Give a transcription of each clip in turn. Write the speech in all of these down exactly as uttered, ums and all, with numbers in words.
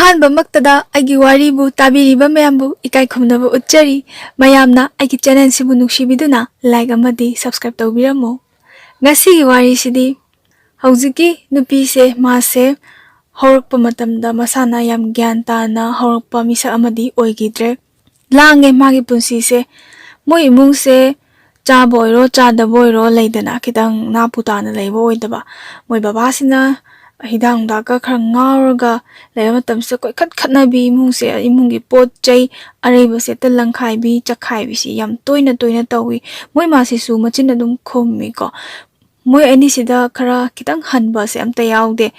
ꯑꯍꯥꯟꯕꯃꯛꯇꯗ ꯑꯩꯒꯤ ꯋꯥꯔꯤꯕꯨ ꯇꯥꯕꯤꯔꯤꯕ ꯃꯌꯥꯝꯕꯨ ꯏꯀꯥꯏ ꯈꯨꯝꯅꯕ ꯎꯠꯆꯔꯤ꯫ ꯃꯌꯥꯝꯅ ꯑꯩꯒꯤ channelꯁꯤꯕꯨ ꯅꯨꯡꯁꯤꯕꯤꯗꯨꯅ like ꯑꯃꯗꯤ subscribe ꯇꯧꯕꯤꯔꯝꯃꯨ꯫ ꯉꯁꯤꯒꯤ ꯋꯥꯔꯤꯁꯤꯗꯤ ꯍꯧꯖꯤꯛꯀꯤ ꯅꯨꯄꯤꯁꯦ, ꯃꯥꯁꯦ ꯍꯧꯔꯛꯄ ꯃꯇꯝꯗ ꯃꯁꯥꯅ ꯌꯥꯝ ꯒ꯭ꯌꯥꯟ ꯇꯥꯅ ꯍꯧꯔꯛꯄ ꯃꯤꯁꯛ ꯑꯃꯗꯤ ꯑꯣꯏꯈꯤꯗ꯭ꯔꯦ꯫ ꯂꯥꯡꯉꯦ ꯃꯥꯒꯤ ꯄꯨꯟꯁꯤꯁꯦ꯫ ꯃꯣꯏ ꯏꯃꯨꯡꯁꯦ ꯆꯥꯕ ꯑꯣꯏꯔꯣ ꯆꯥꯗꯕ ꯑꯣꯏꯔꯣ ꯂꯩꯗꯅ, ꯈꯤꯇꯪ ꯅꯥꯄꯨ ꯇꯥꯅ ꯂꯩꯕ ꯑꯣꯏꯗꯕ꯫ ꯃꯣꯏ ꯕꯕꯥꯁꯤꯅ ꯍꯤꯗꯥꯛ ꯅꯨꯡꯗꯥꯛꯀ ꯈꯔ ꯉꯥꯎꯔꯒ ꯂꯩꯕ ꯃꯇꯝꯁꯤꯗ ꯀꯣꯏꯈꯠ ꯈꯠꯅꯕꯤ, ꯏꯃꯨꯡꯁꯦ, ꯏꯃꯨꯡꯒꯤ ꯄꯣꯠ ꯆꯩ ꯑꯔꯩꯕꯁꯦ ꯍꯦꯛꯇ ꯂꯪꯈꯥꯏꯕꯤ ꯆꯈꯥꯏꯕꯤꯁꯤ ꯌꯥꯝ ꯇꯣꯏꯅ ꯇꯣꯏꯅ ꯇꯧꯏ꯫ ꯃꯣꯏ ꯃꯥꯁꯤꯁꯨ ꯃꯆꯤꯟ ꯑꯗꯨꯝ ꯈꯨꯝꯃꯤꯀꯣ꯫ ꯃꯣꯏ ꯑꯅꯤꯁꯤꯗ ꯈꯔ ꯈꯤꯇꯪ ꯍꯟꯕꯁꯦ ꯑꯝꯇ ꯌꯥꯎꯗꯦ꯫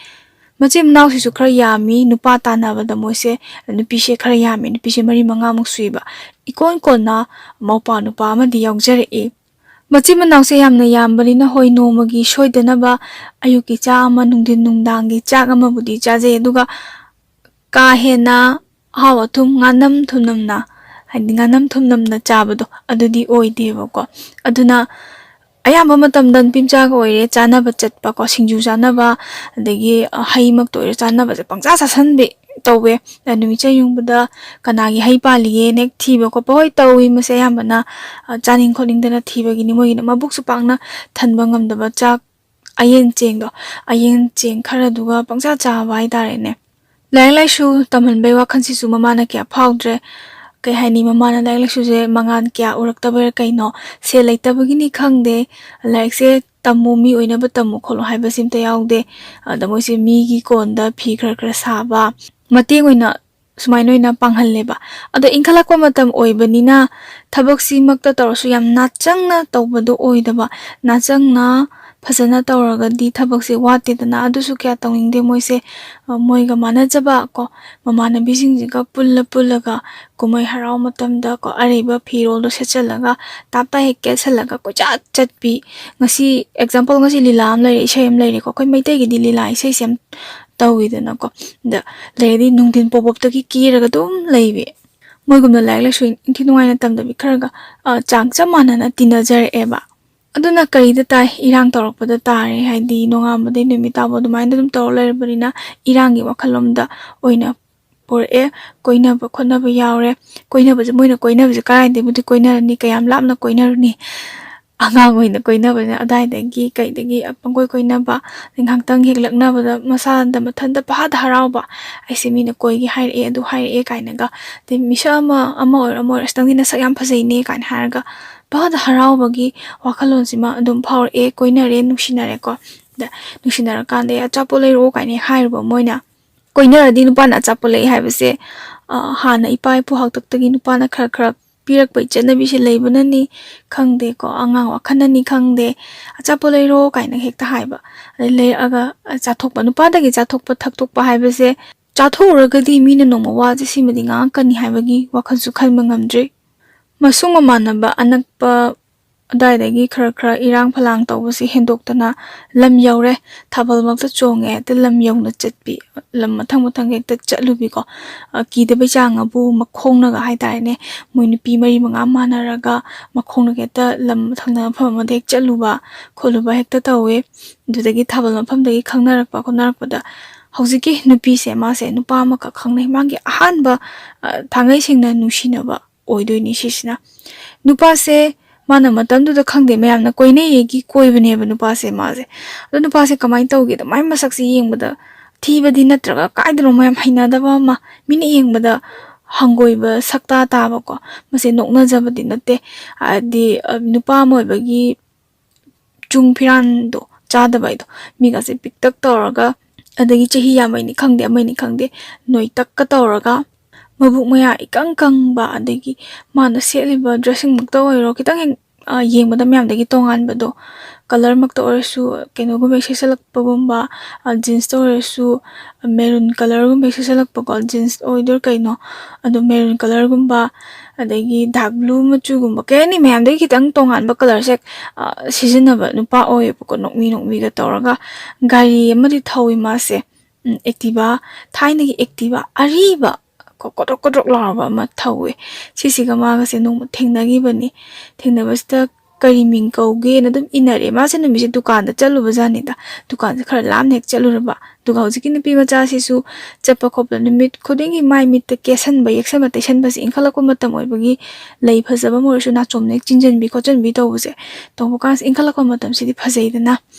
ꯃꯆꯤꯟ ꯃꯅꯥꯎꯁꯤꯁꯨ ꯈꯔ ꯌꯥꯝꯃꯤ, ꯅꯨꯄꯥ ꯇꯥꯟꯅꯕꯗ ꯃꯣꯏꯁꯦ, ꯅꯨꯄꯤꯁꯦ ꯈꯔ ꯌꯥꯝꯃꯤ, ꯅꯨꯄꯤꯁꯦ ꯃꯔꯤ ꯃꯉꯥꯃꯨꯛ ꯁꯨꯏꯕ꯫ ꯏꯀꯣꯟ ꯀꯣꯟꯅ ꯃꯧꯄ꯭ꯋꯥ ꯅꯨꯄꯥ ꯑꯃꯗꯤ ꯌꯥꯎꯖꯔꯛꯏ꯫ ꯃꯆꯤꯟ ꯃꯅꯥꯎꯁꯦ ꯌꯥꯝꯅ ꯌꯥꯝꯕꯅꯤꯅ, ꯍꯣꯏ, ꯅꯣꯡꯃꯒꯤ ꯁꯣꯏꯗꯅꯕ ꯑꯌꯨꯛꯀꯤ ꯆꯥꯛ ꯑꯃ, ꯅꯨꯡꯊꯤꯟ ꯅꯨꯡꯗꯥꯡꯒꯤ ꯆꯥꯛ ꯑꯃꯕꯨꯗꯤ ꯆꯥꯖꯩ, ꯑꯗꯨꯒ ꯀꯥ ꯍꯦꯟꯅ ꯑꯍꯥꯎ ꯑꯊꯨꯝ ꯉꯥꯅꯝ ꯊꯨꯝꯅꯝꯅ, ꯍꯥꯏꯗꯤ ꯉꯥꯅꯝ ꯊꯨꯝꯅꯝꯅ ꯆꯥꯕꯗꯣ, ꯑꯗꯨꯗꯤ ꯑꯣꯏꯗꯦꯕꯀꯣ꯫ ꯑꯗꯨꯅ ꯑꯌꯥꯝꯕ ꯃꯇꯝꯗ ꯅꯨꯄꯤ ꯃꯆꯥꯒ ꯑꯣꯏꯔꯦ, ꯆꯥꯅꯕ ꯆꯠꯄꯀꯣ, ꯁꯤꯡꯖꯨ ꯆꯥꯅꯕ, ꯑꯗꯒꯤ, ꯑ, ꯍꯩꯃꯛꯇ ꯑꯣꯏꯔꯣ, ꯆꯥꯅꯕꯁꯦ ꯄꯪꯆꯥ ꯆꯥꯁꯟꯕꯤ ꯇꯧꯋꯦ꯫ ꯑ, ꯅꯨꯃꯤꯠ ꯆꯌꯨꯡꯕꯗ ꯀꯅꯥꯒꯤ ꯍꯩ ꯄꯥꯜꯂꯤꯒꯦꯅ ꯍꯦꯛ ꯊꯤꯕ ꯈꯣꯠꯄ, ꯍꯣꯏ, ꯇꯧꯏ ꯃꯁꯦ ꯑꯌꯥꯝꯕꯅ, ꯑ, ꯆꯥꯅꯤꯡ ꯈꯣꯠꯅꯤꯡꯗꯅ ꯊꯤꯕꯒꯤꯅꯤ꯫ ꯃꯣꯏꯒꯤꯅ ꯃꯕꯨꯛꯁꯨ ꯄꯥꯛꯅ ꯊꯟꯕ ꯉꯝꯗꯕ, ꯆꯥꯛ ꯑꯌꯦꯟ ꯆꯦꯡꯗꯣ, ꯑꯌꯦꯟ ꯆꯦꯡ ꯈꯔꯗꯨꯒ ꯄꯪꯆꯥ ꯆꯥꯕ ꯍꯥꯏꯇꯥꯔꯦꯅꯦ꯫ ꯂꯥꯏꯔꯤꯛ ꯂꯥꯏꯁꯨ ꯇꯝꯍꯟꯕꯩ ꯋꯥꯈꯜꯁꯤꯁꯨ ꯃꯃꯥꯅ ꯀꯌꯥ ꯐꯥꯎꯗ꯭ꯔꯦ꯫ ꯀꯩ ꯍꯥꯏꯅꯤ, ꯃꯃꯥꯅ ꯂꯥꯏꯔꯤꯛ ꯂꯥꯏꯁꯨꯁꯦ ꯃꯉꯥꯜ ꯀꯌꯥ ꯎꯔꯛꯇꯕꯩꯔꯥ ꯀꯩꯅꯣ, ꯁꯦꯜ ꯂꯩꯇꯕꯒꯤꯅꯤ ꯈꯪꯗꯦ, ꯂꯥꯏꯔꯤꯛꯁꯦ ꯇꯝꯃꯨ, ꯃꯤ ꯑꯣꯏꯅꯕ ꯇꯝꯃꯨ ꯈꯣꯠꯂꯨ ꯍꯥꯏꯕꯁꯤ ꯑꯝꯇ ꯌꯥꯎꯗꯦ꯫ ꯑꯗ ꯃꯣꯏꯁꯦ ꯃꯤꯒꯤ ꯀꯣꯟꯗ ꯐꯤ ꯈꯔ ꯈꯔ ꯁꯥꯕ, ꯃꯇꯦꯡ ꯑꯣꯏꯅ ꯁꯨꯃꯥꯏꯅ ꯑꯣꯏꯅ ꯄꯥꯡꯍꯜꯂꯦꯕ꯫ ꯑꯗꯣ ꯏꯟꯈꯠꯂꯛꯄ ꯃꯇꯝ ꯑꯣꯏꯕꯅꯤꯅ ꯊꯕꯛꯁꯤꯃꯛꯇ ꯇꯧꯔꯁꯨ ꯌꯥꯝ ꯅꯥꯆꯪꯅ ꯇꯧꯕꯗꯣ ꯑꯣꯏꯗꯕ꯫ ꯅꯥꯆꯪꯅ ꯐꯖꯅ ꯇꯧꯔꯒꯗꯤ ꯊꯕꯛꯁꯦ ꯋꯥꯠꯇꯦꯗꯅ, ꯑꯗꯨꯁꯨ ꯀꯌꯥ ꯇꯧꯅꯤꯡꯗꯦ ꯃꯣꯏꯁꯦ꯫ ꯑ, ꯃꯣꯏꯒ ꯃꯥꯟꯅꯖꯕ ꯀꯣ, ꯃꯃꯥꯟꯅꯕꯤꯁꯤꯡꯁꯤꯒ ꯄꯨꯜꯂ ꯄꯨꯜꯂꯒ ꯀꯨꯝꯍꯩ ꯍꯔꯥꯎ ꯃꯇꯝꯗ ꯀꯣ, ꯑꯔꯩꯕ ꯐꯤꯔꯣꯜꯗꯣ ꯁꯦꯠꯆꯜꯂꯒ, ꯇꯥꯞ ꯇꯥꯏ ꯍꯦꯛ ꯀꯦꯠꯁꯜꯂꯒ ꯀꯣꯏꯆꯠ ꯆꯠꯄꯤ꯫ ꯉꯁꯤ example, ꯉꯁꯤ ꯂꯤꯂꯥ ꯑꯃ ꯂꯩꯔꯦ, ꯏꯁꯩ ꯑꯃ ꯂꯩꯔꯦꯀꯣ, ꯑꯩꯈꯣꯏ ꯃꯩꯇꯩꯒꯤꯗꯤ ꯂꯤꯂꯥ ꯏꯁꯩꯁꯦ ꯌꯥꯝ ꯇꯧꯋꯤꯗꯅꯀꯣ꯫ ꯑꯗ ꯂꯩꯔꯗꯤ ꯅꯨꯡꯊꯤꯟ ꯄꯣꯞ ꯄꯣꯞꯇꯒꯤ ꯀꯦꯔꯒ ꯑꯗꯨꯝ ꯂꯩꯕꯤ꯫ ꯃꯣꯏꯒꯨꯝꯅ ꯂꯥꯏꯔꯤꯛ ꯂꯥꯏꯁꯨ ꯏꯟꯊꯤ ꯅꯨꯡꯉꯥꯏꯅ ꯇꯝꯗꯕꯤ, ꯈꯔꯒ, ꯑ, ꯆꯥꯡ ꯆꯞ ꯃꯥꯟꯅꯅ ꯇꯤꯟꯅꯖꯔꯛꯑꯦꯕ꯫ ꯑꯗꯨꯅ ꯀꯔꯤꯗ ꯇꯥꯏ? ꯏꯔꯥꯡ ꯇꯧꯔꯛꯄꯗ ꯇꯥꯔꯦ꯫ ꯍꯥꯏꯗꯤ ꯅꯣꯡꯉꯥꯟꯕꯗꯩ ꯅꯨꯃꯤꯠ ꯇꯥꯕ ꯑꯗꯨꯃꯥꯏꯅ ꯑꯗꯨꯝ ꯇꯧꯔ ꯂꯩꯔꯕꯅꯤꯅ, ꯏꯔꯥꯡꯒꯤ ꯋꯥꯈꯜꯂꯣꯝꯗ ꯑꯣꯏꯅ ꯄꯨꯔꯛꯑꯦ꯫ ꯀꯣꯏꯅꯕ ꯈꯣꯠꯅꯕ ꯌꯥꯎꯔꯦ꯫ ꯀꯣꯏꯅꯕꯁꯦ, ꯃꯣꯏꯅ ꯀꯣꯏꯅꯕꯁꯦ ꯀꯗꯥꯏꯗꯒꯤꯕꯨꯗꯤ ꯀꯣꯏꯅꯔꯅꯤ, ꯀꯌꯥꯝ ꯂꯥꯞꯅ ꯀꯣꯏꯅꯔꯨꯅꯤ? ꯑꯉꯥꯡ ꯑꯣꯏꯅ ꯀꯣꯏꯅꯕꯅꯤꯅ ꯑꯗꯥꯏꯗꯒꯤ ꯀꯩꯗꯒꯤ ꯄꯪꯀꯣꯏ ꯀꯣꯏꯅꯕ, ꯑꯗꯩ ꯉꯥꯏꯍꯥꯛꯇꯪ ꯍꯦꯛ ꯂꯛꯅꯕꯗ ꯃꯁꯥꯗ ꯃꯊꯟꯇ ꯄꯪꯍꯥꯗ ꯍꯔꯥꯎꯕ꯫ "ꯑꯩꯁꯦ ꯃꯤꯅ ꯀꯣꯏꯒꯦ ꯍꯥꯏꯔꯛꯑꯦ, ꯑꯗꯨ ꯍꯥꯏꯔꯛꯑꯦ" ꯀꯥꯏꯅꯒ, ꯑꯗꯩ ꯃꯤꯁꯛ ꯑꯃ, ꯑꯃ ꯑꯣꯏꯔꯣ ꯑꯃ ꯑꯣꯏꯔꯣ, "ꯑꯁ, ꯅꯪꯗꯤ ꯅꯁꯛ ꯌꯥꯝ ꯐꯖꯩꯅꯦ" ꯀꯥꯏꯅ ꯍꯥꯏꯔꯒ ꯄꯪꯍꯥꯗ ꯍꯔꯥꯎꯕꯒꯤ ꯋꯥꯈꯜꯂꯣꯟꯁꯤꯃ ꯑꯗꯨꯝ ꯐꯥꯎꯔꯛꯑꯦ꯫ ꯀꯣꯏꯅꯔꯦ, ꯅꯨꯡꯁꯤꯅꯔꯦꯀꯣ꯫ ꯑꯗ ꯅꯨꯡꯁꯤꯅꯔꯀꯥꯟꯗ "ꯑꯦ, ꯑꯆꯥꯄꯣꯠ ꯂꯩꯔꯛꯑꯣ" ꯀꯥꯏꯅ ꯍꯥꯏꯔꯨꯕ ꯃꯣꯏꯅ꯫ ꯀꯣꯏꯅꯔꯗꯤ ꯅꯨꯄꯥꯅ ꯑꯆꯥꯄꯣꯠ ꯂꯩ ꯍꯥꯏꯕꯁꯦ, ꯑ, ꯍꯥꯟꯅ ꯏꯄꯥ ꯏꯄꯨ ꯍꯥꯛꯇꯛꯇꯒꯤ ꯅꯨꯄꯥꯅ ꯈꯔ ꯈꯔ ꯄꯤꯔꯛꯄꯒꯤ ꯆꯠꯅꯕꯤꯁꯦ ꯂꯩꯕꯅꯅꯤ ꯈꯪꯗꯦꯀꯣ, ꯑꯉꯥꯡ ꯋꯥꯈꯜꯅꯅꯤ ꯈꯪꯗꯦ, "ꯑꯆꯥꯄꯣꯠ ꯂꯩꯔꯣ" ꯀꯥꯏꯅ ꯍꯦꯛꯇ ꯍꯥꯏꯕ꯫ ꯑꯗꯩ ꯂꯩꯔꯛꯑꯒ ꯆꯥꯊꯣꯛꯄ, ꯅꯨꯄꯥꯗꯒꯤ ꯆꯥꯊꯣꯛꯄ ꯊꯛꯇꯣꯛꯄ ꯍꯥꯏꯕꯁꯦ, ꯆꯥꯊꯣꯛꯎꯔꯒꯗꯤ ꯃꯤꯅ ꯅꯣꯡꯃ ꯋꯥꯁꯦ ꯁꯤꯃꯗꯤ ꯉꯥꯡꯉꯛꯀꯅꯤ ꯍꯥꯏꯕꯒꯤ ꯋꯥꯈꯜꯁꯨ ꯈꯟꯕ ꯉꯝꯗ꯭ꯔꯤ꯫ ꯃꯁꯨꯡ ꯃꯃꯥꯟꯅꯕ ꯑꯅꯛꯄ ꯑꯗꯨꯋꯥꯏꯗꯒꯤ ꯈꯔ ꯈꯔ ꯏꯔꯥꯡ ꯐꯂꯥꯡ ꯇꯧꯕꯁꯦ ꯍꯦꯟꯗꯣꯛꯇꯅ ꯂꯝ ꯌꯧꯔꯦ꯫ ꯊꯥꯕꯜꯃꯛꯇ ꯆꯣꯡꯉꯦ, ꯍꯦꯛꯇ ꯂꯝ ꯌꯧꯅ ꯆꯠꯄꯤ, ꯂꯝ ꯃꯊꯪ ꯃꯊꯪ ꯍꯦꯛꯇ ꯆꯠꯂꯨꯕꯤꯀꯣ꯫ ꯑ, ꯀꯤꯗꯕꯩ ꯆꯥꯡ ꯑꯕꯨ ꯃꯈꯣꯡꯅꯒ ꯍꯥꯏꯇꯥꯔꯦꯅꯦ, ꯃꯣꯏ ꯅꯨꯄꯤ ꯃꯔꯤ ꯃꯉꯥ ꯃꯥꯟꯅꯔꯒ ꯃꯈꯣꯡꯅꯒ ꯍꯦꯛꯇ ꯂꯝ ꯊꯪꯅꯕ ꯃꯐꯝ ꯑꯃꯗ ꯍꯦꯛ ꯆꯠꯂꯨꯕ ꯈꯣꯠꯂꯨꯕ ꯍꯦꯛꯇ ꯇꯧꯋꯦ꯫ ꯑꯗꯨꯗꯒꯤ ꯊꯥꯕꯜ ꯃꯐꯝꯗꯒꯤ ꯈꯪꯅꯔꯛꯄ ꯈꯣꯠꯅꯔꯛꯄꯗ ꯍꯧꯖꯤꯛꯀꯤ ꯅꯨꯄꯤꯁꯦ, ꯃꯥꯁꯦ ꯅꯨꯄꯥ ꯑꯃꯈꯛ ꯈꯪꯅꯩ꯫ ꯃꯥꯒꯤ ꯑꯍꯥꯟꯕ, ꯑ, ꯊꯥꯡꯉꯩ ꯁꯦꯡꯅ ꯅꯨꯡꯁꯤꯅꯕ ꯑꯣꯏꯗꯣꯏꯅꯤ ꯁꯤꯁꯤꯅ꯫ ꯅꯨꯄꯥꯁꯦ ꯃꯥꯅ ꯃꯇꯝꯗꯨꯗ ꯈꯪꯗꯦ, ꯃꯌꯥꯝꯅ ꯀꯣꯏꯅꯩꯌꯦꯒꯤ ꯀꯣꯏꯕꯅꯦꯕ ꯅꯨꯄꯥꯁꯦ ꯃꯥꯁꯦ꯫ ꯑꯗꯣ ꯅꯨꯄꯥꯁꯦ ꯀꯃꯥꯏꯅ ꯇꯧꯒꯦꯗ, ꯃꯥꯏ ꯃꯁꯛꯁꯦ ꯌꯦꯡꯕꯗ ꯊꯤꯕꯗꯤ ꯅꯠꯇ꯭ꯔꯒ ꯀꯥꯏꯗꯅꯣ ꯃꯌꯥꯝ ꯍꯩꯅꯗꯕ ꯑꯃ, ꯃꯤꯅ ꯌꯦꯡꯕꯗ ꯍꯪꯒꯣꯏꯕ ꯁꯛꯇꯥ ꯇꯥꯕꯀꯣ꯫ ꯃꯁꯦ ꯅꯣꯛꯅꯖꯕꯗꯤ ꯅꯠꯇꯦ, ꯍꯥꯏꯗꯤ, ꯑ, ꯅꯨꯄꯥ ꯑꯃ ꯑꯣꯏꯕꯒꯤ ꯆꯨꯡ ꯐꯤꯔꯥꯟꯗꯣ ꯆꯥꯗꯕ ꯍꯥꯏꯗꯣ, ꯃꯤꯒꯁꯦ ꯄꯤꯛꯇꯛ ꯇꯧꯔꯒ, ꯑꯗꯒꯤ ꯆꯍꯤ ꯌꯥꯝꯕꯩꯅꯤ ꯈꯪꯗꯦ, ꯑꯃꯩꯅꯤ ꯈꯪꯗꯦ, ꯅꯣꯏꯇꯛꯀ ꯇꯧꯔꯒ, ꯃꯕꯨꯛ ꯃꯌꯥ ꯏꯀꯪ ꯀꯪꯕ, ꯑꯗꯒꯤ ꯃꯥꯅ ꯁꯦꯠꯂꯤꯕ ꯗ꯭ꯔꯦꯁꯁꯤꯡꯃꯛꯇ ꯑꯣꯏꯔꯣ, ꯈꯤꯇꯪ ꯍꯦꯛ, ꯑ, ꯌꯦꯡꯕꯗ ꯃꯌꯥꯝꯗꯒꯤ ꯇꯣꯉꯥꯟꯕꯗꯣ, ꯀꯂꯔꯃꯛꯇ ꯑꯣꯏꯔꯁꯨ, ꯀꯩꯅꯣꯒꯨꯝꯕ ꯍꯦꯛ ꯁꯦꯠꯆꯜꯂꯛꯄꯒꯨꯝꯕ, ꯑ, ꯖꯤꯟꯁꯇ ꯑꯣꯏꯔꯁꯨ, ꯃꯦꯔꯨꯟ ꯀꯂꯔꯒꯨꯝꯕ ꯍꯦꯛ ꯁꯦꯠꯆꯜꯂꯛꯄꯀꯣ, ꯖꯤꯟꯁ ꯑꯣꯏꯗꯣꯏꯔꯥ ꯀꯩꯅꯣ, ꯑꯗꯣ ꯃꯦꯔꯨꯟ ꯀꯂꯔꯒꯨꯝꯕ, ꯑꯗꯒꯤ ꯗꯥꯔꯛ ꯕ꯭ꯂꯨ ꯃꯆꯨꯒꯨꯝꯕ, ꯀꯩ ꯍꯥꯏꯅꯤ, ꯃꯌꯥꯝꯗꯒꯤ ꯈꯤꯇꯪ ꯇꯣꯉꯥꯟꯕ ꯀꯂꯔꯁꯦ, ꯑ, ꯁꯤꯖꯤꯟꯅꯕ ꯅꯨꯄꯥ ꯑꯣꯏꯌꯦꯕꯀꯣ, ꯅꯣꯛꯃꯤ ꯅꯣꯛꯃꯤꯒ ꯇꯧꯔꯒ꯫ ꯒꯥꯔꯤ ꯑꯃꯗꯤ ꯊꯧꯋꯤ ꯃꯥꯁꯦ, ꯎꯝ, Activa, ꯊꯥꯏꯅꯒꯤ Activa ꯑꯔꯤꯕ, ꯀꯣ-, ꯀꯣꯗ꯭ꯔꯣꯛ ꯀꯣꯗ꯭ꯔꯣꯛ ꯂꯥꯎꯔꯕ ꯑꯃ ꯊꯧꯋꯦ꯫ ꯁꯤꯁꯤꯒ ꯃꯥꯒꯁꯦ ꯅꯣꯡꯃ ꯊꯦꯡꯅꯈꯤꯕꯅꯤ꯫ ꯊꯦꯡꯅꯕꯁꯤꯗ ꯀꯔꯤ ꯃꯤꯡ ꯀꯧꯒꯦꯅ ꯑꯗꯨꯝ ꯏꯟꯅꯔꯦ꯫ ꯃꯥꯁꯦ ꯅꯨꯃꯤꯠꯁꯦ ꯗꯨꯀꯥꯟꯗ ꯆꯠꯂꯨꯕ ꯖꯥꯠꯅꯤꯗ꯫ ꯗꯨꯀꯥꯟꯁꯦ ꯈꯔ ꯂꯥꯞꯅ ꯍꯦꯛ ꯆꯠꯂꯨꯔꯕ꯫ ꯑꯗꯨꯒ ꯍꯧꯖꯤꯛꯀꯤ ꯅꯨꯄꯤ ꯃꯆꯥꯁꯤꯁꯨ ꯆꯠꯄ ꯈꯣꯠꯄ ꯅꯨꯃꯤꯠ ꯈꯨꯗꯤꯡꯒꯤ ꯃꯥꯏ ꯃꯤꯠꯇ ꯀꯦꯁꯟꯕ, ꯌꯦꯛꯁꯟꯕ, ꯇꯩꯁꯟꯕꯁꯦ ꯏꯟꯈꯠꯂꯛꯄ ꯃꯇꯝ ꯑꯣꯏꯕꯒꯤ ꯂꯩ ꯐꯖꯕ ꯑꯃ ꯑꯣꯏꯔꯁꯨ ꯅꯥꯆꯣꯝꯅ ꯍꯦꯛ ꯆꯤꯟꯖꯟꯕꯤ ꯈꯣꯠꯆꯟꯕꯤ ꯇꯧꯕꯁꯦ ꯇꯧꯕ ꯀꯥꯟꯁꯦ ꯏꯟꯈꯠꯂꯛꯄ ꯃꯇꯝꯁꯤꯗꯤ ꯐꯖꯩꯗꯅ꯫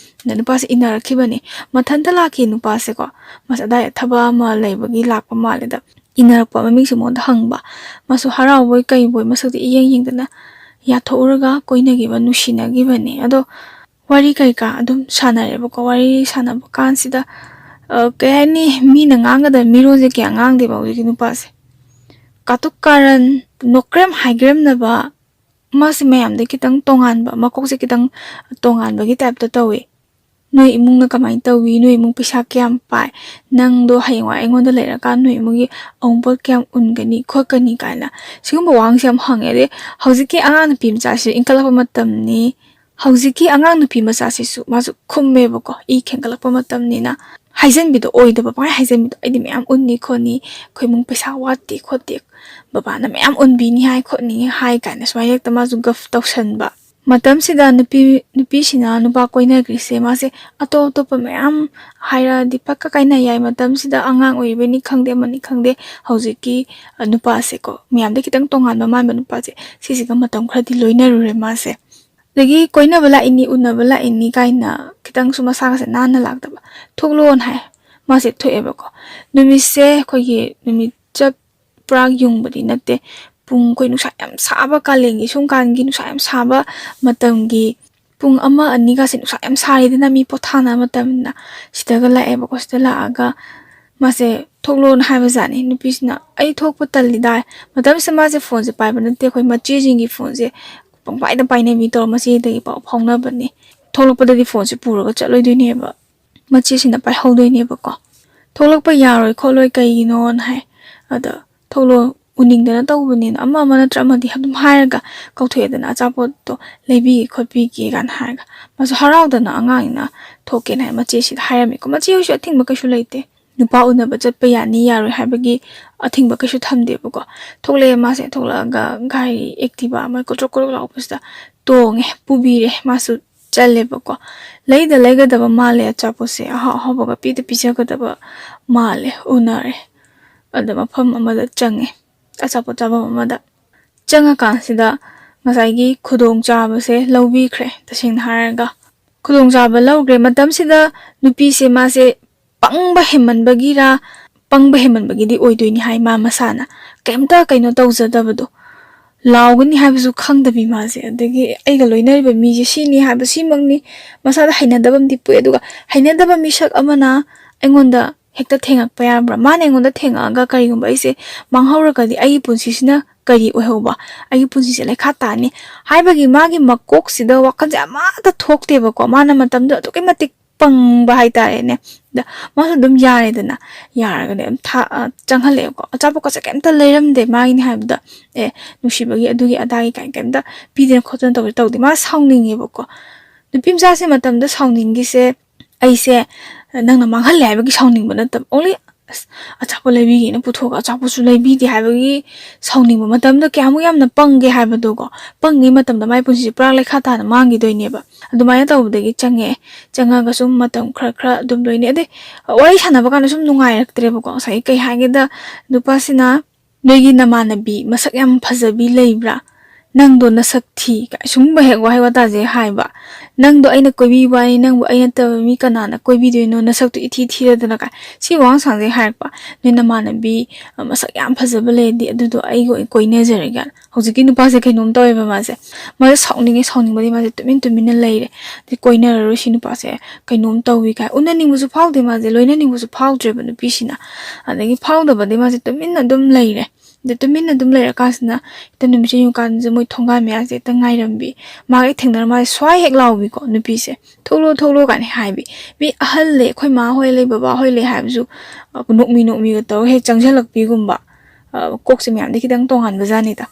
ꯑꯗ ꯅꯨꯄꯥꯁꯦ ꯏꯟꯅꯔꯛꯈꯤꯕꯅꯦ꯫ ꯃꯊꯟꯇ ꯂꯥꯛꯈꯤ ꯅꯨꯄꯥꯁꯦꯀꯣ꯫ ꯃꯥꯁꯦ ꯑꯗꯥꯏꯗ ꯊꯕꯛ ꯑꯃ ꯂꯩꯕꯒꯤ ꯂꯥꯛꯄ ꯃꯥꯜꯂꯦꯗ꯫ ꯏꯟꯅꯔꯛꯄ ꯃꯃꯤꯡꯁꯦ ꯃꯉꯣꯟꯗ ꯍꯪꯕ꯫ ꯃꯥꯁꯨ ꯍꯔꯥꯎꯕꯣꯏ ꯀꯩꯕꯣꯏ ꯃꯁꯛꯇꯤ ꯏꯌꯦꯡ ꯌꯦꯡꯗꯅ ꯌꯥꯊꯣꯛꯎꯔꯒ ꯀꯣꯏꯅꯈꯤꯕ, ꯅꯨꯡꯁꯤꯅꯈꯤꯕꯅꯦ꯫ ꯑꯗꯣ ꯋꯥꯔꯤ ꯀꯩꯀꯥ ꯑꯗꯨꯝ ꯁꯥꯟꯅꯔꯦꯕꯀꯣ꯫ ꯋꯥꯔꯤ ꯁꯥꯟꯅꯕ ꯀꯥꯟꯁꯤꯗ, ꯑ, ꯀꯩ ꯍꯥꯏꯅꯤ, ꯃꯤꯅ ꯉꯥꯡꯒꯗꯕ ꯃꯤꯔꯣꯜꯁꯦ ꯀꯌꯥ ꯉꯥꯡꯗꯦꯕ ꯍꯧꯖꯤꯛꯀꯤ ꯅꯨꯄꯥꯁꯦ꯫ ꯀꯥꯇꯨꯛ ꯀꯥꯔꯟ, ꯅꯣꯀ꯭ꯔꯦꯝ ꯍꯥꯏꯒ꯭ꯔꯦꯝꯅꯕ, ꯃꯥꯁꯦ ꯃꯌꯥꯝꯗꯩ ꯈꯤꯇꯪ ꯇꯣꯉꯥꯟꯕ, ꯃꯀꯣꯛꯁꯦ ꯈꯤꯇꯪ ꯇꯣꯉꯥꯟꯕꯒꯤ ꯇꯥꯏꯞꯇ ꯇꯧꯋꯦ꯫ "ꯅꯣꯏ ꯏꯃꯨꯡꯅ ꯀꯃꯥꯏꯅ ꯇꯧꯏ? ꯅꯣꯏ ꯏꯃꯨꯡ ꯄꯩꯁꯥ ꯀꯌꯥꯝ ꯄꯥꯏ? ꯅꯪꯗꯣ ꯍꯌꯦꯡꯋꯥꯏ ꯑꯩꯉꯣꯟꯗ ꯂꯩꯔꯀꯥꯟ ꯅꯣꯏ ꯏꯃꯨꯡꯒꯤ ꯑꯋꯨꯟꯄꯣꯠ ꯀꯌꯥꯝ ꯎꯟꯒꯅꯤ ꯈꯣꯠꯀꯅꯤ?" ꯀꯥꯏꯅ ꯁꯤꯒꯨꯝꯕ ꯋꯥꯍꯪꯁꯦ ꯌꯥꯝ ꯍꯪꯉꯦ꯫ ꯑꯗꯩ ꯍꯧꯖꯤꯛꯀꯤ ꯑꯉꯥꯡ ꯅꯨꯄꯤ ꯃꯆꯥꯁꯤꯁꯨ ꯏꯟꯈꯠꯂꯛꯄ ꯃꯇꯝꯅꯤ꯫ ꯍꯧꯖꯤꯛꯀꯤ ꯑꯉꯥꯡ ꯅꯨꯄꯤ ꯃꯆꯥꯁꯤꯁꯨ ꯃꯥꯁꯨ ꯈꯨꯝꯃꯦꯕꯀꯣ, ꯏ ꯈꯦꯡꯒꯠꯂꯛꯄ ꯃꯇꯝꯅꯤꯅ꯫ ꯍꯥꯏꯖꯟꯕꯤꯗꯣ ꯑꯣꯏꯗꯕ, ꯄꯪꯍꯥꯏ ꯍꯥꯏꯖꯟꯕꯤꯗꯣ, "ꯑꯩꯗꯤ ꯃꯌꯥꯝ ꯎꯟꯅꯤ ꯈꯣꯠꯅꯤ, ꯑꯩꯈꯣꯏ ꯏꯃꯨꯡ ꯄꯩꯁꯥ ꯋꯥꯠꯇꯦ ꯈꯣꯠꯇꯦ, ꯕꯕꯥꯅ ꯃꯌꯥꯝ ꯎꯟꯕꯤꯅꯤ ꯍꯥꯏ ꯈꯣꯠꯅꯤ ꯍꯥꯏ" ꯀꯥꯏꯅ ꯁꯨꯃꯥꯏꯅ ꯍꯦꯛꯇ ꯃꯥꯁꯨ ꯒꯐ ꯇꯧꯁꯟꯕ꯫ ꯃꯇꯝꯁꯤꯗ ꯅꯨꯄꯤ, ꯅꯨꯄꯤꯁꯤꯅ ꯅꯨꯄꯥ ꯀꯣꯏꯅꯈ꯭ꯔꯤꯁꯦ ꯃꯥꯁꯦ ꯑꯇꯣꯞ ꯑꯇꯣꯞꯄ ꯃꯌꯥꯝ ꯍꯥꯏꯔꯛꯑꯗꯤ ꯄꯛꯀ ꯀꯥꯏꯅ ꯌꯥꯏ꯫ ꯃꯇꯝꯁꯤꯗ ꯑꯉꯥꯡ ꯑꯣꯏꯔꯤꯕꯅꯤ ꯈꯪꯗꯦ, ꯑꯃꯅꯤ ꯈꯪꯗꯦ, ꯍꯧꯖꯤꯛꯀꯤ, ꯑ, ꯅꯨꯄꯥꯁꯦꯀꯣ, ꯃꯌꯥꯝꯗ ꯈꯤꯇꯪ ꯇꯣꯉꯥꯟꯕ ꯃꯥꯟꯕ ꯅꯨꯄꯥꯁꯦ, ꯁꯤꯁꯤꯒ ꯃꯇꯝ ꯈꯔꯗꯤ ꯂꯣꯏꯅꯔꯨꯔꯦ ꯃꯥꯁꯦ꯫ ꯑꯗꯒꯤ ꯀꯣꯏꯅꯕ ꯂꯥꯛꯏꯅꯤ, ꯎꯅꯕ ꯂꯥꯛꯏꯅꯤ ꯀꯥꯏꯅ ꯈꯤꯇꯪꯁꯨ ꯃꯁꯥꯒꯁꯦ ꯅꯥꯟꯅ ꯂꯥꯛꯇꯕ꯫ "ꯊꯣꯛꯂꯛꯑꯣꯅ" ꯍꯥꯏ꯫ ꯃꯥꯁꯦ ꯊꯣꯛꯑꯦꯕꯀꯣ꯫ ꯅꯨꯃꯤꯠꯁꯦ ꯑꯩꯈꯣꯏꯒꯤ ꯅꯨꯃꯤꯠ ꯆꯞ ꯄꯨꯔꯥ ꯌꯨꯡꯕꯗꯤ ꯅꯠꯇꯦ꯫ ꯄꯨꯡ, ꯑꯩꯈꯣꯏ ꯅꯨꯡꯁꯥ ꯌꯥꯝ ꯁꯥꯕ ꯀꯥꯂꯦꯟꯒꯤ, ꯁꯨꯝ ꯀꯥꯟꯒꯤ ꯅꯨꯡꯁꯥ ꯌꯥꯝ ꯁꯥꯕ ꯃꯇꯝꯒꯤ ꯄꯨꯡ ꯑꯃ ꯑꯅꯤꯒꯁꯦ ꯅꯨꯡꯁꯥ ꯌꯥꯝ ꯁꯥꯔꯤꯗꯅ, ꯃꯤ ꯄꯣꯊꯥꯅꯕ ꯃꯇꯝꯗ꯫ ꯁꯤꯗꯒ ꯂꯥꯛꯑꯦꯕꯀꯣ꯫ ꯁꯤꯗ ꯂꯥꯛꯑꯒ ꯃꯥꯁꯦ ꯊꯣꯛꯂꯣꯅ ꯍꯥꯏꯕ ꯖꯥꯠꯅꯤ꯫ ꯅꯨꯄꯤꯁꯤꯅ "ꯑꯩ ꯊꯣꯛꯄ ꯇꯜꯂꯤꯗꯥꯏ"꯫ ꯃꯇꯝꯁꯤꯗ ꯃꯥꯁꯦ ꯐꯣꯟꯁꯦ ꯄꯥꯏꯕ ꯅꯠꯇꯦ, ꯑꯩꯈꯣꯏ ꯃꯆꯦꯁꯤꯡꯒꯤ ꯐꯣꯟꯁꯦ ꯄꯪꯄꯥꯏꯗ ꯄꯥꯏꯅꯕꯤ ꯇꯧꯔ ꯃꯆꯦꯗꯒꯤ ꯄꯥꯎ ꯐꯥꯎꯅꯕꯅꯦ꯫ ꯊꯣꯛꯂꯛꯄꯗꯗꯤ ꯐꯣꯟꯁꯦ ꯄꯨꯔꯒ ꯆꯠꯂꯣꯏꯗꯣꯏꯅꯦꯕ, ꯃꯆꯦꯁꯤꯅ ꯄꯥꯏꯍꯧꯗꯣꯏꯅꯦꯕꯀꯣ꯫ "ꯊꯣꯛꯂꯛꯄ ꯌꯥꯔꯣꯏ ꯈꯣꯠꯂꯣꯏ ꯀꯩꯒꯤꯅꯣꯅ" ꯍꯥꯏ꯫ ꯑꯗ "ꯊꯣꯛꯂꯛꯑꯣ, ꯎꯅꯤꯡꯗꯅ ꯇꯧꯕꯅꯤꯅ" ꯑꯃ ꯑꯃ ꯅꯠꯇ꯭ꯔ ꯑꯃꯗꯤ ꯑꯗꯨꯝ ꯍꯥꯏꯔꯒ ꯀꯧꯊꯣꯛꯑꯦꯗꯅ, "ꯑꯆꯥꯄꯣꯠꯇꯣ ꯂꯩꯕꯤꯒꯦ ꯈꯣꯠꯄꯤꯒꯦ" ꯀꯥꯏꯅ ꯍꯥꯏꯔꯒ꯫ ꯃꯥꯁꯨ ꯍꯔꯥꯎꯗꯅ ꯑꯉꯥꯡꯅꯤꯅ "ꯊꯣꯛꯀꯦꯅ" ꯍꯥꯏ ꯃꯆꯦꯁꯤꯗ ꯍꯥꯏꯔꯝꯃꯤꯀꯣ꯫ ꯃꯆꯦ ꯍꯣꯏꯁꯨ ꯑꯊꯤꯡꯕ ꯀꯩꯁꯨ ꯂꯩꯇꯦ, ꯅꯨꯄꯥ ꯎꯅꯕ ꯆꯠꯄ ꯌꯥꯅꯤ ꯌꯥꯔꯣꯏ ꯍꯥꯏꯕꯒꯤ ꯑꯊꯤꯡꯕ ꯀꯩꯁꯨ ꯊꯝꯗꯦꯕꯀꯣ꯫ ꯊꯣꯛꯂꯛꯑꯦ ꯃꯥꯁꯦ꯫ ꯊꯣꯛꯂꯛꯑꯒ ꯒꯥꯔꯤ Activa ꯑꯃ ꯀꯣꯇ꯭ꯔꯣꯛ ꯀꯣꯇ꯭ꯔꯣꯛ ꯂꯥꯎꯕꯁꯤꯗ ꯇꯣꯡꯉꯦ, ꯄꯨꯕꯤꯔꯦ꯫ ꯃꯥꯁꯨ ꯆꯠꯂꯦꯕꯀꯣ꯫ ꯂꯩꯗ ꯂꯩꯒꯗꯕ ꯃꯥꯜꯂꯦ ꯑꯆꯥꯄꯣꯠꯁꯦ, ꯑꯍꯥꯎ ꯑꯍꯥꯎꯕꯒ ꯄꯤꯗ ꯄꯤꯖꯒꯗꯕ ꯃꯥꯜꯂꯦ꯫ ꯎꯅꯔꯦ꯫ ꯑꯗ ꯃꯐꯝ ꯑꯃꯗ ꯆꯪꯉꯦ, ꯑꯆꯥꯄꯣꯠ ꯆꯥꯐꯝ ꯑꯃꯗ꯫ ꯆꯪꯉꯀꯥꯟꯁꯤꯗ ꯉꯁꯥꯏꯒꯤ ꯈꯨꯗꯣꯡꯆꯥꯕꯁꯦ ꯂꯧꯕꯤꯈ꯭ꯔꯦ, ꯇꯁꯦꯡꯅ ꯍꯥꯏꯔꯒ꯫ ꯈꯨꯗꯣꯡꯆꯥꯕ ꯂꯧꯈ꯭ꯔꯦ꯫ ꯃꯇꯝꯁꯤꯗ ꯅꯨꯄꯤꯁꯦ ꯃꯥꯁꯦ ꯄꯪꯕ ꯍꯦꯟꯃꯟꯕꯒꯤꯔ, ꯄꯪꯕ ꯍꯦꯟꯃꯟꯕꯒꯤꯗꯤ ꯑꯣꯏꯗꯣꯏꯅꯤ ꯍꯥꯏ ꯃꯥ ꯃꯁꯥꯅ꯫ ꯀꯩꯝꯇ ꯀꯩꯅꯣ ꯇꯧꯖꯗꯕꯗꯣ, ꯂꯥꯎꯒꯅꯤ ꯍꯥꯏꯕꯁꯨ ꯈꯪꯗꯕꯤ ꯃꯥꯁꯦ꯫ ꯑꯗꯒꯤ ꯑꯩꯒ ꯂꯣꯏꯅꯔꯤꯕ ꯃꯤꯁꯦ ꯁꯤꯅꯤ ꯍꯥꯏꯕ ꯁꯤꯃꯛꯅꯤ꯫ ꯃꯁꯥꯗ ꯍꯩꯅꯗꯕ ꯑꯃꯗꯤ ꯄꯣꯛꯑꯦ꯫ ꯑꯗꯨꯒ ꯍꯩꯅꯗꯕ ꯃꯤꯁꯛ ꯑꯃꯅ ꯑꯩꯉꯣꯟꯗ ꯍꯦꯛꯇ ꯊꯦꯡꯉꯛꯄ ꯌꯥꯕ꯭ꯔꯥ? ꯃꯥꯅ ꯑꯩꯉꯣꯟꯗ ꯊꯦꯡꯉꯛꯑꯒ ꯀꯔꯤꯒꯨꯝꯕ ꯑꯩꯁꯦ ꯃꯥꯡꯍꯧꯔꯒꯗꯤ ꯑꯩꯒꯤ ꯄꯨꯟꯁꯤꯁꯤꯅ ꯀꯔꯤ ꯑꯣꯏꯍꯧꯕ? ꯑꯩꯒꯤ ꯄꯨꯟꯁꯤꯁꯦ ꯂꯩꯈꯥ ꯇꯥꯅꯤ ꯍꯥꯏꯕꯒꯤ ꯃꯥꯒꯤ ꯃꯀꯣꯛꯁꯤꯗ ꯋꯥꯈꯜꯁꯦ ꯑꯃꯠꯇ ꯊꯣꯛꯇꯦꯕꯀꯣ꯫ ꯃꯥꯅ ꯃꯇꯝꯗꯨꯗ ꯑꯗꯨꯛꯀꯤ ꯃꯇꯤꯛ ꯄꯪꯕ ꯍꯥꯏꯇꯥꯔꯦꯅꯦ꯫ ꯑꯗ ꯃꯥꯁꯨ ꯑꯗꯨꯝ ꯌꯥꯔꯦꯗꯅ, ꯌꯥꯔꯒꯅꯦ ꯑꯗꯨꯝ ꯊꯥ-, ꯑ, ꯆꯪꯍꯜꯂꯛꯑꯦꯀꯣ꯫ ꯑꯆꯥꯄꯣꯠꯀꯁꯦ ꯀꯩꯝꯇ ꯂꯩꯔꯝꯗꯦ ꯃꯥꯒꯤꯅꯤ ꯍꯥꯏꯕꯗ, ꯑꯦ, ꯅꯨꯡꯁꯤꯕꯒꯤ ꯑꯗꯨꯒꯤ ꯑꯗꯥꯒꯤ ꯀꯥꯏꯅ ꯀꯩꯝꯇ ꯄꯤꯗꯅ ꯈꯣꯠꯇꯅ ꯇꯧꯗꯦ, ꯇꯧꯗꯦ꯫ ꯃꯥ ꯁꯥꯎꯅꯤꯡꯉꯦꯕꯀꯣ꯫ ꯅꯨꯄꯤ ꯃꯆꯥꯁꯦ ꯃꯇꯝꯗ ꯁꯥꯎꯅꯤꯡꯈꯤꯁꯦ ꯑꯩꯁꯦ ꯅꯪꯅ ꯃꯥꯡꯍꯜꯂꯦ ꯍꯥꯏꯕꯒꯤ ꯁꯥꯎꯅꯤꯡꯕ ꯅꯠꯇꯕ, only ꯑꯁ, ꯑꯆꯥꯄꯣꯠ ꯂꯩꯕꯤꯒꯦꯅ ꯄꯨꯊꯣꯛꯑꯒ ꯑꯆꯥꯄꯣꯠꯁꯨ ꯂꯩꯕꯤꯗꯦ ꯍꯥꯏꯕꯒꯤ ꯁꯥꯎꯅꯤꯡꯕ꯫ ꯃꯇꯝꯗ ꯀꯌꯥꯃꯨꯛ ꯌꯥꯝꯅ ꯄꯪꯒꯦ ꯍꯥꯏꯕꯗꯣꯀꯣ꯫ ꯄꯪꯉꯤꯉꯩ ꯃꯇꯝꯗ ꯃꯥꯏ ꯄꯨꯟꯁꯤꯁꯦ ꯄꯨꯔꯥ ꯂꯩꯈꯥ ꯇꯥꯅ ꯃꯥꯡꯈꯤꯗꯣꯏꯅꯦꯕ꯫ ꯑꯗꯨꯃꯥꯏꯅ ꯇꯧꯕꯗꯒꯤ ꯆꯪꯉꯛꯑꯦ꯫ ꯆꯪꯉꯒ ꯁꯨꯝ ꯃꯇꯝ ꯈꯔ ꯈꯔ ꯑꯗꯨꯝ ꯂꯣꯏꯅꯩ꯫ ꯑꯗꯩ ꯋꯥꯔꯤ ꯁꯥꯟꯅꯕ ꯀꯥꯟꯗ ꯁꯨꯝ ꯅꯨꯡꯉꯥꯏꯔꯛꯇ꯭ꯔꯦꯕꯀꯣ꯫ ꯉꯁꯥꯏꯒꯤ ꯀꯩ ꯍꯥꯏꯒꯦꯗ, ꯅꯨꯄꯥꯁꯤꯅ "ꯅꯣꯏꯒꯤ ꯅꯃꯥꯟꯅꯕꯤ ꯃꯁꯛ ꯌꯥꯝ ꯐꯖꯕꯤ ꯂꯩꯕ꯭ꯔꯥ? ꯅꯪꯗꯣ ꯅꯁꯛ ꯊꯤ" ꯀꯥꯏ ꯁꯨꯝꯕ ꯍꯦꯛ ꯋꯥꯍꯩ ꯋꯥꯇꯥꯁꯦ ꯍꯥꯏꯕ꯫ "ꯅꯪꯗꯣ ꯑꯩꯅ ꯀꯣꯏꯕꯤꯕ ꯋꯥꯅꯤ, ꯅꯪꯕꯨ ꯑꯩ ꯅꯠꯇꯕ ꯃꯤ ꯀꯅꯥꯅ ꯀꯣꯏꯕꯤꯗꯣꯏꯅꯣ? ꯅꯁꯛꯇꯣ ꯏꯊꯤ ꯊꯤꯔꯗꯅ" ꯀꯥꯏ ꯁꯤ ꯋꯥꯍꯪ ꯁꯥꯡꯁꯦ ꯍꯥꯏꯔꯛꯄ꯫ "ꯅꯣꯏ ꯅꯃꯥꯟꯅꯕꯤ, ꯑ, ꯃꯁꯛ ꯌꯥꯝ ꯐꯖꯕ ꯂꯩꯔꯗꯤ ꯑꯗꯨꯗꯣ ꯑꯩꯒ ꯑꯣꯏꯅ ꯀꯣꯏꯅꯖꯔꯒꯦ"꯫ ꯍꯧꯖꯤꯛꯀꯤ ꯅꯨꯄꯥꯁꯦ ꯀꯩꯅꯣꯝ ꯇꯧꯋꯦꯕ ꯃꯥꯁꯦ꯫ ꯃꯥꯁꯦ ꯁꯥꯎꯅꯤꯡꯉꯦ, ꯁꯥꯎꯅꯤꯡꯕꯗꯤ ꯃꯥꯁꯦ ꯇꯨꯃꯤꯟ ꯇꯨꯃꯤꯟꯅ ꯂꯩꯔꯦ꯫ ꯑꯗꯩ "ꯀꯣꯏꯅꯔꯔꯣꯏ ꯁꯤ ꯅꯨꯄꯥꯁꯦ, ꯀꯩꯅꯣꯝ ꯇꯧꯏ" ꯀꯥꯏ꯫ ꯎꯅꯅꯤꯡꯕꯁꯨ ꯐꯥꯎꯗꯦ ꯃꯥꯁꯦ, ꯂꯣꯏꯅꯅꯤꯡꯕꯁꯨ ꯐꯥꯎꯗ꯭ꯔꯦꯕ ꯅꯨꯄꯤꯁꯤꯅ꯫ ꯑꯗꯒꯤ ꯐꯥꯎꯗꯕꯗꯩ ꯃꯥꯁꯦ ꯇꯨꯃꯤꯟꯅ ꯑꯗꯨꯝ ꯂꯩꯔꯦ꯫ ꯑꯗ ꯇꯨꯃꯤꯟꯅ ꯑꯗꯨꯝ ꯂꯩꯔꯀꯥꯟꯁꯤꯗ ꯍꯦꯛꯇ ꯅꯨꯃꯤꯠꯁꯦ ꯌꯨꯡꯀꯥꯟꯁꯤꯗ ꯃꯣꯏ ꯊꯣꯡꯒꯥꯟ ꯃꯌꯥꯁꯦ ꯍꯦꯛꯇ ꯉꯥꯏꯔꯝꯕꯤ꯫ ꯃꯥꯒ ꯍꯦꯛ ꯊꯦꯡꯅꯔ ꯃꯥꯁꯦ ꯁ꯭ꯋꯥꯏ ꯍꯦꯛ ꯂꯥꯎꯕꯤꯀꯣ ꯅꯨꯄꯤꯁꯦ꯫ "ꯊꯣꯛꯂꯛꯑꯣ, ꯊꯣꯛꯂꯛꯑꯣ" ꯀꯥꯏꯅ ꯍꯥꯏꯕꯤ꯫ ꯃꯤ ꯑꯍꯜ ꯂꯩ, ꯑꯩꯈꯣꯏ ꯃꯥ ꯍꯣꯏ ꯂꯩ, ꯕꯕꯥ ꯍꯣꯏ ꯂꯩ ꯍꯥꯏꯕꯁꯨ, ꯑ, ꯅꯣꯛꯃꯤ ꯅꯣꯛꯃꯤꯒ ꯇꯧꯔꯒ ꯍꯦꯛ ꯆꯪꯁꯤꯜꯂꯛꯄꯤꯒꯨꯝꯕ꯫ ꯑ, ꯀꯣꯛꯁꯦ ꯃꯌꯥꯝꯗꯤ ꯈꯤꯇꯪ ꯇꯣꯉꯥꯟꯕ ꯖꯥꯠꯅꯤꯗ꯫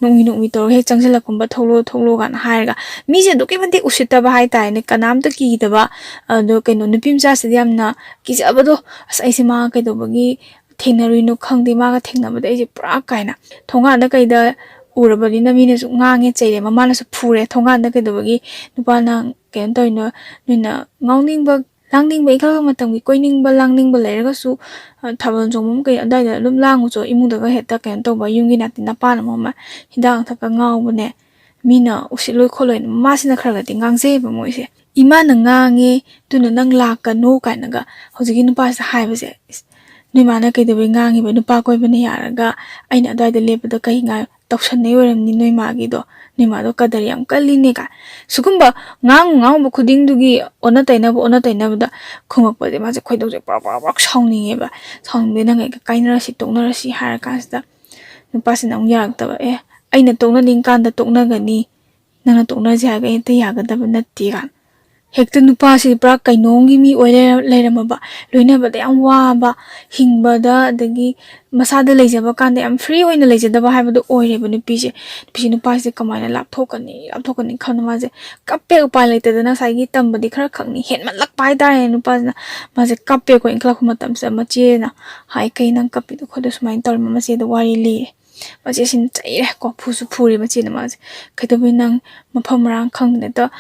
ꯅꯣꯛꯃꯤ ꯅꯣꯛꯃꯤ ꯇꯧꯔꯒ ꯍꯦꯛ ꯆꯪꯁꯤꯜꯂꯛꯀꯨꯝꯕ, "ꯊꯣꯛꯂꯛꯑꯣ, ꯊꯣꯛꯂꯛꯑꯣ" ꯀꯥꯏꯅ ꯍꯥꯏꯔꯒ꯫ ꯃꯤꯁꯦ ꯑꯗꯨꯛꯀꯤ ꯃꯇꯤꯛ ꯎꯁꯤꯠꯇꯕ ꯍꯥꯏꯇꯥꯔꯦꯅꯦ, ꯀꯅꯥꯝꯇ ꯀꯤꯗꯕ꯫ ꯑꯗꯣ ꯀꯩꯅꯣ, ꯅꯨꯄꯤ ꯃꯆꯥꯁꯤꯗꯤ ꯌꯥꯝꯅ ꯀꯤꯖꯕꯗꯣ꯫ "ꯑꯁ, ꯑꯩꯁꯦ ꯃꯥ ꯀꯩꯗꯧꯕꯒꯤ ꯊꯦꯡꯅꯔꯨꯏꯅꯣ ꯈꯪꯗꯦ, ꯃꯥꯒ ꯊꯦꯡꯅꯕꯗ ꯑꯩꯁꯦ ꯄꯨꯔꯥ" ꯀꯥꯏꯅ꯫ ꯊꯣꯡꯒꯥꯟꯗ ꯀꯩꯗ ꯎꯔꯕꯅꯤꯅ ꯃꯤꯅꯁꯨ ꯉꯥꯡꯉꯦ, ꯆꯩꯔꯦ, ꯃꯃꯥꯅꯁꯨ ꯐꯨꯔꯦ ꯊꯣꯡꯒꯥꯟꯗ꯫ "ꯀꯩꯗꯧꯕꯒꯤ ꯅꯨꯄꯥꯅ ꯀꯩꯅꯣ ꯇꯧꯔꯤꯅꯣ? ꯅꯣꯏꯅ ꯉꯥꯎꯅꯤꯡꯕ, ꯂꯥꯡꯅꯤꯡꯕ, ꯏꯟꯈꯠꯂꯛꯄ ꯃꯇꯝꯒꯤ ꯀꯣꯏꯅꯤꯡꯕ ꯂꯥꯡꯅꯤꯡꯕ ꯂꯩꯔꯒꯁꯨ, ꯑ, ꯊꯥꯕꯜ ꯆꯣꯡꯐꯝ ꯀꯩ ꯑꯗꯨꯋꯥꯏꯗ ꯑꯗꯨꯝ ꯂꯥꯡꯉꯨꯆꯣ, ꯏꯃꯨꯡꯗꯒ ꯍꯦꯛꯇ ꯀꯩꯅꯣ ꯇꯧꯕ, ꯌꯨꯝꯒꯤ ꯅꯥꯇꯤ ꯅꯄꯥꯅ ꯃꯔꯣꯟ ꯑꯃ ꯍꯤꯗꯥꯛ ꯂꯥꯡꯊꯛꯀ ꯉꯥꯎꯕꯅꯦ, ꯃꯤꯅ ꯎꯁꯤꯠꯂꯣꯏ ꯈꯣꯠꯂꯣꯏꯅ" ꯃꯃꯥꯁꯤꯅ ꯈꯔ ꯈꯔꯗꯤ ꯉꯥꯡꯖꯩꯌꯦꯕ ꯃꯣꯏꯁꯦ꯫ "ꯏꯃꯥꯅ ꯉꯥꯡꯉꯦ, ꯑꯗꯨꯅ ꯅꯪ ꯂꯥꯛꯀꯅꯨ" ꯀꯥꯏꯅꯒ ꯍꯧꯖꯤꯛꯀꯤ ꯅꯨꯄꯥꯁꯤꯗ ꯍꯥꯏꯕꯁꯦ꯫ ꯏꯁ, ꯅꯣꯏ ꯃꯥꯅ ꯀꯩꯗꯧꯕꯩ ꯉꯥꯡꯉꯤꯕ? ꯅꯨꯄꯥ ꯀꯣꯏꯕꯅ ꯌꯥꯔꯒ ꯑꯩꯅ ꯑꯗꯨꯋꯥꯏꯗ ꯂꯦꯞꯄꯗ ꯀꯩ ꯉꯥꯏ ꯇꯧꯁꯟꯅꯩ ꯑꯣꯏꯔꯝꯅꯤ ꯅꯣꯏ ꯃꯥꯒꯤꯗꯣ? ꯅꯣꯏ ꯃꯥꯗꯣ ꯀꯗꯔ ꯌꯥꯝ ꯀꯜꯂꯤꯅꯦ ꯀꯥꯏ꯫ ꯁꯤꯒꯨꯝꯕ ꯉꯥꯡꯉꯨ ꯉꯥꯡꯉꯨꯕ ꯈꯨꯗꯤꯡꯗꯨꯒꯤ ꯑꯣꯟꯅ ꯇꯩꯅꯕ, ꯑꯣꯟꯅ ꯇꯩꯅꯕꯗ ꯈꯨꯝꯃꯛꯄꯁꯦ ꯃꯥꯁꯦ ꯈꯣꯏꯗꯧꯁꯦ ꯄ꯭ꯔꯣꯛ ꯄ꯭ꯔꯣꯛ ꯄ꯭ꯔꯣꯛ ꯁꯥꯎꯅꯤꯡꯉꯦꯕ꯫ ꯁꯥꯎꯅꯤꯡꯕꯗꯤ "ꯅꯪ ꯑꯩꯒ ꯀꯥꯏꯅꯔꯁꯤ, ꯇꯣꯛꯅꯔꯁꯤ" ꯍꯥꯏꯔ ꯀꯥꯟꯁꯤꯗ ꯅꯨꯄꯥꯁꯤꯅ ꯑꯃꯨꯛ ꯌꯥꯔꯛꯇꯕ꯫ "ꯑꯦ, ꯑꯩꯅ ꯇꯣꯛꯅꯅꯤꯡ ꯀꯥꯟꯗ ꯇꯣꯛꯅꯒꯅꯤ, ꯅꯪꯅ ꯇꯣꯛꯅꯁꯤ ꯍꯥꯏꯔꯒ ꯑꯩ ꯍꯦꯛꯇ ꯌꯥꯒꯗꯕ ꯅꯠꯇꯦ" ꯀꯥꯏꯅ꯫ ꯍꯦꯛꯇ ꯅꯨꯄꯥꯁꯤ ꯄꯨꯔꯥ ꯀꯩꯅꯣꯝꯒꯤ ꯃꯤ ꯑꯣꯏ ꯂꯩꯔ-, ꯂꯩꯔꯝꯃꯕ꯫ ꯂꯣꯏꯅꯕꯗ ꯌꯥꯝ ꯋꯥꯕ, ꯍꯤꯡꯕꯗ, ꯑꯗꯒꯤ ꯃꯁꯥꯗ ꯂꯩꯖꯕ ꯀꯥꯟꯗ ꯌꯥꯝ ꯐ꯭ꯔꯤ ꯑꯣꯏꯅ ꯂꯩꯖꯗꯕ ꯍꯥꯏꯕꯗꯣ ꯑꯣꯏꯔꯦꯕ ꯅꯨꯄꯤꯁꯦ꯫ ꯅꯨꯄꯤꯁꯦ ꯅꯨꯄꯥꯁꯦ ꯀꯃꯥꯏꯅ ꯂꯥꯞꯊꯣꯛꯀꯅꯤ, ꯂꯥꯞꯊꯣꯛꯀꯅꯤ ꯈꯟꯕ ꯃꯥꯁꯦ ꯀꯞꯄꯦ꯫ ꯎꯄꯥꯏ ꯂꯩꯇꯗꯅ ꯉꯁꯥꯏꯒꯤ ꯇꯝꯕꯗꯤ ꯈꯔ ꯈꯛꯅꯤ, ꯍꯦꯟꯃꯜꯂꯛꯄ ꯍꯥꯏꯇꯥꯔꯦ ꯅꯨꯄꯥꯁꯤꯅ꯫ ꯃꯥꯁꯦ ꯀꯞꯄꯦꯀꯣ꯫ ꯏꯟꯈꯠꯂꯛꯄ ꯃꯇꯝꯁꯤꯗ ꯃꯆꯦꯅ ꯍꯥꯏ, "ꯀꯩ ꯅꯪ ꯀꯞꯄꯤꯗꯣ ꯈꯣꯠꯇꯣ?" ꯁꯨꯃꯥꯏꯅ ꯇꯧꯔꯦ꯫ ꯃꯆꯦꯗ ꯋꯥꯔꯤ ꯂꯤꯔꯦ꯫ ꯃꯆꯦꯁꯤꯅ ꯆꯩꯔꯦ ꯀꯣ, ꯐꯨꯁꯨ ꯐꯨꯔꯦ ꯃꯆꯦꯅ ꯃꯥꯁꯦ꯫ "ꯀꯩꯗꯧꯕꯩ ꯅꯪ ꯃꯐꯝ ꯃꯔꯥꯡ ꯈꯪꯗꯅ ꯍꯦꯛꯇ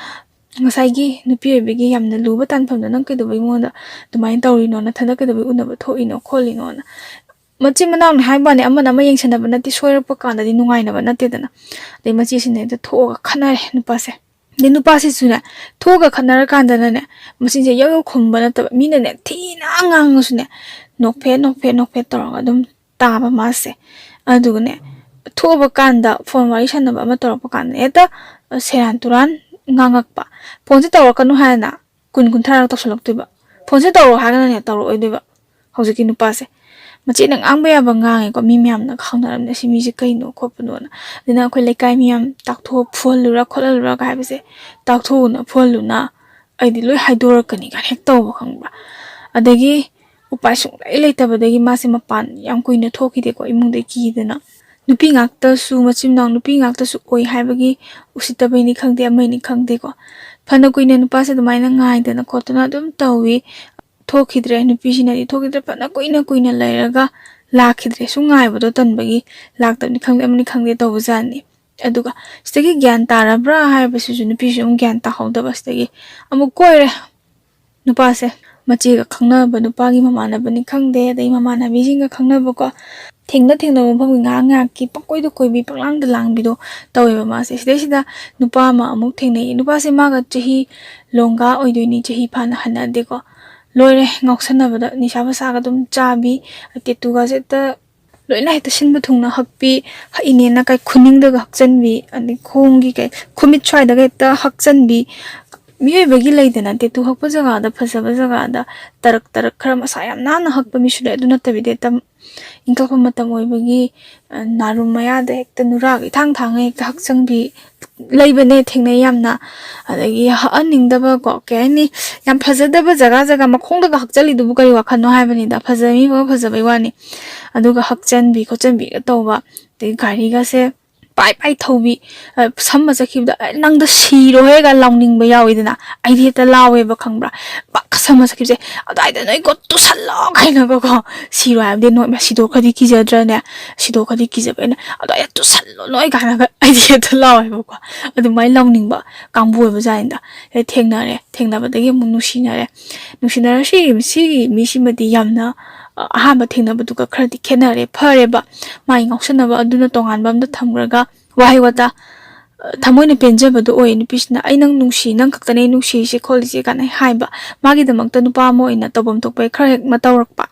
ꯉꯁꯥꯏꯒꯤ ꯅꯨꯄꯤ ꯑꯣꯏꯕꯒꯤ ꯌꯥꯝꯅ ꯂꯨꯕ ꯇꯥꯟꯐꯝꯗꯣ ꯅꯪ ꯀꯩꯗꯧꯕꯩ ꯃꯉꯣꯟꯗ ꯑꯗꯨꯃꯥꯏꯅ ꯇꯧꯔꯤꯅꯣ? ꯅꯊꯟꯗ ꯀꯩꯗꯧꯕꯩ ꯎꯅꯕ ꯊꯣꯛꯏꯅꯣ ꯈꯣꯠꯂꯤꯅꯣꯅ?" ꯃꯆꯤꯟ ꯃꯅꯥꯎꯅꯤ ꯍꯥꯏꯕ ꯋꯥꯅꯤ, ꯑꯃꯅ ꯑꯃ ꯌꯦꯡꯁꯤꯟꯅꯕ ꯅꯠꯇꯦ, ꯁꯣꯏꯔꯛꯄ ꯀꯥꯟꯗꯗꯤ ꯅꯨꯡꯉꯥꯏꯅꯕ ꯅꯠꯇꯦꯗꯅ꯫ ꯑꯗꯩ ꯃꯆꯦꯁꯤꯅ ꯍꯦꯛꯇ ꯊꯣꯛꯑꯒ ꯈꯠꯅꯔꯦ ꯅꯨꯄꯥꯁꯦ꯫ ꯑꯗꯩ ꯅꯨꯄꯥꯁꯤꯁꯨꯅꯦ, ꯊꯣꯛꯑꯒ ꯈꯠꯅꯔꯀꯥꯟꯗꯅꯅꯦ, ꯃꯆꯤꯟꯁꯦ ꯌꯧ ꯌꯧ ꯈꯨꯝꯕ ꯅꯠꯇꯕ, ꯃꯤꯅꯅꯦ ꯊꯤꯅ ꯉꯥꯡꯉꯁꯨꯅꯦ, ꯅꯣꯛꯐꯦꯠ ꯅꯣꯛꯐꯦꯠ ꯅꯣꯛꯐꯦꯠ ꯇꯧꯔꯒ ꯑꯗꯨꯝ ꯇꯥꯕ ꯃꯥꯁꯦ꯫ ꯑꯗꯨꯒꯅꯦ, ꯊꯣꯛꯑꯕ ꯀꯥꯟꯗ ꯐꯣꯟ ꯋꯥꯔꯤ ꯁꯥꯟꯅꯕ ꯑꯃ ꯇꯧꯔꯛꯄ ꯀꯥꯟꯗ ꯍꯦꯛꯇ ꯁꯦꯔꯥꯟ ꯇꯨꯔꯥꯟ ꯉꯥꯡꯉꯛꯄ꯫ "ꯐꯣꯟꯁꯦ ꯇꯧꯔꯛꯀꯅꯨ" ꯍꯥꯏꯔꯅ ꯀꯨꯟ ꯀꯨꯟꯊ꯭ꯔꯥꯔꯛ ꯇꯧꯁꯜꯂꯛꯇꯣꯏꯕ꯫ "ꯐꯣꯟꯁꯦ ꯇꯧꯔꯛꯑꯣ" ꯍꯥꯏꯔꯒꯅꯅꯦ ꯇꯧꯔꯛꯑꯣꯏꯗꯣꯏꯕ꯫ ꯍꯧꯖꯤꯛꯀꯤ ꯅꯨꯄꯥꯁꯦ ꯃꯆꯦꯅ ꯉꯥꯡꯕ ꯌꯥꯕ ꯉꯥꯡꯉꯦꯀꯣ, ꯃꯤ ꯃꯌꯥꯝꯅ ꯈꯪꯅꯔꯝꯅꯦ ꯁꯤ ꯃꯤꯁꯦ ꯀꯩꯅꯣ ꯈꯣꯠꯄꯅꯣꯅ꯫ ꯑꯗꯨꯅ ꯑꯩꯈꯣꯏ ꯂꯩꯀꯥꯏ ꯃꯤꯌꯥꯝ ꯇꯥꯛꯊꯣꯛꯑ ꯐꯨꯍꯜꯂꯨꯔꯥ ꯈꯣꯠꯍꯜꯂꯨꯔꯥ ꯍꯥꯏꯕꯁꯦ, "ꯇꯥꯛꯊꯣꯛꯎꯅ ꯐꯨꯍꯜꯂꯨꯅ, ꯑꯩꯗꯤ ꯂꯣꯏ ꯍꯥꯏꯗꯣꯔꯛꯀꯅꯤ" ꯀꯥꯏꯅ ꯍꯦꯛ ꯇꯧꯕ, ꯈꯪꯕ꯭ꯔꯥ? ꯑꯗꯒꯤ ꯎꯄꯥꯏ ꯁꯨꯡꯂꯩ ꯂꯩꯇꯕꯗꯒꯤ ꯃꯥꯁꯦ ꯃꯄꯥꯟ ꯌꯥꯝ ꯀꯨꯏꯅ ꯊꯣꯛꯈꯤꯗꯦꯀꯣ, ꯏꯃꯨꯡꯗꯒꯤ ꯀꯤꯗꯅ꯫ ꯅꯨꯄꯤ ꯉꯥꯛꯇꯁꯨ, ꯃꯆꯤꯟ ꯃꯅꯥꯎ ꯅꯨꯄꯤ ꯉꯥꯛꯇꯁꯨ ꯑꯣꯏ ꯍꯥꯏꯕꯒꯤ ꯎꯁꯤꯠꯇꯕꯩꯅꯤ ꯈꯪꯗꯦ, ꯑꯃꯩꯅꯤ ꯈꯪꯗꯦꯀꯣ, ꯐꯅ ꯀꯨꯏꯅ ꯅꯨꯄꯥꯁꯦ ꯑꯗꯨꯃꯥꯏꯅ ꯉꯥꯏꯗꯅ ꯈꯣꯠꯇꯅ ꯑꯗꯨꯝ ꯇꯧꯋꯤ꯫ ꯊꯣꯛꯈꯤꯗ꯭ꯔꯦ, ꯅꯨꯄꯤꯁꯤꯅꯗꯤ ꯊꯣꯛꯈꯤꯗ꯭ꯔꯦ꯫ ꯐꯅ ꯀꯨꯏꯅ ꯀꯨꯏꯅ ꯂꯩꯔꯒ ꯂꯥꯛꯈꯤꯗ꯭ꯔꯦ꯫ ꯁꯨꯝ ꯉꯥꯏꯕꯗꯣ ꯇꯟꯕꯒꯤ ꯂꯥꯛꯇꯕꯅꯤ ꯈꯪꯗꯦ, ꯑꯃꯅꯤ ꯈꯪꯗꯦ ꯇꯧꯕꯖꯥꯠꯅꯤ꯫ ꯑꯗꯨꯒ ꯁꯤꯗꯒꯤ ꯒ꯭ꯌꯥꯟ ꯇꯥꯔꯕ꯭ꯔꯥ ꯍꯥꯏꯕꯁꯤꯁꯨ ꯅꯨꯄꯤꯁꯨ ꯑꯃꯨꯛ ꯒ꯭ꯌꯥꯟ ꯇꯥꯍꯧꯗꯕ꯫ ꯁꯤꯗꯒꯤ ꯑꯃꯨꯛ ꯀꯣꯏꯔꯦ ꯅꯨꯄꯥꯁꯦ꯫ ꯃꯆꯦꯒ ꯈꯪꯅꯕ ꯅꯨꯄꯥꯒꯤ ꯃꯃꯥꯟꯅꯕꯅꯤ ꯈꯪꯗꯦ, ꯑꯗꯩ ꯃꯃꯥꯟꯅꯕꯤꯁꯤꯡꯒ ꯈꯪꯅꯕꯀꯣ, ꯊꯦꯡꯅ ꯊꯦꯡꯅꯕ ꯃꯐꯝꯒꯤ ꯉꯥꯏꯍꯥꯛ ꯉꯥꯏꯍꯥꯛꯀꯤ ꯄꯪꯀꯣꯏꯗ ꯀꯣꯏꯕꯤ, ꯄꯪꯂꯥꯡꯗ ꯂꯥꯡꯕꯤꯗꯣ ꯇꯧꯋꯦꯕ ꯃꯥꯁꯦ꯫ ꯁꯤꯗꯩꯁꯤꯗ ꯅꯨꯄꯥ ꯑꯃ ꯑꯃꯨꯛ ꯊꯦꯡꯅꯩ꯫ ꯅꯨꯄꯥꯁꯦ ꯃꯥꯒ ꯆꯍꯤ ꯂꯣꯡꯒꯥ ꯑꯣꯏꯗꯣꯏꯅꯤ, ꯆꯍꯤ ꯐꯥꯅ ꯍꯟꯅꯗꯦꯀꯣ꯫ ꯂꯣꯏꯔꯦ ꯉꯥꯎꯁꯟꯅꯕꯗ, ꯅꯤꯁꯥ ꯄꯁꯥꯒ ꯑꯗꯨꯝ ꯆꯥꯕꯤ, ꯇꯦꯇꯨꯒꯁꯦ ꯍꯦꯛꯇ ꯂꯣꯏꯅ ꯍꯦꯛꯇ ꯁꯤꯟꯕ ꯊꯨꯡꯅ ꯍꯛꯄꯤ, ꯍꯛꯏꯅꯦꯅ ꯀꯩ ꯈꯨꯅꯤꯡꯗꯒ ꯍꯛꯆꯟꯕꯤ, ꯑꯗꯩ ꯈꯣꯡꯒꯤ ꯀꯩ ꯈꯨꯃꯤꯠ ꯁ꯭ꯋꯥꯏꯗꯒ ꯍꯦꯛꯇ ꯍꯛꯆꯟꯕꯤ꯫ ꯃꯤꯑꯣꯏꯕꯒꯤ ꯂꯩꯗꯅ, ꯇꯦꯇꯨ ꯍꯛꯄ ꯖꯒꯥꯗ, ꯐꯖꯕ ꯖꯒꯥꯗ ꯇꯔꯛ ꯇꯔꯛ ꯈꯔ ꯃꯁꯥ ꯌꯥꯝ ꯅꯥꯟꯅ ꯍꯛꯄ ꯃꯤꯁꯨ ꯂꯩ꯫ ꯑꯗꯨ ꯅꯠꯇꯕꯤꯗ ꯍꯦꯛꯇ ꯏꯪꯈꯠꯂꯛꯄ ꯃꯇꯝ ꯑꯣꯏꯕꯒꯤ, ꯑ, ꯅꯥꯔꯨꯝ ꯃꯌꯥꯗ ꯍꯦꯛꯇ ꯅꯨꯔꯥꯒ ꯏꯊꯥꯡ ꯊꯥꯡꯉ ꯍꯦꯛꯇ ꯍꯛꯆꯟꯕꯤ ꯂꯩꯕꯅꯦ, ꯊꯦꯡꯅꯩ ꯌꯥꯝꯅ꯫ ꯑꯗꯒꯤ ꯍꯛꯍꯟꯅꯤꯡꯗꯕ ꯀꯣ, ꯀꯩ ꯍꯥꯏꯅꯤ, ꯌꯥꯝ ꯐꯖꯗꯕ ꯖꯒꯥ ꯖꯒꯥ ꯃꯈꯣꯡꯗꯒ ꯍꯛꯆꯜꯂꯤꯗꯨꯕꯨ ꯀꯔꯤ ꯋꯥꯈꯜꯅꯣ ꯍꯥꯏꯕꯅꯤꯗ꯫ ꯐꯖꯕ ꯃꯤꯐꯥꯎ ꯐꯖꯕꯩ ꯋꯥꯅꯤ꯫ ꯑꯗꯨꯒ ꯍꯛꯆꯟꯕꯤ ꯈꯣꯠꯆꯟꯕꯤꯒ ꯇꯧꯕ, ꯑꯗꯩ ꯒꯥꯔꯤꯒꯁꯦ ꯄꯥꯏ ꯄꯥꯏ ꯊꯧꯕꯤ, ꯑ, ꯁꯝꯃ ꯆꯠꯈꯤꯕꯗ, "ꯑꯦ, ꯅꯪꯗ ꯁꯤꯔꯣꯍꯦꯒ" ꯂꯥꯎꯅꯤꯡꯕ ꯌꯥꯎꯋꯤꯗꯅ꯫ ꯑꯩꯗꯤ ꯍꯦꯛꯇ ꯂꯥꯎꯋꯦꯕ, ꯈꯪꯕ꯭ꯔꯥ? ꯄꯛꯀ ꯁꯝꯃ ꯆꯠꯈꯤꯕꯁꯦ, "ꯑꯗꯨꯋꯥꯏꯗ ꯅꯣꯏ ꯒꯣꯠ ꯇꯨꯁꯜꯂꯣ" ꯀꯥꯏꯅꯒꯀꯣ꯫ ꯁꯤꯔꯣ ꯍꯥꯏꯕꯗꯤ ꯅꯣꯏ ꯁꯤꯗꯣꯛꯈ꯭ꯔꯗꯤ ꯀꯤꯖꯗ꯭ꯔꯅꯦ? ꯁꯤꯗꯣꯛꯈ꯭ꯔꯗꯤ ꯀꯤꯖꯕ ꯑꯩꯅ, "ꯑꯗꯨꯋꯥꯏꯗ ꯇꯨꯁꯜꯂꯣ ꯅꯣꯏ" ꯀꯥꯏꯅꯒ ꯑꯩꯗꯤ ꯍꯦꯛꯇ ꯂꯥꯎꯋꯦꯕꯀꯣ꯫ ꯑꯗꯨꯃꯥꯏꯅ ꯂꯥꯎꯅꯤꯡꯕ ꯀꯥꯡꯕꯨ ꯑꯣꯏꯕ ꯖꯥꯠꯅꯤꯗ꯫ ꯑꯗꯩ ꯊꯦꯡꯅꯔꯦ, ꯊꯦꯡꯅꯕꯗꯒꯤ ꯑꯃꯨꯛ ꯅꯨꯡꯁꯤꯅꯔꯦ꯫ ꯅꯨꯡꯁꯤꯅꯔ ꯁꯤꯒꯤ, ꯁꯤꯒꯤ ꯃꯤꯁꯤꯃꯗꯤ ꯌꯥꯝꯅ, ꯑ, ꯑꯍꯥꯟꯕ ꯊꯦꯡꯅꯕꯗꯨꯒ ꯈꯔꯗꯤ ꯈꯦꯠꯅꯔꯦ꯫ ꯐꯔꯦꯕ, ꯃꯥꯒꯤ ꯉꯥꯎꯁꯟꯅꯕ ꯑꯗꯨꯅ ꯇꯣꯉꯥꯟꯕ ꯑꯝꯗ ꯊꯝꯈ꯭ꯔꯒ, ꯋꯥꯍꯩ ꯋꯥꯇꯥ, ꯑ, ꯊꯃꯣꯏꯅ ꯄꯦꯟꯖꯕꯗꯣ ꯑꯣꯏ꯫ ꯅꯨꯄꯤꯁꯤꯅ, "ꯑꯩ ꯅꯪ ꯅꯨꯡꯁꯤ, ꯅꯪ ꯈꯛꯇꯅꯦ ꯑꯩ ꯅꯨꯡꯁꯤꯔꯤꯁꯦ ꯈꯣꯠꯂꯤꯁꯦ" ꯀꯥꯏꯅ ꯍꯥꯏꯕ꯫ ꯃꯥꯒꯤꯗꯃꯛꯇ ꯅꯨꯄꯥ ꯑꯃ ꯑꯣꯏꯅ ꯇꯧꯐꯝ ꯊꯣꯛꯄ ꯈꯔ ꯍꯦꯛ ꯃꯇꯧꯔꯛꯄ꯫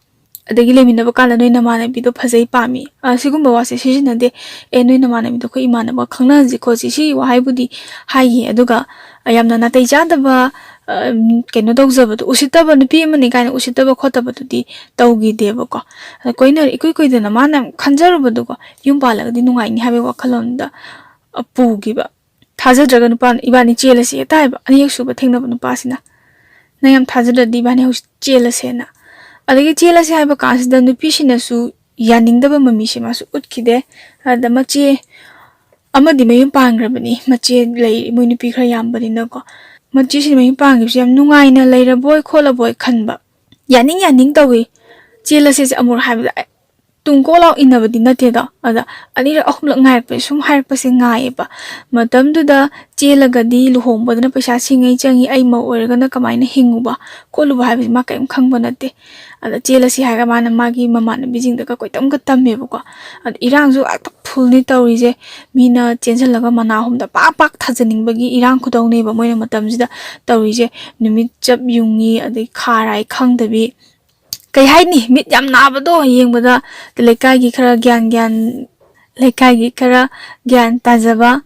ꯑꯗꯒꯤ ꯂꯩꯃꯤꯟꯅꯕ ꯀꯥꯟꯗ "ꯅꯣꯏ ꯅꯃꯥꯟꯅꯕꯤꯗꯣ ꯐꯖꯩ, ꯄꯥꯝꯃꯤ", ꯑ, ꯁꯤꯒꯨꯝꯕ ꯋꯥꯁꯦ ꯁꯤꯖꯤꯟꯅꯗꯦ꯫ "ꯑꯦ, ꯅꯣꯏ ꯅꯃꯥꯟꯅꯕꯤꯗꯣ ꯑꯩꯈꯣꯏ ꯏꯃꯥꯟꯅꯕ ꯈꯪꯅꯍꯟꯁꯤ ꯈꯣꯠꯁꯤ", ꯁꯤ ꯋꯥꯍꯩꯕꯨꯗꯤ ꯍꯥꯏꯌꯦ꯫ ꯑꯗꯨꯒ, ꯑ, ꯌꯥꯝꯅ ꯅꯥꯇꯩ ꯆꯥꯗꯕ, ꯑ, ꯀꯩꯅꯣ ꯇꯧꯖꯕꯗꯣ, ꯎꯁꯤꯠꯇꯕ, ꯅꯨꯄꯤ ꯑꯃꯅꯤ ꯀꯥꯏꯅ ꯎꯁꯤꯠꯇꯕ ꯈꯣꯠꯇꯕꯗꯨꯗꯤ ꯇꯧꯈꯤꯗꯦꯕꯀꯣ꯫ ꯑꯗ ꯀꯣꯏꯅꯔꯦ ꯏꯀꯨꯏ ꯀꯨꯏꯗꯅ ꯃꯥꯅ ꯈꯟꯖꯔꯨꯕꯗꯨꯀꯣ, ꯌꯨꯝ ꯄꯥꯜꯂꯒꯗꯤ ꯅꯨꯡꯉꯥꯏꯅꯤ ꯍꯥꯏꯕꯒꯤ ꯋꯥꯈꯜꯂꯣꯟꯗ, ꯑ, ꯄꯨꯈꯤꯕ꯫ ꯊꯥꯖꯗ꯭ꯔꯒ ꯅꯨꯄꯥꯅ "ꯏꯕꯥꯅꯤ ꯆꯦꯜꯂꯁꯤ" ꯍꯦꯛꯇ ꯍꯥꯏꯕ꯫ ꯑꯅꯤꯔꯛ ꯁꯨꯕ ꯊꯦꯡꯅꯕ ꯅꯨꯄꯥꯁꯤꯅ, "ꯅꯪ ꯌꯥꯝ ꯊꯥꯖꯗ꯭ꯔꯗꯤ ꯏꯕꯥꯅꯤ ꯍꯧꯖꯤꯛ ꯆꯦꯜꯂꯁꯦꯅ"꯫ ꯑꯗꯒꯤ ꯆꯦꯜꯂꯁꯦ ꯍꯥꯏꯕ ꯀꯥꯟꯁꯤꯗ ꯅꯨꯄꯤꯁꯤꯅꯁꯨ ꯌꯥꯅꯤꯡꯗꯕ ꯃꯃꯤꯁꯦ ꯃꯥꯁꯨ ꯎꯠꯈꯤꯗꯦ꯫ ꯑꯗ ꯃꯆꯦ ꯑꯃꯗꯤ ꯃꯌꯨꯝ ꯄꯥꯟꯈ꯭ꯔꯕꯅꯤ, ꯃꯆꯦ ꯂꯩ, ꯃꯣꯏ ꯅꯨꯄꯤ ꯈꯔ ꯌꯥꯝꯕꯅꯤꯅꯀꯣ꯫ ꯃꯆꯦꯁꯤꯅ ꯃꯌꯨꯝ ꯄꯥꯟꯈꯤꯕꯁꯦ ꯌꯥꯝ ꯅꯨꯡꯉꯥꯏꯅ ꯂꯩꯔꯕꯣꯏ ꯈꯣꯠꯂꯕꯣꯏ ꯈꯟꯕ, ꯌꯥꯅꯤꯡ ꯌꯥꯅꯤꯡ ꯇꯧꯏ꯫ "ꯆꯦꯜꯂꯁꯦꯁꯦ" ꯑꯃꯨꯔꯛ ꯍꯥꯏꯕꯗ, "ꯑꯦ, ꯇꯨꯡ ꯀꯣꯛ ꯂꯥꯎ ꯏꯟꯅꯕꯗꯤ ꯅꯠꯇꯦꯗꯣ꯫ ꯑꯗ ꯑꯅꯤꯔꯛ ꯑꯍꯨꯝꯂꯛ ꯉꯥꯏꯔꯛꯄꯁꯦ, ꯁꯨꯝ ꯍꯥꯏꯔꯛꯄꯁꯦ ꯉꯥꯏꯌꯦꯕ꯫ ꯃꯇꯝꯗꯨꯗ ꯆꯦꯜꯂꯒꯗꯤ ꯂꯨꯍꯣꯡꯕꯗꯅ ꯄꯩꯁꯥ ꯁꯤꯡꯉꯩ ꯆꯪꯉꯤ, ꯑꯩ ꯃꯧ ꯑꯣꯏꯔꯒꯅ ꯀꯃꯥꯏꯅ ꯍꯤꯡꯉꯨꯕ ꯈꯣꯠꯂꯨꯕ ꯍꯥꯏꯕꯁꯤ ꯃꯥ ꯀꯔꯤꯝ ꯈꯪꯕ ꯅꯠꯇꯦ꯫ ꯑꯗ ꯆꯦꯜꯂꯁꯤ ꯍꯥꯏꯔꯒ ꯃꯥꯅ ꯃꯥꯒꯤ ꯃꯃꯥꯟꯅꯕꯤꯁꯤꯡꯗꯒ ꯀꯣꯏꯇꯝꯒ ꯇꯝꯃꯦꯕꯀꯣ꯫ ꯑꯗ ꯏꯔꯥꯡꯁꯨ ꯍꯦꯛꯇ ꯐꯨꯜꯅꯤ ꯇꯧꯔꯤꯁꯦ꯫ ꯃꯤꯅ ꯆꯦꯟꯁꯤꯜꯂꯒ ꯃꯅꯥ ꯑꯍꯨꯝꯗ ꯄꯥꯛ ꯄꯥꯛ ꯊꯥꯖꯅꯤꯡꯕꯒꯤ ꯏꯔꯥꯡ ꯈꯨꯗꯧꯅꯦꯕ ꯃꯣꯏꯅ ꯃꯇꯝꯁꯤꯗ ꯇꯧꯔꯤꯁꯦ꯫ ꯅꯨꯃꯤꯠ ꯆꯞ ꯌꯨꯡꯉꯤ, ꯑꯗꯩ ꯈꯥ ꯔꯥꯏ ꯈꯪꯗꯕꯤ, ꯀꯩ ꯍꯥꯏꯅꯤ, ꯃꯤꯠ ꯌꯥꯝ ꯅꯥꯕꯗꯣ ꯌꯦꯡꯕꯗ꯫ ꯂꯩꯀꯥꯏꯒꯤ ꯈꯔ ꯒ꯭ꯌꯥꯟ ꯒ꯭ꯌꯥꯟ ꯂꯩꯀꯥꯏꯒꯤ ꯈꯔ ꯒ꯭ꯌꯥꯟ ꯇꯥꯖꯕ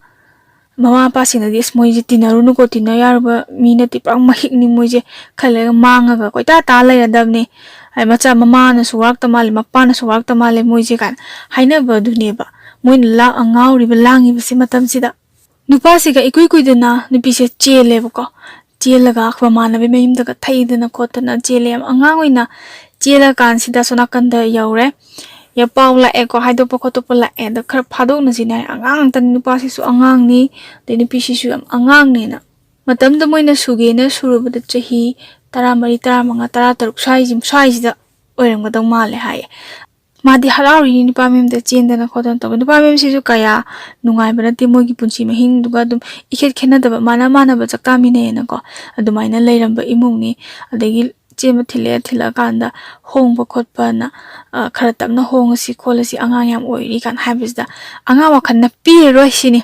ꯃꯃꯥ ꯃꯄꯥꯁꯤꯡꯅꯗꯤ, "ꯑꯁ, ꯃꯣꯏꯁꯦ ꯇꯤꯟꯅꯔꯨꯅꯨꯀꯣ, ꯇꯤꯟꯅ ꯌꯥꯔꯕ ꯃꯤ ꯅꯠꯇꯦ, ꯄꯨꯔꯥ ꯃꯍꯤꯛꯅꯤ ꯃꯣꯏꯁꯦ", ꯈꯜꯂꯒ ꯃꯥꯡꯉꯒ ꯀꯣꯏꯇꯥ ꯇꯥ ꯂꯩꯔꯗꯕꯅꯤ꯫ ꯍꯥꯏ, ꯃꯆꯥ ꯃꯃꯥꯅꯁꯨ ꯋꯥꯔꯛꯇ ꯃꯥꯜꯂꯦ, ꯃꯄꯥꯅꯁꯨ ꯋꯥꯔꯛꯇ ꯃꯥꯜꯂꯦ ꯃꯣꯏꯁꯦ ꯀꯥꯏꯅ ꯍꯥꯏꯅꯕꯗꯨꯅꯦꯕ ꯃꯣꯏꯅ ꯂꯥ-, ꯉꯥꯎꯔꯤꯕ ꯂꯥꯡꯉꯤꯕꯁꯦ ꯃꯇꯝꯁꯤꯗ꯫ ꯅꯨꯄꯥꯁꯤꯒ ꯏꯀꯨꯏ ꯀꯨꯏꯗꯅ ꯅꯨꯄꯤꯁꯦ ꯆꯦꯜꯂꯦꯕꯀꯣ꯫ ꯆꯦꯜꯂꯒ ꯃꯃꯥꯟꯅꯕꯤ ꯃꯌꯨꯝꯗꯒ ꯊꯩꯗꯅ ꯈꯣꯠꯇꯅ ꯆꯦꯜꯂꯦ꯫ ꯌꯥꯝ ꯑꯉꯥꯡ ꯑꯣꯏꯅ ꯆꯦꯜꯂꯀꯥꯟꯁꯤꯗ ꯁꯣꯝ ꯅꯥꯀꯟꯗ ꯌꯧꯔꯦ꯫ ꯌꯥ, ꯄꯥꯎ ꯂꯥꯛꯑꯦꯀꯣ, ꯍꯥꯏꯗꯣꯛꯄ ꯈꯣꯠꯇꯣꯛꯄ ꯂꯥꯛꯑꯦ꯫ ꯑꯗꯣ ꯈꯔ ꯐꯥꯗꯣꯛꯅꯁꯤꯅꯦ ꯍꯥꯏ꯫ ꯑꯉꯥꯡ ꯉꯥꯛꯇꯅꯤ, ꯅꯨꯄꯥꯁꯤꯁꯨ ꯑꯉꯥꯡꯅꯤ, ꯑꯗꯩ ꯅꯨꯄꯤꯁꯤꯁꯨ ꯌꯥꯝ ꯑꯉꯥꯡꯅꯦꯅ꯫ ꯃꯇꯝꯗ ꯃꯣꯏꯅ ꯁꯨꯒꯦꯅ ꯁꯨꯔꯨꯕꯗ ꯆꯍꯤ ꯇꯔꯥꯃꯔꯤ, ꯇꯔꯥꯃꯉꯥ, ꯇꯔꯥꯇꯔꯨꯛ ꯁ꯭ꯋꯥꯏꯁꯤ-, ꯁ꯭ꯋꯥꯏꯁꯤꯗ ꯑꯣꯏꯔꯝꯒꯗꯧ ꯃꯥꯜꯂꯦ ꯍꯥꯏꯌꯦ꯫ ꯃꯥꯗꯤ ꯍꯔꯥꯎꯔꯤꯅꯤ ꯅꯨꯄꯥ ꯃꯌꯨꯝꯗ ꯆꯦꯟꯗꯅ ꯈꯣꯠꯇꯅ ꯇꯧꯕ꯫ ꯅꯨꯄꯥ ꯃꯌꯨꯝꯁꯤꯁꯨ ꯀꯌꯥ ꯅꯨꯡꯉꯥꯏꯕ ꯅꯠꯇꯦ, ꯃꯣꯏꯒꯤ ꯄꯨꯟꯁꯤ ꯃꯍꯤꯡꯗꯨꯒ ꯑꯗꯨꯝ ꯏꯈꯦꯠ ꯈꯦꯠꯅꯗꯕ, ꯃꯥꯟꯅ ꯃꯥꯟꯅꯕ ꯆꯥꯛꯇꯥꯃꯤꯟꯅꯩꯌꯦꯅꯀꯣ꯫ ꯑꯗꯨꯃꯥꯏꯅ ꯂꯩꯔꯝꯕ ꯏꯃꯨꯡꯅꯤ꯫ ꯑꯗꯒꯤ ꯆꯦꯟꯕ ꯊꯤꯜꯂꯛꯑꯦ, ꯊꯤꯜꯂꯛꯑꯀꯥꯟꯗ ꯍꯣꯡꯕ ꯈꯣꯠꯄꯅ, ꯑ, ꯈꯔ ꯇꯞꯅ ꯍꯣꯡꯉꯁꯤ ꯈꯣꯠꯂꯁꯤ, ꯑꯉꯥꯡ ꯌꯥꯝ ꯑꯣꯏꯔꯤ ꯀꯥꯏꯅ ꯍꯥꯏꯕꯁꯤꯗ, ꯑꯉꯥꯡ ꯋꯥꯈꯜꯅ ꯄꯤꯔꯔꯣꯏ ꯁꯤꯅꯤ꯫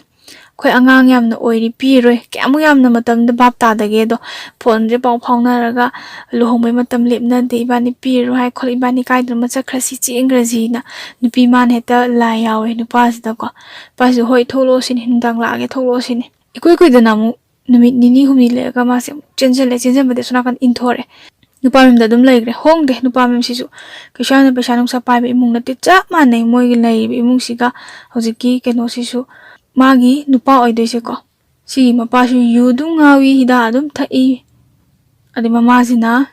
"ꯑꯩꯈꯣꯏ ꯑꯉꯥꯡ ꯌꯥꯝꯅ ꯑꯣꯏꯔꯤ, ꯄꯤꯔꯔꯣꯏ꯫ ꯀꯌꯥꯃꯨꯛ ꯌꯥꯝꯅ ꯃꯇꯝꯗ ꯚꯥꯞ ꯇꯥꯗꯒꯦ?" ꯑꯗꯣ ꯐꯣꯟꯁꯦ ꯄꯥꯎ ꯐꯥꯎꯅꯔꯒ, "ꯂꯨꯍꯣꯡꯕꯩ ꯃꯇꯝ ꯂꯦꯞꯅꯗꯦ, ꯏꯕꯥꯅꯤ ꯄꯤꯔꯔꯣꯏ ꯍꯥꯏ ꯈꯣꯠꯂꯦ, ꯏꯕꯥꯅꯤ ꯀꯥꯏꯗꯅꯣꯃ ꯆꯠꯈ꯭ꯔꯁꯤ, ꯆꯦꯟꯈ꯭ꯔꯁꯤꯅ" ꯅꯨꯄꯤ ꯃꯥꯅ ꯍꯦꯛꯇ ꯂꯥꯏ ꯌꯥꯎꯋꯦ ꯅꯨꯄꯥꯁꯤꯗꯀꯣ꯫ ꯅꯨꯄꯥꯁꯤꯗ, "ꯍꯣꯏ, ꯊꯣꯛꯂꯛꯑꯣ ꯁꯤꯅꯤ, ꯅꯨꯡꯗꯥꯡ ꯂꯥꯛꯑꯒꯦ, ꯊꯣꯛꯂꯛꯑꯣ ꯁꯤꯅꯤ"꯫ ꯏꯀꯨꯏ ꯀꯨꯏꯗꯅ ꯑꯃꯨꯛ ꯅꯨꯃꯤꯠ ꯅꯤꯅꯤ ꯍꯨꯝꯅꯤ ꯂꯩꯔꯒ ꯃꯥꯁꯦ ꯑꯃꯨꯛ ꯆꯦꯟꯁꯤꯜꯂꯦ꯫ ꯆꯦꯟꯁꯤꯟꯕꯗꯤ ꯑꯁꯣꯝ ꯅꯥꯀꯟ ꯏꯟꯊꯣꯔꯛꯑꯦ꯫ ꯅꯨꯄꯥ ꯃꯌꯨꯝꯗ ꯑꯗꯨꯝ ꯂꯩꯈ꯭ꯔꯦ꯫ ꯍꯣꯡꯗꯦ꯫ ꯅꯨꯄꯥ ꯃꯌꯨꯝꯁꯤꯁꯨ ꯀꯩꯁꯨ ꯌꯥꯝꯅ ꯄꯩꯁꯥ ꯅꯨꯡꯁꯥ ꯄꯥꯏꯕ ꯏꯃꯨꯡ ꯅꯠꯇꯦ꯫ ꯆꯞ ꯃꯥꯟꯅꯩ ꯃꯣꯏꯒꯤ ꯂꯩꯔꯤꯕ ꯏꯃꯨꯡꯁꯤꯒ ꯍꯧꯖꯤꯛꯀꯤ ꯀꯩꯅꯣꯁꯤꯁꯨ꯫ ꯃꯥꯒꯤ ꯅꯨꯄꯥ ꯑꯣꯏꯗꯣꯏꯁꯦꯀꯣ꯫ ꯁꯤꯒꯤ ꯃꯄꯥꯁꯨ ꯌꯨ ꯑꯗꯨꯝ ꯉꯥꯎꯏ, ꯍꯤꯗꯥꯛ ꯑꯗꯨꯝ ꯊꯛꯏ꯫ ꯑꯗꯩ ꯃꯃꯥꯁꯤꯅ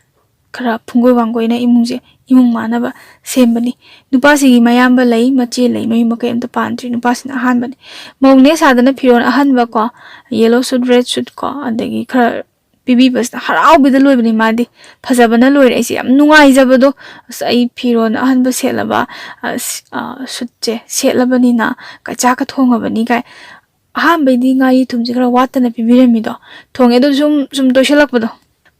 ꯈꯔ ꯐꯨꯡꯒꯣꯏ ꯋꯥꯡꯒꯣꯏꯅ ꯏꯃꯨꯡꯁꯦ, ꯏꯃꯨꯡ ꯃꯥꯟꯅꯕ ꯁꯦꯝꯕꯅꯤ꯫ ꯅꯨꯄꯥꯁꯤꯒꯤ ꯃꯌꯥꯝꯕ ꯂꯩ, ꯃꯆꯦ ꯂꯩ, ꯃꯌꯨꯝ ꯃꯀꯩ ꯑꯝꯇ ꯄꯥꯟꯗ꯭ꯔꯤ꯫ ꯅꯨꯄꯥꯁꯤꯅ ꯑꯍꯥꯟꯕꯅꯤ꯫ ꯃꯧꯅꯦ ꯁꯥꯗꯅ ꯐꯤꯔꯣꯜ ꯑꯍꯟꯕ ꯀꯣ, yellow suit, red suit ꯀꯣ, ꯑꯗꯒꯤ ꯈꯔ ꯄꯤꯕꯤꯕꯁꯤꯗ ꯍꯔꯥꯎꯕꯗ ꯂꯣꯏꯕꯅꯤ ꯃꯥꯗꯤ꯫ ꯐꯖꯕꯅ ꯂꯣꯏꯔꯦ꯫ ꯑꯩꯁꯦ ꯌꯥꯝ ꯅꯨꯡꯉꯥꯏꯖꯕꯗꯣ, ꯑꯁ, ꯑꯩ ꯐꯤꯔꯣꯜ ꯑꯍꯟꯕ ꯁꯦꯠꯂꯕ, ꯑ, ꯁ-, ꯑ, ꯁꯨꯠꯁꯦ ꯁꯦꯠꯂꯕꯅꯤꯅ, ꯀ-, ꯆꯥꯛꯀ ꯊꯣꯡꯉꯕꯅꯤ ꯀꯥꯏ꯫ ꯑꯍꯥꯟꯕꯩꯗꯤ ꯉꯥꯔꯤ ꯊꯨꯝꯁꯦ ꯈꯔ ꯋꯥꯠꯇꯅ ꯄꯤꯕꯤꯔꯝꯃꯤꯗꯣ, ꯊꯣꯡꯉꯦ ꯑꯗꯨ ꯁꯨꯝ ꯁꯨꯝ ꯇꯣꯏꯁꯜꯂꯛꯄꯗꯣ,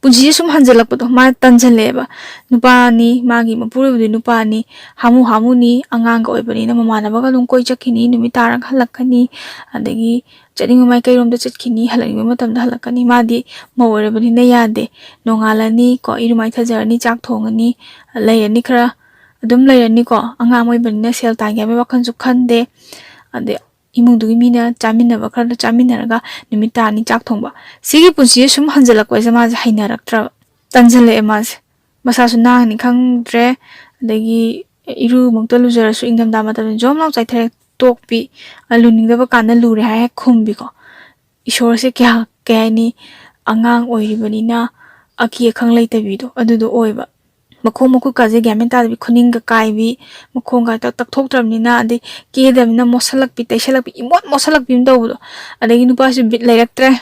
ꯄꯨꯟꯁꯤꯁꯦ ꯁꯨꯝ ꯍꯟꯖꯜꯂꯛꯄꯗꯣ ꯃꯥ ꯇꯟꯁꯤꯜꯂꯛꯑꯦꯕ꯫ ꯅꯨꯄꯥꯅꯤ, ꯃꯥꯒꯤ ꯃꯄꯨꯔꯣꯏꯕꯗꯨ ꯅꯨꯄꯥꯅꯤ, ꯍꯥꯃꯨ ꯍꯥꯃꯨꯅꯤ, ꯑꯉꯥꯡꯒ ꯑꯣꯏꯕꯅꯤꯅ ꯃꯃꯥꯟꯅꯕꯒ ꯑꯗꯨꯝ ꯀꯣꯏ ꯆꯠꯈꯤꯅꯤ, ꯅꯨꯃꯤꯠ ꯇꯥꯔꯒ ꯍꯜꯂꯛꯀꯅꯤ, ꯑꯗꯒꯤ ꯆꯠꯅꯤꯡꯕ ꯃꯥꯏꯀꯩꯔꯣꯝꯗ ꯆꯠꯈꯤꯅꯤ, ꯍꯜꯂꯛꯅꯤꯡꯕ ꯃꯇꯝꯗ ꯍꯜꯂꯛꯀꯅꯤ꯫ ꯃꯥꯗꯤ ꯃꯧ ꯑꯣꯏꯔꯕꯅꯤꯅ ꯌꯥꯗꯦ꯫ ꯅꯣꯡꯉꯥꯜꯂꯅꯤ ꯀꯣ, ꯏꯔꯨ ꯃꯥꯏꯊꯖꯔꯅꯤ, ꯆꯥꯛ ꯊꯣꯡꯉꯅꯤ, ꯂꯩꯔꯅꯤ ꯈꯔ, ꯑꯗꯨꯝ ꯂꯩꯔꯅꯤꯀꯣ꯫ ꯑꯉꯥꯡ ꯑꯣꯏꯕꯅꯤꯅ ꯁꯦꯜ ꯇꯥꯟꯒꯦ ꯍꯥꯏꯕꯒꯤ ꯋꯥꯈꯜꯁꯨ ꯈꯟꯗꯦ꯫ ꯑꯗꯩ ꯏꯃꯨꯡꯗꯨꯒꯤ ꯃꯤꯅ ꯆꯥꯃꯤꯟꯅꯕ ꯈꯔꯗꯣ ꯆꯥꯃꯤꯟꯅꯔꯒ ꯅꯨꯃꯤꯠ ꯇꯥꯔꯅꯤ ꯆꯥꯛ ꯊꯣꯡꯕ꯫ ꯁꯤꯒꯤ ꯄꯨꯟꯁꯤꯁꯦ ꯁꯨꯝ ꯍꯟꯖꯜꯂꯛꯄꯁꯦ ꯃꯥꯁꯦ ꯍꯩꯅꯔꯛꯇ꯭ꯔꯕ, ꯇꯟꯁꯤꯜꯂꯛꯑꯦ ꯃꯥꯁꯦ꯫ ꯃꯁꯥꯁꯨ ꯅꯥꯅꯤ ꯈꯪꯗ꯭ꯔꯦ, ꯑꯗꯒꯤ ꯏꯔꯨꯃꯛꯇ ꯂꯨꯖꯔꯁꯨ ꯏꯪꯊꯝꯊꯥ ꯃꯇꯝꯗ ꯖꯣꯝ ꯂꯥꯎ ꯆꯥꯏꯊꯔꯦ, ꯇꯣꯛꯄꯤ, ꯂꯨꯅꯤꯡꯗꯕ ꯀꯥꯟꯗ ꯂꯨꯔꯦ ꯍꯥꯏ ꯍꯦꯛ ꯈꯨꯝꯕꯤꯀꯣ꯫ ꯏꯁꯣꯔꯁꯦ ꯀꯌꯥ, ꯀꯩ ꯍꯥꯏꯅꯤ, ꯑꯉꯥꯡ ꯑꯣꯏꯔꯤꯕꯅꯤꯅ ꯑꯀꯤ ꯑꯈꯪ ꯂꯩꯇꯕꯤꯗꯣ ꯑꯗꯨꯗꯣ ꯑꯣꯏꯕ꯫ ꯃꯈꯣꯡ ꯃꯈꯨꯠꯀꯥꯁꯦ ꯒ꯭ꯌꯥꯟ ꯃꯦꯟ ꯇꯥꯗꯕꯤ, ꯈꯨꯅꯤꯡꯒ ꯀꯥꯏꯕꯤ, ꯃꯈꯣꯡꯒ ꯇꯛ-, ꯇꯛꯊꯣꯛꯇ꯭ꯔꯕꯅꯤꯅ, ꯑꯗꯩ ꯀꯦꯗꯕꯅꯤꯅ ꯃꯣꯠꯁꯜꯂꯛꯄꯤ, ꯇꯩꯁꯜꯂꯛꯄꯤ, ꯏꯃꯣꯠ ꯃꯣꯠꯁꯜꯂꯛꯄꯤ ꯑꯃ ꯇꯧꯕꯗꯣ꯫ ꯑꯗꯒꯤ ꯅꯨꯄꯥꯁꯨ ꯕꯤꯠ ꯂꯩꯔꯛꯇ꯭ꯔꯦ,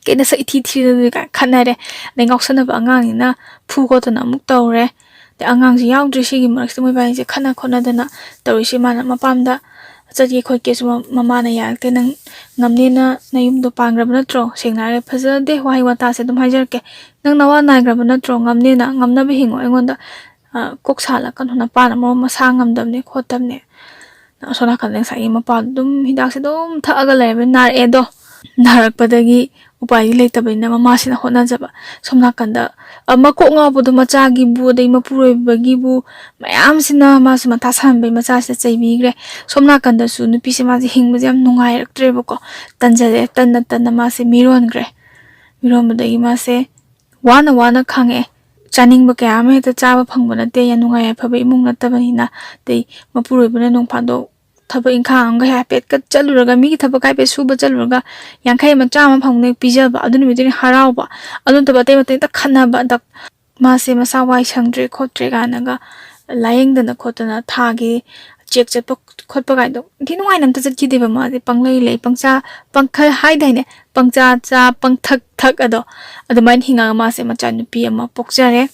"ꯀꯩ ꯅꯁꯛ ꯏꯊꯤ ꯊꯤꯔꯗꯤ?" ꯀꯥꯏꯅ ꯈꯠꯅꯔꯦ꯫ ꯑꯗꯩ ꯉꯥꯎꯁꯟꯅꯕ ꯑꯉꯥꯡꯅꯤꯅ ꯐꯨ ꯈꯣꯠꯇꯅ ꯑꯃꯨꯛ ꯇꯧꯔꯦ꯫ ꯑꯗꯩ ꯑꯉꯥꯡꯁꯨ ꯌꯥꯎꯗ꯭ꯔꯦ ꯁꯤꯒꯤ ꯃꯔꯛꯁꯤꯗ, ꯃꯣꯏꯕꯥꯅꯤꯁꯦ ꯈꯠꯅ ꯈꯣꯠꯅꯗꯅ ꯇꯧꯔꯤꯁꯦ꯫ ꯃꯥꯅ ꯃꯄꯥꯝꯗ ꯆꯠꯀꯦ ꯈꯣꯠꯀꯦꯁꯨ ꯃ-, ꯃꯃꯥꯅ ꯌꯥꯔꯛꯇꯦ꯫ "ꯅꯪ ꯉꯝꯅꯦꯅ ꯅꯌꯨꯝꯗꯣ ꯄꯥꯟꯈ꯭ꯔꯕ ꯅꯠꯇ꯭ꯔꯣ? ꯁꯦꯡꯅ ꯍꯥꯏꯔꯒ ꯐꯖꯗꯦ, ꯋꯥꯍꯩ ꯋꯥꯇꯥꯁꯦ ꯑꯗꯨꯝ ꯍꯥꯏꯖꯔꯛꯀꯦ꯫ ꯅꯪ ꯅꯋꯥ ꯅꯥꯏꯈ꯭ꯔꯕ ꯅꯠꯇ꯭ꯔꯣ? ꯉꯝꯅꯦꯅ, ꯉꯝꯅꯕ ꯍꯤꯡꯉꯣ꯫ ꯑꯩꯉꯣꯟꯗ, ꯑ, ꯀꯣꯛ ꯁꯥꯍꯜꯂꯛꯀꯅꯨ, ꯅꯄꯥꯅ ꯃꯔꯣꯟ ꯃꯁꯥ ꯉꯝꯗꯕꯅꯦ ꯈꯣꯠꯇꯕꯅꯦ"꯫ ꯑꯁꯣꯝ ꯅꯥꯀꯟꯗ ꯉꯁꯥꯏꯒꯤ ꯃꯄꯥꯗꯣ ꯑꯗꯨꯝ ꯍꯤꯗꯥꯛꯁꯦ ꯑꯗꯨꯝ ꯊꯛꯑꯒ ꯂꯩꯔꯕꯅꯤꯅ ꯅꯥꯔꯛꯑꯦꯗꯣ꯫ ꯅꯥꯔꯛꯄꯗꯒꯤ ꯎꯄꯥꯏꯗꯤ ꯂꯩꯇꯕꯅꯤꯅ ꯃꯃꯥꯁꯤꯅ ꯍꯣꯠꯅꯖꯕ꯫ ꯁꯣꯝ ꯅꯥꯀꯟꯗ, ꯑ, ꯃꯀꯣꯛ ꯉꯥꯎꯕꯗꯣ, ꯃꯆꯥꯒꯤꯕꯨ ꯑꯗꯩ ꯃꯄꯨꯔꯣꯏꯕꯒꯤꯕꯨ ꯃꯌꯥꯝꯁꯤꯅ ꯃꯥꯁꯨ ꯃꯊꯥ ꯁꯥꯍꯟꯕꯩ ꯃꯆꯥꯁꯤꯗ ꯆꯩꯕꯤꯈ꯭ꯔꯦ꯫ ꯁꯣꯝ ꯅꯥꯀꯟꯗꯁꯨ ꯅꯨꯄꯤꯁꯦ ꯃꯥꯁꯦ ꯍꯤꯡꯕꯁꯦ ꯌꯥꯝ ꯅꯨꯡꯉꯥꯏꯔꯛꯇ꯭ꯔꯦꯕꯀꯣ꯫ ꯇꯟꯖꯔꯦ, ꯇꯟꯅ ꯇꯟꯅ ꯃꯥꯁꯦ ꯃꯤꯔꯣꯟꯈ꯭ꯔꯦ꯫ ꯃꯤꯔꯣꯟꯕꯗꯒꯤ ꯃꯥꯁꯦ ꯋꯥꯅ ꯋꯥꯅ ꯈꯥꯡꯉꯛꯑꯦ꯫ ꯆꯥꯅꯤꯡꯕ ꯀꯌꯥ ꯑꯃ ꯍꯦꯛꯇ ꯆꯥꯕ ꯐꯪꯕ ꯅꯠꯇꯦ, ꯌꯥꯝ ꯅꯨꯡꯉꯥꯏ ꯌꯥꯏꯐꯕ ꯏꯃꯨꯡ ꯅꯠꯇꯕꯅꯤꯅ꯫ ꯑꯗꯩ ꯃꯄꯨꯔꯣꯏꯕꯅ ꯅꯣꯡ ꯐꯥꯗꯣꯛ ꯊꯕꯛ ꯏꯪꯈꯥꯡ ꯑꯃꯒ ꯍꯥꯏꯐꯦꯠꯀ ꯆꯠꯂꯨꯔꯒ, ꯃꯤꯒꯤ ꯊꯕꯛ ꯍꯥꯏꯐꯦꯠ ꯁꯨꯕ ꯆꯠꯂꯨꯔꯒ ꯌꯥꯡꯈꯩ ꯑꯃ, ꯆꯥꯝꯃ ꯐꯪꯕꯗ ꯄꯤꯖꯕ, ꯑꯗꯨ ꯅꯨꯃꯤꯠꯇꯨꯅ ꯍꯔꯥꯎꯕ꯫ ꯑꯗꯨ ꯅꯠꯇꯕ ꯑꯇꯩ ꯃꯇꯩ ꯍꯦꯛꯇ ꯈꯠꯅꯕ, ꯗꯛ-, ꯃꯥꯁꯦ ꯃꯁꯥ ꯋꯥꯏ ꯁꯪꯗ꯭ꯔꯦ ꯈꯣꯠꯇ꯭ꯔꯦ ꯀꯥꯏꯅꯒ ꯂꯥꯏꯌꯦꯡꯗꯅ ꯈꯣꯠꯇꯅ ꯊꯥꯒꯤ ꯆꯦꯛ ꯆꯠꯄ ꯈꯣꯠꯄ ꯀꯥꯏꯗꯣ ꯏꯟꯊꯤ ꯅꯨꯡꯉꯥꯏꯅ ꯑꯝꯇ ꯆꯠꯈꯤꯗꯦꯕ꯫ ꯃꯥꯁꯦ ꯄꯪꯂꯩ ꯂꯩ, ꯄꯪꯆꯥ, ꯄꯪꯈꯜ ꯍꯥꯏꯗꯥꯏꯅꯦ? ꯄꯪꯆꯥ ꯆꯥ, ꯄꯪꯊꯛ ꯊꯛ ꯑꯗꯣ, ꯑꯗꯨꯃꯥꯏꯅ ꯍꯤꯡꯉꯒ ꯃꯥꯁꯦ ꯃꯆꯥꯅꯨꯄꯤ ꯑꯃ ꯄꯣꯛꯆꯔꯦ꯫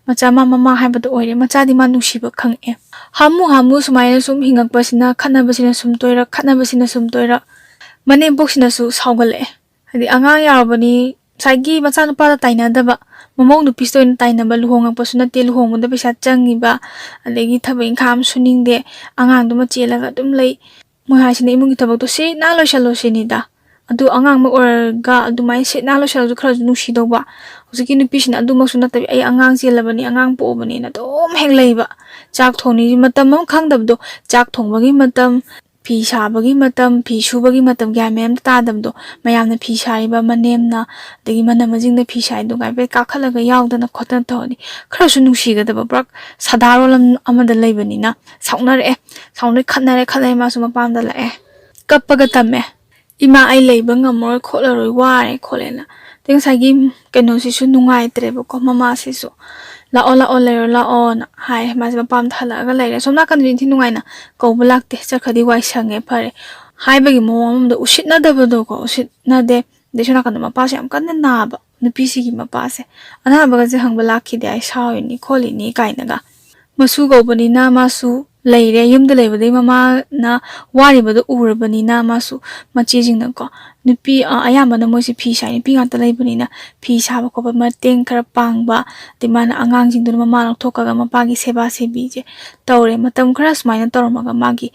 ꯃꯆꯥ ꯃꯥ ꯃꯃꯥ ꯍꯥꯏꯕꯗꯣ ꯑꯣꯏꯔꯦ꯫ ꯃꯆꯥꯗꯤ ꯃꯥ ꯅꯨꯡꯁꯤꯕ ꯈꯪꯉꯛꯑꯦ꯫ ꯍꯥꯃꯨ ꯍꯥꯃꯨ ꯁꯨꯃꯥꯏꯅ ꯁꯨꯝ ꯍꯤꯡꯉꯛꯄꯁꯤꯅ ꯈꯠꯅꯕꯁꯤꯅ ꯁꯨꯝ ꯇꯣꯏꯔꯛ, ꯈꯠꯅꯕꯁꯤꯅ ꯁꯨꯝ ꯇꯣꯏꯔꯛ꯫ ꯃꯅꯦꯝꯄꯣꯛꯁꯤꯅꯁꯨ ꯁꯥꯎꯒꯠꯂꯛꯑꯦ꯫ ꯍꯥꯏꯗꯤ ꯑꯉꯥꯡ ꯌꯥꯎꯔꯕꯅꯤ, ꯉꯁꯥꯏꯒꯤ ꯃꯆꯥꯅꯨꯄꯥꯗ ꯇꯥꯏꯅꯗꯕ, ꯃꯃꯧ ꯅꯨꯄꯤꯁꯤꯗ ꯑꯣꯏꯅ ꯇꯥꯏꯅꯕ, ꯂꯨꯍꯣꯡꯉꯛꯄꯁꯨ ꯅꯠꯇꯦ, ꯂꯨꯍꯣꯡꯕꯗ ꯄꯩꯁꯥ ꯆꯪꯉꯤꯕ, ꯑꯗꯒꯤ ꯊꯕꯛ ꯏꯪꯈꯥꯡ ꯑꯃ ꯁꯨꯅꯤꯡꯗꯦ, ꯑꯉꯥꯡꯗꯨꯃ ꯆꯦꯜꯂꯒ ꯑꯗꯨꯝ ꯂꯩ꯫ ꯃꯣꯏ ꯍꯥꯏꯁꯤꯅ ꯏꯃꯨꯡꯒꯤ ꯊꯕꯛꯇꯣ ꯁꯤ ꯅꯥ ꯂꯣꯏꯁꯜꯂꯣ ꯁꯤꯅꯤꯗ꯫ ꯑꯗꯨ ꯑꯉꯥꯡꯃꯛ ꯑꯣꯏꯔꯒ ꯑꯗꯨꯃꯥꯏꯅ ꯁꯤ ꯅꯥ ꯂꯣꯏꯁꯜꯂꯁꯨ ꯈꯔꯁꯨ ꯅꯨꯡꯁꯤꯗꯧꯕ꯫ ꯍꯧꯖꯤꯛꯀꯤ ꯅꯨꯄꯤꯁꯤꯅ ꯑꯗꯨꯃꯛꯁꯨ ꯅꯠꯇꯕꯤ, ꯑꯩ ꯑꯉꯥꯡ ꯆꯦꯜꯂꯕꯅꯤ, ꯑꯉꯥꯡ ꯄꯣꯛꯑꯕꯅꯤꯅ ꯑꯗꯨꯝ ꯍꯦꯛ ꯂꯩꯕ꯫ ꯆꯥꯛ ꯊꯣꯡꯅꯤ ꯃꯇꯝ ꯑꯃ ꯈꯪꯗꯕꯗꯣ, ꯆꯥꯛ ꯊꯣꯡꯕꯒꯤ ꯃꯇꯝ, ꯐꯤ ꯁꯥꯕꯒꯤ ꯃꯇꯝ, ꯐꯤ ꯁꯨꯕꯒꯤ ꯃꯇꯝ, ꯒ꯭ꯌꯥꯟ ꯃꯦꯟ ꯑꯝꯇ ꯇꯥꯗꯕꯗꯣ꯫ ꯃꯌꯥꯝꯅ ꯐꯤ ꯁꯥꯔꯤꯕ ꯃꯅꯦꯝꯅ, ꯑꯗꯒꯤ ꯃꯅꯝ ꯃꯁꯤꯡꯗ ꯐꯤ ꯁꯥꯏꯗꯣ ꯍꯥꯏꯐꯦꯠ ꯀꯥꯈꯠꯂꯒ ꯌꯥꯎꯗꯅ ꯈꯣꯠꯇꯅ ꯇꯧꯔꯗꯤ ꯈꯔꯁꯨ ꯅꯨꯡꯁꯤꯒꯗꯕ꯫ ꯄꯨꯔꯥ ꯁꯥꯗꯥꯔꯣꯜ ꯑꯃ-, ꯑꯃꯗ ꯂꯩꯕꯅꯤꯅ ꯁꯥꯎꯅꯔꯛꯑꯦ꯫ ꯁꯥꯎꯅꯔꯦ, ꯈꯠꯅꯔꯦ, ꯈꯠꯅꯔꯦ, ꯃꯥꯁꯨ ꯃꯄꯥꯝꯗ ꯂꯥꯛꯑꯦ꯫ ꯀꯞꯄꯒ ꯇꯝꯃꯦ, "ꯏꯃꯥ, ꯑꯩ ꯂꯩꯕ ꯉꯝꯃꯔꯣꯏ ꯈꯣꯠꯂꯔꯣꯏ, ꯋꯥꯔꯦ ꯈꯣꯠꯂꯦꯅ"꯫ ꯑꯗꯩ ꯉꯁꯥꯏꯒꯤ ꯀꯩꯅꯣꯁꯤꯁꯨ ꯅꯨꯡꯉꯥꯏꯇ꯭ꯔꯦꯕꯀꯣ, ꯃꯃꯥꯁꯤꯁꯨ, "ꯂꯥꯛꯑꯣ, ꯂꯥꯛꯑꯣ, ꯂꯩꯔꯣ, ꯂꯥꯛꯑꯣꯅ" ꯍꯥꯏ꯫ ꯃꯥꯁꯦ ꯃꯄꯥꯝꯗ ꯍꯜꯂꯛꯑꯒ ꯂꯩꯔꯦ꯫ ꯁꯣꯝ ꯅꯥꯀꯟꯗꯗꯤ ꯏꯟꯊꯤ ꯅꯨꯡꯉꯥꯏꯅ ꯀꯧꯕ ꯂꯥꯛꯇꯦ, "ꯆꯠꯈ꯭ꯔꯗꯤ ꯋꯥꯏ ꯁꯪꯉꯦ, ꯐꯔꯦ" ꯍꯥꯏꯕꯒꯤ ꯃꯑꯣꯡ ꯑꯃꯗ ꯎꯁꯤꯠꯅꯗꯕꯗꯣꯀꯣ, ꯎꯁꯤꯠꯅꯗꯦ꯫ ꯑꯗꯩ ꯁꯣꯝ ꯅꯥꯀꯟꯗ ꯃꯄꯥꯁꯦ ꯌꯥꯝ ꯀꯟꯅ ꯅꯥꯕ, ꯅꯨꯄꯤꯁꯤꯒꯤ ꯃꯄꯥꯁꯦ꯫ "ꯑꯅꯥꯕꯒꯁꯦ ꯍꯪꯕ ꯂꯥꯛꯈꯤꯗꯦ, ꯑꯩ ꯁꯥꯎꯔꯤꯅꯤ ꯈꯣꯠꯂꯤꯅꯤ" ꯀꯥꯏꯅꯒ꯫ ꯃꯁꯨ ꯀꯧꯕꯅꯤꯅ ꯃꯥꯁꯨ ꯂꯩꯔꯦ꯫ ꯌꯨꯝꯗ ꯂꯩꯕꯗꯒꯤ ꯃꯃꯥꯅ ꯋꯥꯔꯤꯕꯗꯣ ꯎꯔꯕꯅꯤꯅ ꯃꯥꯁꯨ, ꯃꯆꯦꯁꯤꯡꯅꯀꯣ, ꯅꯨꯄꯤ, ꯑ, ꯑꯌꯥꯝꯕꯅ ꯃꯣꯏꯁꯦ ꯐꯤ ꯁꯥꯏ, ꯅꯨꯄꯤ ꯉꯥꯛꯇ ꯂꯩꯕꯅꯤꯅ ꯐꯤ ꯁꯥꯕ ꯈꯣꯠꯄ ꯃꯇꯦꯡ ꯈꯔ ꯄꯥꯡꯕ, ꯑꯗꯩ ꯃꯥꯅ ꯑꯉꯥꯡꯁꯤꯡꯗꯨꯅ ꯃꯃꯥ ꯂꯧꯊꯣꯛꯈ꯭ꯔꯒ ꯃꯄꯥꯒꯤ ꯁꯦꯕꯥ ꯁꯦꯕꯤꯁꯦ ꯇꯧꯔꯦ꯫ ꯃꯇꯝ ꯈꯔ ꯁꯨꯃꯥꯏꯅ ꯇꯧꯔꯝꯃꯒ ꯃꯥꯒꯤ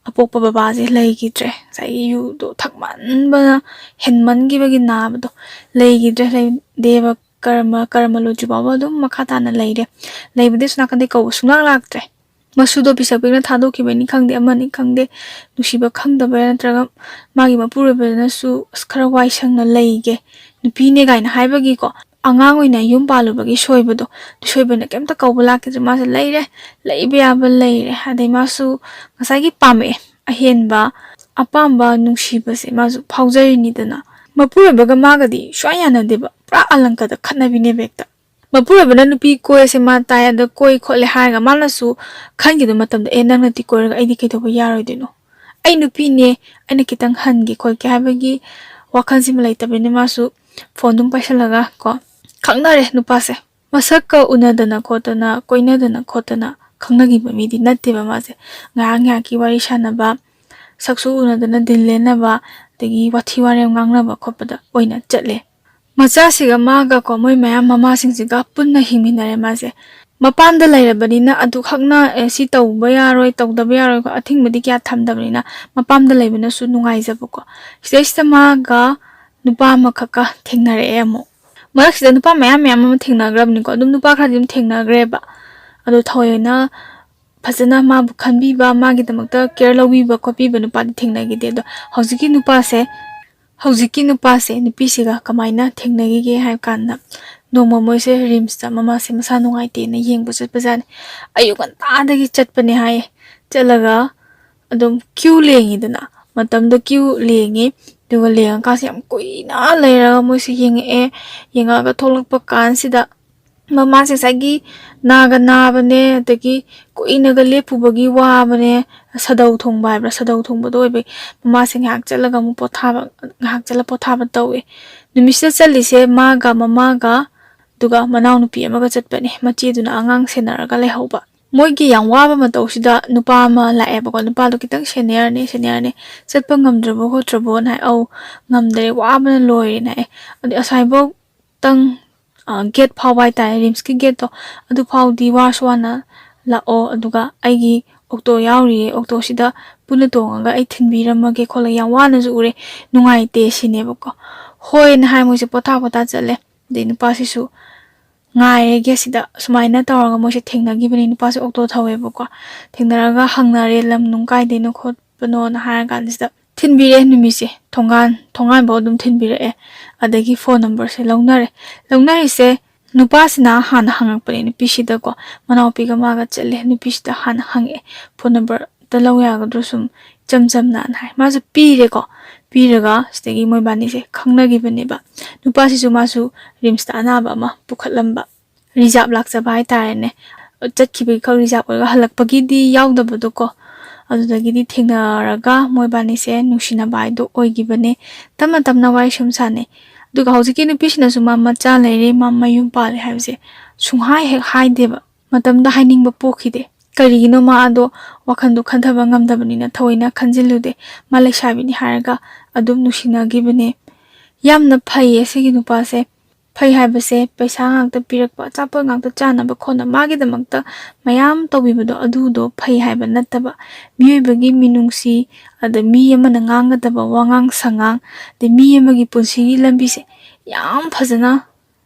ꯑꯄꯣꯛꯄ ꯕꯕꯥꯁꯦ ꯂꯩꯈꯤꯗ꯭ꯔꯦ꯫ ꯉꯁꯥꯏꯒꯤ ꯌꯨꯗꯣ ꯊꯛꯃꯟꯕꯅ, ꯍꯦꯟꯃꯟꯈꯤꯕꯒꯤ ꯅꯥꯕꯗꯣ, ꯂꯩꯈꯤꯗ꯭ꯔꯦ꯫ ꯂꯩ-, ꯗꯦꯕ ꯀꯔꯃ, ꯀꯔꯃ ꯂꯣꯏꯗ꯭ꯔꯤ ꯐꯥꯎꯕ ꯑꯗꯨꯝ ꯃꯈꯥ ꯇꯥꯅ ꯂꯩꯔꯦ꯫ ꯂꯩꯕꯗꯤ ꯑꯁꯣꯝ ꯅꯥꯀꯟꯗꯩ ꯀꯧꯕ ꯁꯨꯡꯂꯥꯛ ꯂꯥꯛꯇ꯭ꯔꯦ꯫ ꯃꯁꯨꯗꯣ ꯄꯤꯁꯛ ꯄꯤꯛꯅ ꯊꯥꯗꯣꯛꯈꯤꯕꯅꯤ ꯈꯪꯗꯦ, ꯑꯃꯅꯤ ꯈꯪꯗꯦ, ꯅꯨꯡꯁꯤꯕ ꯈꯪꯗꯕꯩꯔꯥ ꯅꯠꯇ꯭ꯔꯒ ꯃꯥꯒꯤ ꯃꯄꯨꯔꯣꯏꯕꯅꯁꯨ ꯑꯁ ꯈꯔ ꯋꯥꯏ ꯁꯪꯅ ꯂꯩꯒꯦ, ꯅꯨꯄꯤꯅꯦ ꯀꯥꯏꯅ ꯍꯥꯏꯕꯒꯤꯀꯣ, ꯑꯉꯥꯡ ꯑꯣꯏꯅ ꯌꯨꯝ ꯄꯥꯜꯂꯨꯕꯒꯤ ꯁꯣꯏꯕꯗꯣ, ꯁꯣꯏꯕꯅ ꯀꯩꯝꯇ ꯀꯧꯕ ꯂꯥꯛꯈꯤꯗ꯭ꯔꯦ꯫ ꯃꯥꯁꯦ ꯂꯩꯔꯦ, ꯂꯩꯕ ꯌꯥꯕ ꯂꯩꯔꯦ꯫ ꯑꯗꯩ ꯃꯥꯁꯨ ꯉꯁꯥꯏꯒꯤ ꯄꯥꯝꯃꯛꯑꯦ, ꯑꯍꯦꯟꯕ ꯑꯄꯥꯝꯕ ꯅꯨꯡꯁꯤꯕꯁꯦ ꯃꯥꯁꯨ ꯐꯥꯎꯖꯔꯤꯅꯤꯗꯅ꯫ ꯃꯄꯨꯔꯣꯏꯕꯒ ꯃꯥꯒꯗꯤ ꯁꯨꯡꯌꯥ ꯌꯥꯅꯗꯦꯕ, ꯄꯨꯔꯥ ꯑꯂꯪꯀꯗ ꯈꯠꯅꯕꯤꯅꯦꯕ ꯍꯦꯛꯇ꯫ ꯃꯄꯨꯔꯣꯏꯕꯅ ꯅꯨꯄꯤ ꯀꯣꯏꯔꯁꯦ ꯃꯥ ꯇꯥꯏ, ꯑꯗ ꯀꯣꯏ ꯈꯣꯠꯂꯦ ꯍꯥꯏꯔꯒ ꯃꯥꯅꯁꯨ ꯈꯟꯈꯤꯕ ꯃꯇꯝꯗ, "ꯑꯦ, ꯅꯪꯅꯗꯤ ꯀꯣꯏꯔꯒ ꯑꯩꯗꯤ ꯀꯩꯗꯧꯕ ꯌꯥꯔꯣꯏꯗꯣꯏꯅꯣ? ꯑꯩ ꯅꯨꯄꯤꯅꯦ, ꯑꯩꯅ ꯈꯤꯇꯪ ꯍꯟꯒꯦ ꯈꯣꯠꯀꯦ" ꯍꯥꯏꯕꯒꯤ ꯋꯥꯈꯜꯁꯤꯃ ꯂꯩꯇꯕꯅꯤꯅ ꯃꯥꯁꯨ ꯐꯣꯟ ꯑꯗꯨꯝ ꯄꯥꯏꯁꯜꯂꯒ ꯀꯣ ꯈꯪꯅꯔꯦ ꯅꯨꯄꯥꯁꯦ꯫ ꯃꯁꯛꯀ ꯎꯅꯗꯅ ꯈꯣꯠꯇꯅ ꯀꯣꯏꯅꯗꯅ ꯈꯣꯠꯇꯅ ꯈꯪꯅꯈꯤꯕ ꯃꯤꯗꯤ ꯅꯠꯇꯦꯕ ꯃꯥꯁꯦ꯫ ꯉꯥꯏꯍꯥꯛ ꯉꯥꯏꯍꯥꯛꯀꯤ ꯋꯥꯔꯤ ꯁꯥꯟꯅꯕ, ꯁꯛꯁꯨ ꯎꯅꯗꯅ ꯗꯤꯜ ꯂꯦꯟꯅꯕ, ꯑꯗꯒꯤ ꯋꯥꯊꯤ ꯋꯥꯔꯦꯝ ꯉꯥꯡꯅꯕ ꯈꯣꯠꯄꯗ ꯑꯣꯏꯅ ꯆꯠꯂꯦ꯫ ꯃꯆꯥꯁꯤꯒ ꯃꯥꯒ ꯀꯣ ꯃꯣꯏ ꯃꯌꯥꯝ ꯃꯃꯥꯁꯤꯡꯁꯤꯒ ꯄꯨꯟꯅ ꯍꯤꯡꯃꯤꯟꯅꯔꯦ ꯃꯥꯁꯦ꯫ ꯃꯄꯥꯝꯗ ꯂꯩꯔꯕꯅꯤꯅ ꯑꯗꯨꯈꯛꯅ ꯑꯦ, ꯁꯤ ꯇꯧꯕ ꯌꯥꯔꯣꯏ, ꯇꯧꯗꯕ ꯌꯥꯔꯣꯏꯀꯣ, ꯑꯊꯤꯡꯕꯗꯤ ꯀꯌꯥ ꯊꯝꯗꯕꯅꯤꯅ ꯃꯄꯥꯝꯗ ꯂꯩꯕꯅꯁꯨ ꯅꯨꯡꯉꯥꯏꯖꯕꯀꯣ꯫ ꯁꯤꯗꯩꯁꯤꯗ ꯃꯥꯒ ꯅꯨꯄꯥ ꯑꯃꯈꯛꯀ ꯊꯦꯡꯅꯔꯛꯑꯦ ꯑꯃꯨꯛ꯫ ꯃꯔꯛꯁꯤꯗ ꯅꯨꯄꯥ ꯃꯌꯥꯝ ꯃꯌꯥꯝ ꯑꯃ ꯊꯦꯡꯅꯈ꯭ꯔꯕꯅꯤꯀꯣ, ꯑꯗꯨꯝ ꯅꯨꯄꯥ ꯈꯔꯗꯤ ꯑꯗꯨꯝ ꯊꯦꯡꯅꯈ꯭ꯔꯦꯕ꯫ ꯑꯗꯣ ꯊꯑꯣꯏꯅ ꯐꯖꯅ ꯃꯥꯕꯨ ꯈꯟꯕꯤꯕ, ꯃꯥꯒꯤꯗꯃꯛꯇ ꯀꯦꯌꯔ ꯂꯧꯕꯤꯕ ꯈꯣꯠꯄꯤꯕ ꯅꯨꯄꯥꯗꯤ ꯊꯦꯡꯅꯈꯤꯗꯦ꯫ ꯑꯗꯣ ꯍꯧꯖꯤꯛꯀꯤ ꯅꯨꯄꯥꯁꯦ, ꯍꯧꯖꯤꯛꯀꯤ ꯅꯨꯄꯥꯁꯦ ꯅꯨꯄꯤꯁꯤꯒ ꯀꯃꯥꯏꯅ ꯊꯦꯡꯅꯈꯤꯒꯦ ꯍꯥꯏꯕ ꯀꯥꯟꯗ, ꯅꯣꯡꯃ ꯃꯣꯏꯁꯦ ꯔꯤꯝꯁꯇ ꯃꯃꯥꯁꯦ ꯃꯁꯥ ꯅꯨꯡꯉꯥꯏꯇꯦꯅ ꯌꯦꯡꯕ ꯆꯠꯄꯖꯥꯠꯅꯤ꯫ ꯑꯌꯨꯛ ꯉꯟꯇꯥꯗꯒꯤ ꯆꯠꯄꯅꯦ ꯍꯥꯏꯌꯦ꯫ ꯆꯠꯂꯒ ꯑꯗꯨꯝ ꯀ꯭ꯌꯨ ꯂꯦꯡꯉꯤꯗꯅ, ꯃꯇꯝꯗꯣ ꯀ꯭ꯌꯨ ꯂꯦꯡꯉꯤ꯫ ꯑꯗꯨꯒ ꯂꯦꯡꯉꯀꯥꯟꯁꯤꯗ ꯌꯥꯝ ꯀꯨꯏꯅ ꯂꯩꯔꯒ ꯃꯣꯏꯁꯦ ꯌꯦꯡꯉꯛꯑꯦ꯫ ꯌꯦꯡꯉꯛꯑꯒ ꯊꯣꯛꯂꯛꯄ ꯀꯥꯟꯁꯤꯗ ꯃꯃꯥꯁꯦ ꯉꯁꯥꯏꯒꯤ ꯅꯥꯒ ꯅꯥꯕꯅꯦ, ꯑꯗꯒꯤ ꯀꯨꯏꯅꯒ ꯂꯦꯞꯄꯨꯕꯒꯤ ꯋꯥꯕꯅꯦ, ꯁꯥꯗꯧ ꯊꯣꯡꯕ ꯍꯥꯏꯕ꯭ꯔꯥ, ꯁꯥꯗꯧ ꯊꯣꯡꯕꯗꯣ ꯑꯣꯏꯕꯒꯤ ꯃꯃꯥꯁꯦ ꯉꯥꯏꯍꯥꯛ ꯆꯠꯂꯒ ꯑꯃꯨꯛ ꯄꯣꯊꯥꯕ, ꯉꯥꯏꯍꯥꯛ ꯆꯠꯂ ꯄꯣꯊꯥꯕ ꯇꯧꯋꯦ꯫ ꯅꯨꯃꯤꯠꯁꯤꯗ ꯆꯠꯂꯤꯁꯦ ꯃꯥꯒ, ꯃꯃꯥꯒ, ꯑꯗꯨꯒ ꯃꯅꯥꯎꯅꯨꯄꯤ ꯑꯃꯒ ꯆꯠꯄꯅꯦ, ꯃꯆꯦꯗꯨꯅ ꯑꯉꯥꯡ ꯁꯦꯟꯅꯔꯒ ꯂꯩꯍꯧꯕ꯫ ꯃꯣꯏꯒꯤ ꯌꯥꯝ ꯋꯥꯕ ꯃꯇꯧꯁꯤꯗ ꯅꯨꯄꯥ ꯑꯃ ꯂꯥꯛꯑꯦꯕꯀꯣ꯫ ꯅꯨꯄꯥꯗꯣ ꯈꯤꯇꯪ ꯁꯦꯅꯤꯌꯔꯅꯦ, ꯁꯦꯅꯤꯌꯔꯅꯦ꯫ "ꯆꯠꯄ ꯉꯝꯗ꯭ꯔꯕꯣ ꯈꯣꯠꯇ꯭ꯔꯕꯣꯅ?" ꯍꯥꯏ꯫ "ꯑꯧ, ꯉꯝꯗ꯭ꯔꯦ, ꯋꯥꯕꯅ ꯂꯣꯏꯔꯦꯅ" ꯍꯥꯏ꯫ ꯑꯗꯨ ꯑꯁꯥꯏꯐꯥꯎꯇꯪ, ꯑ, ꯒꯦꯠ ꯐꯥꯎꯕ ꯍꯥꯏꯇꯥꯔꯦ, ꯔꯤꯝꯁꯀꯤ ꯒꯦꯠꯇꯣ, ꯑꯗꯨ ꯐꯥꯎꯗꯤ ꯋꯥꯔꯁꯨ ꯋꯥꯅ ꯂꯥꯛꯑꯣ, ꯑꯗꯨꯒ ꯑꯩꯒꯤ ꯑꯣꯛꯇꯣ ꯌꯥꯎꯔꯤꯌꯦ, ꯑꯣꯛꯇꯣꯁꯤꯗ ꯄꯨꯟꯅ ꯇꯣꯡꯉꯒ ꯑꯩ ꯊꯤꯟꯕꯤꯔꯝꯃꯒꯦ ꯈꯣꯠꯂꯒꯦ, ꯌꯥꯝ ꯋꯥꯅꯁꯨ ꯎꯔꯦ, ꯅꯨꯡꯉꯥꯏꯇꯦ ꯁꯤꯅꯦꯕꯀꯣ꯫ ꯍꯣꯏꯅ ꯍꯥꯏ, ꯃꯣꯏꯁꯦ ꯄꯣꯊꯥ ꯄꯣꯊꯥ ꯆꯠꯂꯦ꯫ ꯑꯗꯩ ꯅꯨꯄꯥꯁꯤꯁꯨ ꯉꯥꯏꯔꯦ ꯒꯦꯠꯁꯤꯗ꯫ ꯁꯨꯃꯥꯏꯅ ꯇꯧꯔꯒ ꯃꯣꯏꯁꯦ ꯊꯦꯡꯅꯈꯤꯕꯅꯤ꯫ ꯅꯨꯄꯥꯁꯦ ꯑꯣꯛꯇꯣ ꯊꯧꯋꯦꯕꯀꯣ꯫ ꯊꯦꯡꯅꯔꯒ ꯍꯪꯅꯔꯦ, ꯂꯝ ꯅꯨꯡ ꯀꯥꯏꯗꯩꯅꯣ ꯈꯣꯠꯄꯅꯣꯅ ꯍꯥꯏꯔ ꯀꯥꯟꯁꯤꯗ ꯊꯤꯟꯕꯤꯔꯦ ꯅꯨꯃꯤꯠꯁꯦ꯫ ꯊꯣꯡꯒꯥꯟ, ꯊꯣꯡꯒꯥꯟꯐꯥꯎ ꯑꯗꯨꯝ ꯊꯤꯟꯕꯤꯔꯛꯑꯦ꯫ ꯑꯗꯒꯤ ꯐꯣꯟ ꯅꯝꯕꯔꯁꯦ ꯂꯧꯅꯔꯦ꯫ ꯂꯧꯅꯔꯤꯁꯦ ꯅꯨꯄꯥꯁꯤꯅ ꯍꯥꯟꯅ ꯍꯪꯉꯛꯄꯅꯦ ꯅꯨꯄꯤꯁꯤꯗꯀꯣ꯫ ꯃꯅꯥꯎꯄꯤꯒ ꯃꯥꯒ ꯆꯠꯂꯦ꯫ ꯅꯨꯄꯤꯁꯤꯗ ꯍꯥꯟꯅ ꯍꯪꯉꯛꯑꯦ, "ꯐꯣꯟ ꯅꯝꯕꯔ ꯑꯝꯇ ꯂꯧ ꯌꯥꯒꯗ꯭ꯔꯣ, ꯁꯨꯝ ꯏꯆꯝ ꯆꯝꯅ?" ꯍꯥꯏ꯫ ꯃꯥꯁꯨ ꯄꯤꯔꯦꯀꯣ꯫ ꯄꯤꯔꯒ ꯁꯤꯗꯒꯤ ꯃꯣꯏꯕꯥꯅꯤꯁꯦ ꯈꯪꯅꯈꯤꯕꯅꯦꯕ꯫ ꯅꯨꯄꯥꯁꯤꯁꯨ ꯃꯥꯁꯨ ꯔꯤꯝꯁꯇ ꯑꯅꯥꯕ ꯑꯃ ꯄꯨꯈꯠꯂꯝꯕ, ꯔꯤꯖꯥꯕ ꯂꯥꯛꯆꯕ ꯍꯥꯏꯇꯥꯔꯦꯅꯦ꯫ ꯆꯠꯈꯤꯕꯒꯤ ꯈꯛ ꯔꯤꯖꯥꯕ ꯑꯣꯏꯔꯒ ꯍꯜꯂꯛꯄꯒꯤꯗꯤ ꯌꯥꯎꯗꯕꯗꯣꯀꯣ꯫ ꯑꯗꯨꯗꯒꯤꯗꯤ ꯊꯦꯡꯅꯔꯒ ꯃꯣꯏꯕꯥꯅꯤꯁꯦ ꯅꯨꯡꯁꯤꯅꯕ ꯍꯥꯏꯗꯣ ꯑꯣꯏꯈꯤꯕꯅꯦ꯫ ꯇꯞꯅ ꯇꯞꯅ ꯋꯥꯔꯤ ꯁꯨꯝ ꯁꯥꯟꯅꯩ꯫ ꯑꯗꯨꯒ ꯍꯧꯖꯤꯛꯀꯤ ꯅꯨꯄꯤꯁꯤꯅꯁꯨ ꯃꯥ ꯃꯆꯥ ꯂꯩꯔꯦ, ꯃꯥ ꯃꯌꯨꯝ ꯄꯥꯜꯂꯦ ꯍꯥꯏꯕꯁꯦ ꯁꯨꯡꯍꯥꯏ ꯍꯦꯛ ꯍꯥꯏꯗꯦꯕ꯫ ꯃꯇꯝꯗ ꯍꯥꯏꯅꯤꯡꯕ ꯄꯣꯛꯈꯤꯗꯦ꯫ ꯀꯔꯤꯒꯤꯅꯣ ꯃꯥ ꯑꯗꯣ ꯋꯥꯈꯟꯗꯣ ꯈꯟꯊꯕ ꯉꯝꯗꯕꯅꯤꯅ ꯊꯑꯣꯏꯅ ꯈꯟꯖꯤꯜꯂꯨꯗꯦ꯫ ꯃꯥ ꯂꯩꯁꯥꯕꯤꯅꯤ ꯍꯥꯏꯔꯒ ꯑꯗꯨꯝ ꯅꯨꯡꯁꯤꯅꯈꯤꯕꯅꯦ꯫ ꯌꯥꯝꯅ ꯐꯩꯌꯦ ꯁꯤꯒꯤ ꯅꯨꯄꯥꯁꯦ꯫ ꯐꯩ ꯍꯥꯏꯕꯁꯦ ꯄꯩꯁꯥ ꯉꯥꯛꯇ ꯄꯤꯔꯛꯄ, ꯑꯆꯥꯄꯣꯠ ꯉꯥꯛꯇ ꯆꯥꯅꯕ ꯈꯣꯠꯅ ꯃꯥꯒꯤꯗꯃꯛꯇ ꯃꯌꯥꯝ ꯇꯧꯕꯤꯕꯗꯣ ꯑꯗꯨꯗꯣ ꯐꯩ ꯍꯥꯏꯕ ꯅꯠꯇꯕ, ꯃꯤꯑꯣꯏꯕꯒꯤ ꯃꯤꯅꯨꯡꯁꯤ, ꯑꯗ ꯃꯤ ꯑꯃꯅ ꯉꯥꯡꯒꯗꯕ ꯋꯥꯉꯥꯡ ꯁꯉꯥꯡ, ꯑꯗꯩ ꯃꯤ ꯑꯃꯒꯤ ꯄꯨꯟꯁꯤꯒꯤ ꯂꯝꯕꯤꯁꯦ ꯌꯥꯝ ꯐꯖꯅ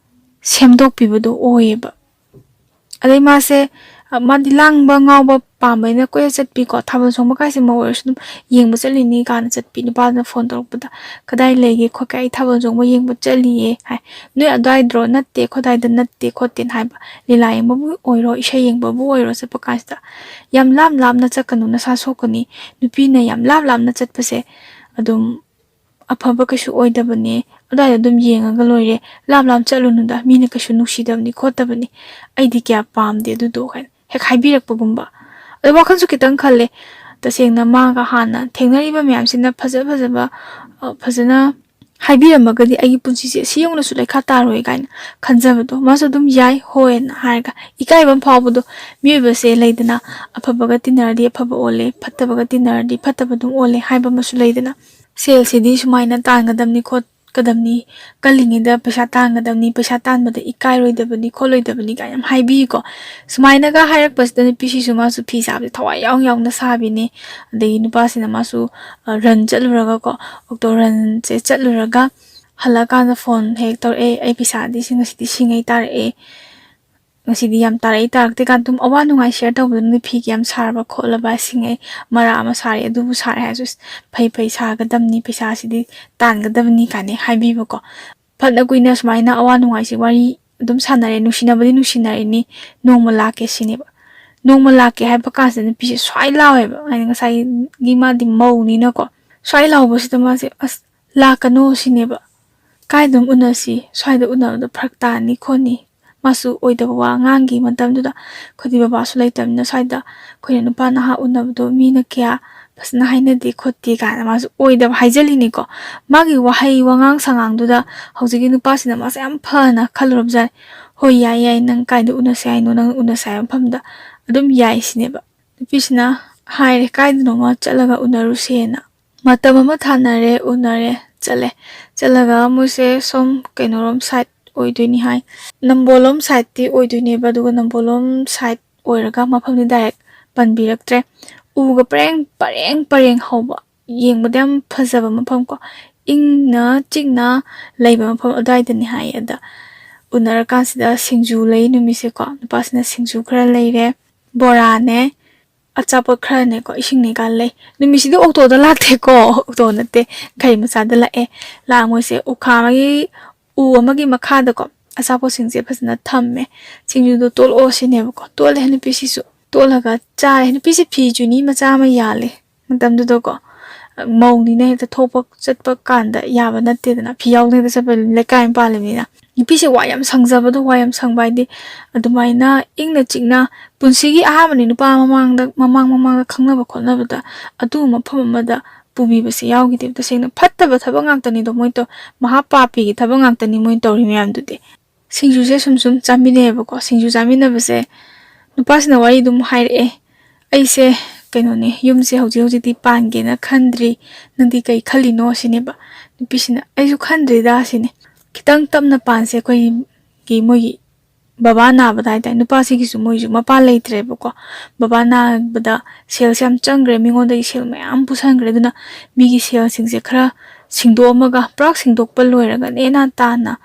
ꯁꯦꯝꯗꯣꯛꯄꯤꯕꯗꯣ ꯑꯣꯏꯌꯦꯕ꯫ ꯑꯗꯩ ꯃꯥꯁꯦ, ꯑ, ꯃꯥꯗꯤ ꯂꯥꯡꯕ ꯉꯥꯎꯕ ꯄꯥꯝꯕꯅꯤꯅ ꯀꯣꯏꯆꯠ ꯆꯠꯄꯤꯀꯣ꯫ ꯊꯥꯕꯜ ꯆꯣꯡꯕ ꯀꯥꯏꯁꯦ ꯃꯧ ꯑꯣꯏꯔꯁꯨ ꯑꯗꯨꯝ ꯌꯦꯡꯕ ꯆꯠꯂꯤꯅꯤ ꯀꯥꯏꯅ ꯆꯠꯄꯤ꯫ ꯅꯨꯄꯥꯗꯨꯅ ꯐꯣꯟ ꯇꯧꯔꯛꯄꯗ "ꯀꯗꯥꯏ ꯂꯩꯒꯦ ꯈꯣꯠꯀꯦ?" "ꯑꯩ ꯊꯥꯕꯜ ꯆꯣꯡꯕ ꯌꯦꯡꯕ ꯆꯠꯂꯤꯌꯦ" ꯍꯥꯏ꯫ "ꯅꯣꯏ ꯑꯗꯨꯋꯥꯏꯗ꯭ꯔꯣ?" "ꯅꯠꯇꯦ, ꯑꯩꯈꯣꯏ ꯑꯗꯨꯋꯥꯏꯗ ꯅꯠꯇꯦ" ꯈꯣꯠꯇꯦꯅ ꯍꯥꯏꯕ꯫ ꯂꯤꯂꯥ ꯌꯦꯡꯕꯕꯨ ꯑꯣꯏꯔꯣ, ꯏꯁꯩ ꯌꯦꯡꯕꯕꯨ ꯑꯣꯏꯔꯣ, ꯆꯠꯄ ꯀꯥꯟꯁꯤꯗ ꯌꯥꯝ ꯂꯥꯞ ꯂꯥꯞꯅ ꯆꯠꯀꯅꯨ, ꯅꯁꯥ ꯁꯣꯛꯀꯅꯤ꯫ ꯅꯨꯄꯤꯅ ꯌꯥꯝ ꯂꯥꯞ ꯂꯥꯞꯅ ꯆꯠꯄꯁꯦ ꯑꯗꯨꯝ ꯑꯐꯕ ꯀꯩꯁꯨ ꯑꯣꯏꯗꯕꯅꯦ꯫ ꯑꯗꯨꯋꯥꯏꯗ ꯑꯗꯨꯝ ꯌꯦꯡꯉꯒ ꯂꯣꯏꯔꯦ꯫ ꯂꯥꯞ ꯂꯥꯞ ꯆꯠꯂꯨꯅꯨꯗ, ꯃꯤꯅ ꯀꯩꯁꯨ ꯅꯨꯡꯁꯤꯗꯕꯅꯤ ꯈꯣꯠꯇꯕꯅꯤ꯫ ꯑꯩꯗꯤ ꯀꯌꯥ ꯄꯥꯝꯗꯦ ꯑꯗꯨꯗꯣ ꯍꯥꯏꯅ ꯍꯦꯛ ꯍꯥꯏꯕꯤꯔꯛꯄꯒꯨꯝꯕ꯫ ꯑꯗꯣ ꯋꯥꯈꯜꯁꯨ ꯈꯤꯇꯪ ꯈꯜꯂꯦ꯫ ꯇꯁꯦꯡꯅ ꯃꯥꯒ ꯍꯥꯟꯅ ꯊꯦꯡꯅꯔꯤꯕ ꯃꯌꯥꯝꯁꯤꯅ ꯐꯖ ꯐꯖꯕ, ꯑ, ꯐꯖꯅ ꯍꯥꯏꯕꯤꯔꯝꯃꯒꯗꯤ ꯑꯩꯒꯤ ꯄꯨꯟꯁꯤꯁꯦ ꯁꯤ ꯌꯧꯅꯁꯨ ꯂꯩꯈꯥ ꯇꯥꯔꯣꯏ ꯀꯥꯏꯅ ꯈꯟꯖꯕꯗꯣ꯫ ꯃꯥꯁꯨ ꯑꯗꯨꯝ "ꯌꯥꯏ, ꯍꯣꯏꯅ" ꯍꯥꯏꯔꯒ ꯏꯀꯥꯏꯕ ꯑꯃ ꯐꯥꯎꯕꯗꯣ꯫ ꯃꯤꯑꯣꯏꯕꯁꯦ ꯂꯩꯗꯅ, ꯑꯐꯕꯒ ꯇꯤꯟꯅꯔꯗꯤ ꯑꯐꯕ ꯑꯣꯜꯂꯦ, ꯐꯠꯇꯕꯒ ꯇꯤꯟꯅꯔꯗꯤ ꯐꯠꯇꯕ ꯑꯗꯨꯝ ꯑꯣꯜꯂꯦ ꯍꯥꯏꯕ ꯑꯃꯁꯨ ꯂꯩꯗꯅ꯫ ꯁꯦꯜꯁꯤꯗꯤ ꯁꯨꯃꯥꯏꯅ ꯇꯥꯟꯒꯗꯕꯅꯤ ꯈꯣꯠꯀꯗꯕꯅꯤ, ꯀꯜꯂꯤꯉꯩꯗ ꯄꯩꯁꯥ ꯇꯥꯟꯒꯗꯕꯅꯤ, ꯄꯩꯁꯥ ꯇꯥꯟꯕꯗ ꯏꯀꯥꯏꯔꯣꯏꯗꯕꯅꯤ ꯈꯣꯠꯂꯣꯏꯗꯕꯅꯤ ꯀꯥꯏꯅ ꯌꯥꯝ ꯍꯥꯏꯕꯤꯀꯣ꯫ ꯁꯨꯃꯥꯏꯅꯒ ꯍꯥꯏꯔꯛꯄꯁꯤꯗ ꯅꯨꯄꯤꯁꯤꯁꯨ ꯃꯥꯁꯨ ꯐꯤ ꯁꯥꯕꯁꯦ ꯊꯋꯥꯏ ꯌꯥꯎ ꯌꯥꯎꯅ ꯁꯥꯕꯤꯅꯤ꯫ ꯑꯗꯒꯤ ꯅꯨꯄꯥꯁꯤꯅ ꯃꯥꯁꯨ, ꯑ, ꯔꯟ ꯆꯠꯂꯨꯔꯒꯀꯣ, ꯑꯣꯛꯇꯣ ꯔꯟꯁꯦ ꯆꯠꯂꯨꯔꯒ ꯍꯜꯂꯛꯑꯀꯥꯟꯗ ꯐꯣꯟ ꯍꯦꯛ ꯇꯧꯔꯛꯑꯦ, "ꯑꯩ ꯄꯩꯁꯥꯗꯤ ꯁꯤ ꯉꯁꯤꯗꯤ ꯁꯤꯡꯉꯩ ꯇꯥꯔꯛꯑꯦ, ꯉꯁꯤꯗꯤ ꯌꯥꯝ ꯇꯥꯔꯛꯏ, ꯇꯥꯔꯛꯇꯦ" ꯀꯥꯟꯗ ꯑꯗꯨꯝ ꯑꯋꯥ ꯅꯨꯡꯉꯥꯏ ꯁꯤꯌꯔ ꯇꯧꯕꯗ ꯅꯨꯄꯤ ꯐꯤ ꯀꯌꯥꯝ ꯁꯥꯔꯕ ꯈꯣꯠꯂꯕ ꯁꯤꯡꯉꯩ, ꯃꯔꯥ ꯑꯃ ꯁꯥꯔꯦ, ꯑꯗꯨꯕꯨ ꯁꯥꯔꯦ ꯍꯥꯏꯔꯁꯨ "ꯐꯩ ꯐꯩ, ꯁꯥꯒꯗꯕꯅꯤ, ꯄꯩꯁꯥꯁꯤꯗꯤ ꯇꯥꯟꯒꯗꯕꯅꯤ" ꯀꯥꯏꯅ ꯍꯥꯏꯕꯤꯕꯀꯣ꯫ ꯐꯅ ꯀꯨꯏꯅ ꯁꯨꯃꯥꯏꯅ ꯑꯋꯥ ꯅꯨꯡꯉꯥꯏꯁꯤ ꯋꯥꯔꯤ ꯑꯗꯨꯝ ꯁꯥꯟꯅꯔꯦ, ꯅꯨꯡꯁꯤꯅꯕꯗꯤ ꯅꯨꯡꯁꯤꯅꯔꯤꯅꯤ, "ꯅꯣꯡꯃ ꯂꯥꯛꯀꯦ" ꯁꯤꯅꯦꯕ꯫ "ꯅꯣꯡꯃ ꯂꯥꯛꯀꯦ" ꯍꯥꯏꯕ ꯀꯥꯟꯁꯤꯗ ꯅꯨꯄꯤꯁꯦ ꯁ꯭ꯋꯥꯏ ꯂꯥꯎꯋꯦꯕ, ꯍꯥꯏꯗꯤ ꯉꯁꯥꯏꯒꯤ ꯃꯥꯗꯤ ꯃꯧꯅꯤꯅꯀꯣ꯫ ꯁ꯭ꯋꯥꯏ ꯂꯥꯎꯕꯁꯤꯗ ꯃꯥꯁꯦ "ꯑꯁ, ꯂꯥꯛꯀꯅꯣ" ꯁꯤꯅꯦꯕ꯫ "ꯀꯥꯏꯗ ꯑꯗꯨꯝ ꯎꯅꯁꯤ, ꯁ꯭ꯋꯥꯏꯗ ꯎꯅꯕꯗꯣ ꯐꯔꯛ ꯇꯥꯅꯤ ꯈꯣꯠꯅꯤ, ꯃꯥꯁꯨ ꯑꯣꯏꯗꯕ ꯋꯥ ꯉꯥꯡꯈꯤ꯫ ꯃꯇꯝꯗꯨꯗ ꯑꯩꯈꯣꯏꯗꯤ ꯕꯕꯥꯁꯨ ꯂꯩꯇꯕꯅꯤꯅ, ꯁ꯭ꯋꯥꯏꯗ ꯑꯩꯈꯣꯏꯅ ꯅꯨꯄꯥ ꯅꯍꯥ ꯎꯅꯕꯗꯣ ꯃꯤꯅ ꯀꯌꯥ ꯐꯖꯅ ꯍꯥꯏꯅꯗꯦ ꯈꯣꯠꯇꯦ ꯀꯥꯏꯅ ꯃꯥꯁꯨ ꯑꯣꯏꯗꯕ ꯍꯥꯏꯖꯜꯂꯤꯅꯤꯀꯣ꯫ ꯃꯥꯒꯤ ꯋꯥꯍꯩ ꯋꯥꯉꯥꯡ ꯁꯉꯥꯡꯗꯨꯗ ꯍꯧꯖꯤꯛꯀꯤ ꯅꯨꯄꯥꯁꯤꯅ ꯃꯥꯁꯦ ꯌꯥꯝ ꯐꯅ ꯈꯜꯂꯨꯔꯕꯖꯥꯠꯅꯤ꯫ "ꯍꯣꯏ, ꯌꯥꯏ, ꯌꯥꯏ, ꯅꯪ ꯀꯥꯏꯗ ꯎꯅꯁꯦ ꯍꯥꯏꯅꯣ? ꯅꯪ ꯎꯅꯁꯦ ꯍꯥꯏꯕ ꯃꯐꯝꯗ ꯑꯗꯨꯝ ꯌꯥꯏ" ꯁꯤꯅꯦꯕ꯫ ꯅꯨꯄꯤꯁꯤꯅ ꯍꯥꯏꯔꯦ, "ꯀꯥꯏꯗꯅꯣꯃ ꯆꯠꯂꯒ ꯎꯅꯔꯨꯁꯦꯅ"꯫ ꯃꯇꯝ ꯑꯃ ꯊꯥꯅꯔꯦ, ꯎꯅꯔꯦ, ꯆꯠꯂꯦ꯫ ꯆꯠꯂꯒ ꯃꯣꯏꯁꯦ ꯁꯣꯝ ꯀꯩꯅꯣꯔꯣꯝ ꯁꯥꯏꯠ ꯑꯣꯏꯗꯣꯏꯅꯤ ꯍꯥꯏ, ꯅꯝꯕꯣꯜꯂꯣꯝ ꯁꯥꯏꯠꯇꯤ ꯑꯣꯏꯗꯣꯏꯅꯦꯕ꯫ ꯑꯗꯨꯒ ꯅꯝꯕꯣꯜꯂꯣꯝ ꯁꯥꯏꯠ ꯑꯣꯏꯔꯒ ꯃꯐꯝꯗꯤ ꯗꯥꯏꯔꯦꯛ ꯄꯟꯕꯤꯔꯛꯇ꯭ꯔꯦ꯫ ꯎꯒ ꯄꯔꯦꯡ ꯄꯔꯦꯡ ꯄꯔꯦꯡ ꯍꯧꯕ, ꯌꯦꯡꯕꯗ ꯌꯥꯝ ꯐꯖꯕ ꯃꯐꯝ ꯀꯣ, ꯏꯪꯅ ꯆꯤꯛꯅ ꯂꯩꯕ ꯃꯐꯝ ꯑꯗꯨꯋꯥꯏꯗꯅꯤ ꯍꯥꯏ꯫ ꯑꯗ ꯎꯅꯔꯀꯥꯟꯁꯤꯗ ꯁꯤꯡꯖꯨ ꯂꯩ ꯅꯨꯃꯤꯠꯁꯦꯀꯣ꯫ ꯅꯨꯄꯥꯁꯤꯅ ꯁꯤꯡꯖꯨ ꯈꯔ ꯂꯩꯔꯦ, ꯕꯣꯔꯥꯅꯦ, ꯑꯆꯥꯄꯣꯠ ꯈꯔꯅꯦꯀꯣ, ꯏꯁꯤꯡꯅꯦ ꯀꯥ ꯂꯩ꯫ ꯅꯨꯃꯤꯠꯁꯤꯗꯤ ꯑꯣꯛꯇꯣꯗ ꯂꯥꯛꯇꯦꯀꯣ, ꯑꯣꯛꯇꯣ ꯅꯠꯇꯦ, ꯒꯥꯔꯤ ꯃꯆꯥꯗ ꯂꯥꯛꯑꯦ꯫ ꯂꯥꯛꯑ ꯃꯣꯏꯁꯦ ꯎꯈꯥ ꯑꯃꯒꯤ, ꯎ ꯑꯃꯒꯤ ꯃꯈꯥꯗꯀꯣ ꯑꯆꯥꯄꯣꯠꯁꯤꯡꯁꯦ ꯐꯖꯅ ꯊꯝꯃꯦ꯫ "ꯁꯤꯡꯖꯨꯗꯣ ꯇꯣꯠꯂꯛꯑꯣ" ꯁꯤꯅꯦꯕꯀꯣ꯫ ꯇꯣꯠꯂꯦ ꯅꯨꯄꯤꯁꯤꯁꯨ꯫ ꯇꯣꯠꯂꯒ ꯆꯥꯔꯦ꯫ ꯅꯨꯄꯤꯁꯦ ꯐꯤ ꯖꯨꯅꯤ ꯃꯆꯥ ꯑꯃ ꯌꯥꯜꯂꯦ ꯃꯇꯝꯗꯨꯗꯀꯣ꯫ ꯃꯧꯅꯤꯅ ꯍꯦꯛꯇ ꯊꯣꯛꯄ ꯆꯠꯄ ꯀꯥꯟꯗ ꯌꯥꯕ ꯅꯠꯇꯦꯗꯅ, ꯐꯤ ꯌꯥꯎꯗꯅ ꯆꯠꯄ ꯂꯩꯀꯥꯏ ꯑꯃ ꯄꯥꯜꯂꯤꯕꯅꯤꯅ꯫ ꯅꯨꯄꯤꯁꯦ ꯋꯥ ꯌꯥꯝ ꯁꯪꯖꯕꯗꯣ, ꯋꯥ ꯌꯥꯝ ꯁꯪꯕ ꯍꯥꯏꯗꯤ ꯑꯗꯨꯃꯥꯏꯅ ꯏꯪꯅ ꯆꯤꯛꯅ, ꯄꯨꯟꯁꯤꯒꯤ ꯑꯍꯥꯟꯕꯅꯤ ꯅꯨꯄꯥ ꯃꯃꯥꯡꯗ, ꯃꯃꯥꯡ ꯃꯃꯥꯡꯗ ꯈꯪꯅꯕ ꯈꯣꯠꯅꯕꯗ ꯑꯗꯨꯒꯨꯝꯕ ꯃꯐꯝ ꯑꯃꯗ ꯄꯨꯕꯤꯕꯁꯦ ꯌꯥꯎꯈꯤꯗꯦꯕ꯫ ꯇꯁꯦꯡꯅ ꯐꯠꯇꯕ ꯊꯕꯛ ꯉꯥꯛꯇꯅꯤꯗꯣ ꯃꯣꯏ ꯇꯧ-, ꯃꯍꯥ ꯄꯥꯄꯤꯒꯤ ꯊꯕꯛ ꯉꯥꯛꯇꯅꯤ ꯃꯣꯏ ꯇꯧꯔꯤ ꯃꯌꯥꯝꯗꯨꯗꯤ꯫ ꯁꯤꯡꯖꯨꯁꯦ ꯁꯨꯝ ꯁꯨꯝ ꯆꯥꯃꯤꯟꯅꯩꯌꯦꯕꯀꯣ꯫ ꯁꯤꯡꯖꯨ ꯆꯥꯃꯤꯟꯅꯕꯁꯦ ꯅꯨꯄꯥꯁꯤꯅ ꯋꯥꯔꯤ ꯑꯗꯨꯝ ꯍꯥꯏꯔꯛꯑꯦ, "ꯑꯩꯁꯦ ꯀꯩꯅꯣꯅꯦ, ꯌꯨꯝꯁꯦ ꯍꯧꯖꯤꯛ ꯍꯧꯖꯤꯛꯇꯤ ꯄꯥꯟꯒꯦꯅ ꯈꯟꯗ꯭ꯔꯤ, ꯅꯪꯗꯤ ꯀꯩ ꯈꯜꯂꯤꯅꯣ?" ꯁꯤꯅꯦꯕ꯫ ꯅꯨꯄꯤꯁꯤꯅ, "ꯑꯩꯁꯨ ꯈꯟꯗ꯭ꯔꯤꯗ" ꯁꯤꯅꯦ꯫ "ꯈꯤꯇꯪ ꯇꯞꯅ ꯄꯥꯟꯁꯦ, ꯑꯩꯈꯣꯏꯒꯤ, ꯃꯣꯏꯒꯤ ꯕꯕꯥ ꯅꯥꯕꯗ ꯍꯥꯏꯇꯥꯔꯦ"꯫ ꯅꯨꯄꯥꯁꯤꯒꯤꯁꯨ, ꯃꯣꯏꯁꯨ ꯃꯄꯥ ꯂꯩꯇ꯭ꯔꯦꯕꯀꯣ꯫ ꯕꯕꯥ ꯅꯥꯕꯗ ꯁꯦꯜꯁꯦ ꯌꯥꯝ ꯆꯪꯈ꯭ꯔꯦ, ꯃꯤꯉꯣꯟꯗꯒꯤ ꯁꯦꯜ ꯃꯌꯥꯝ ꯄꯨꯁꯟꯈ꯭ꯔꯦ꯫ ꯑꯗꯨꯅ ꯃꯤꯒꯤ ꯁꯦꯜꯁꯤꯡꯁꯦ ꯈꯔ ꯁꯤꯡꯗꯣꯛꯑꯝꯃꯒ, ꯄꯨꯔꯥ ꯁꯤꯡꯗꯣꯛꯄ ꯂꯣꯏꯔꯒ ꯅꯦꯅꯥ ꯇꯥꯅ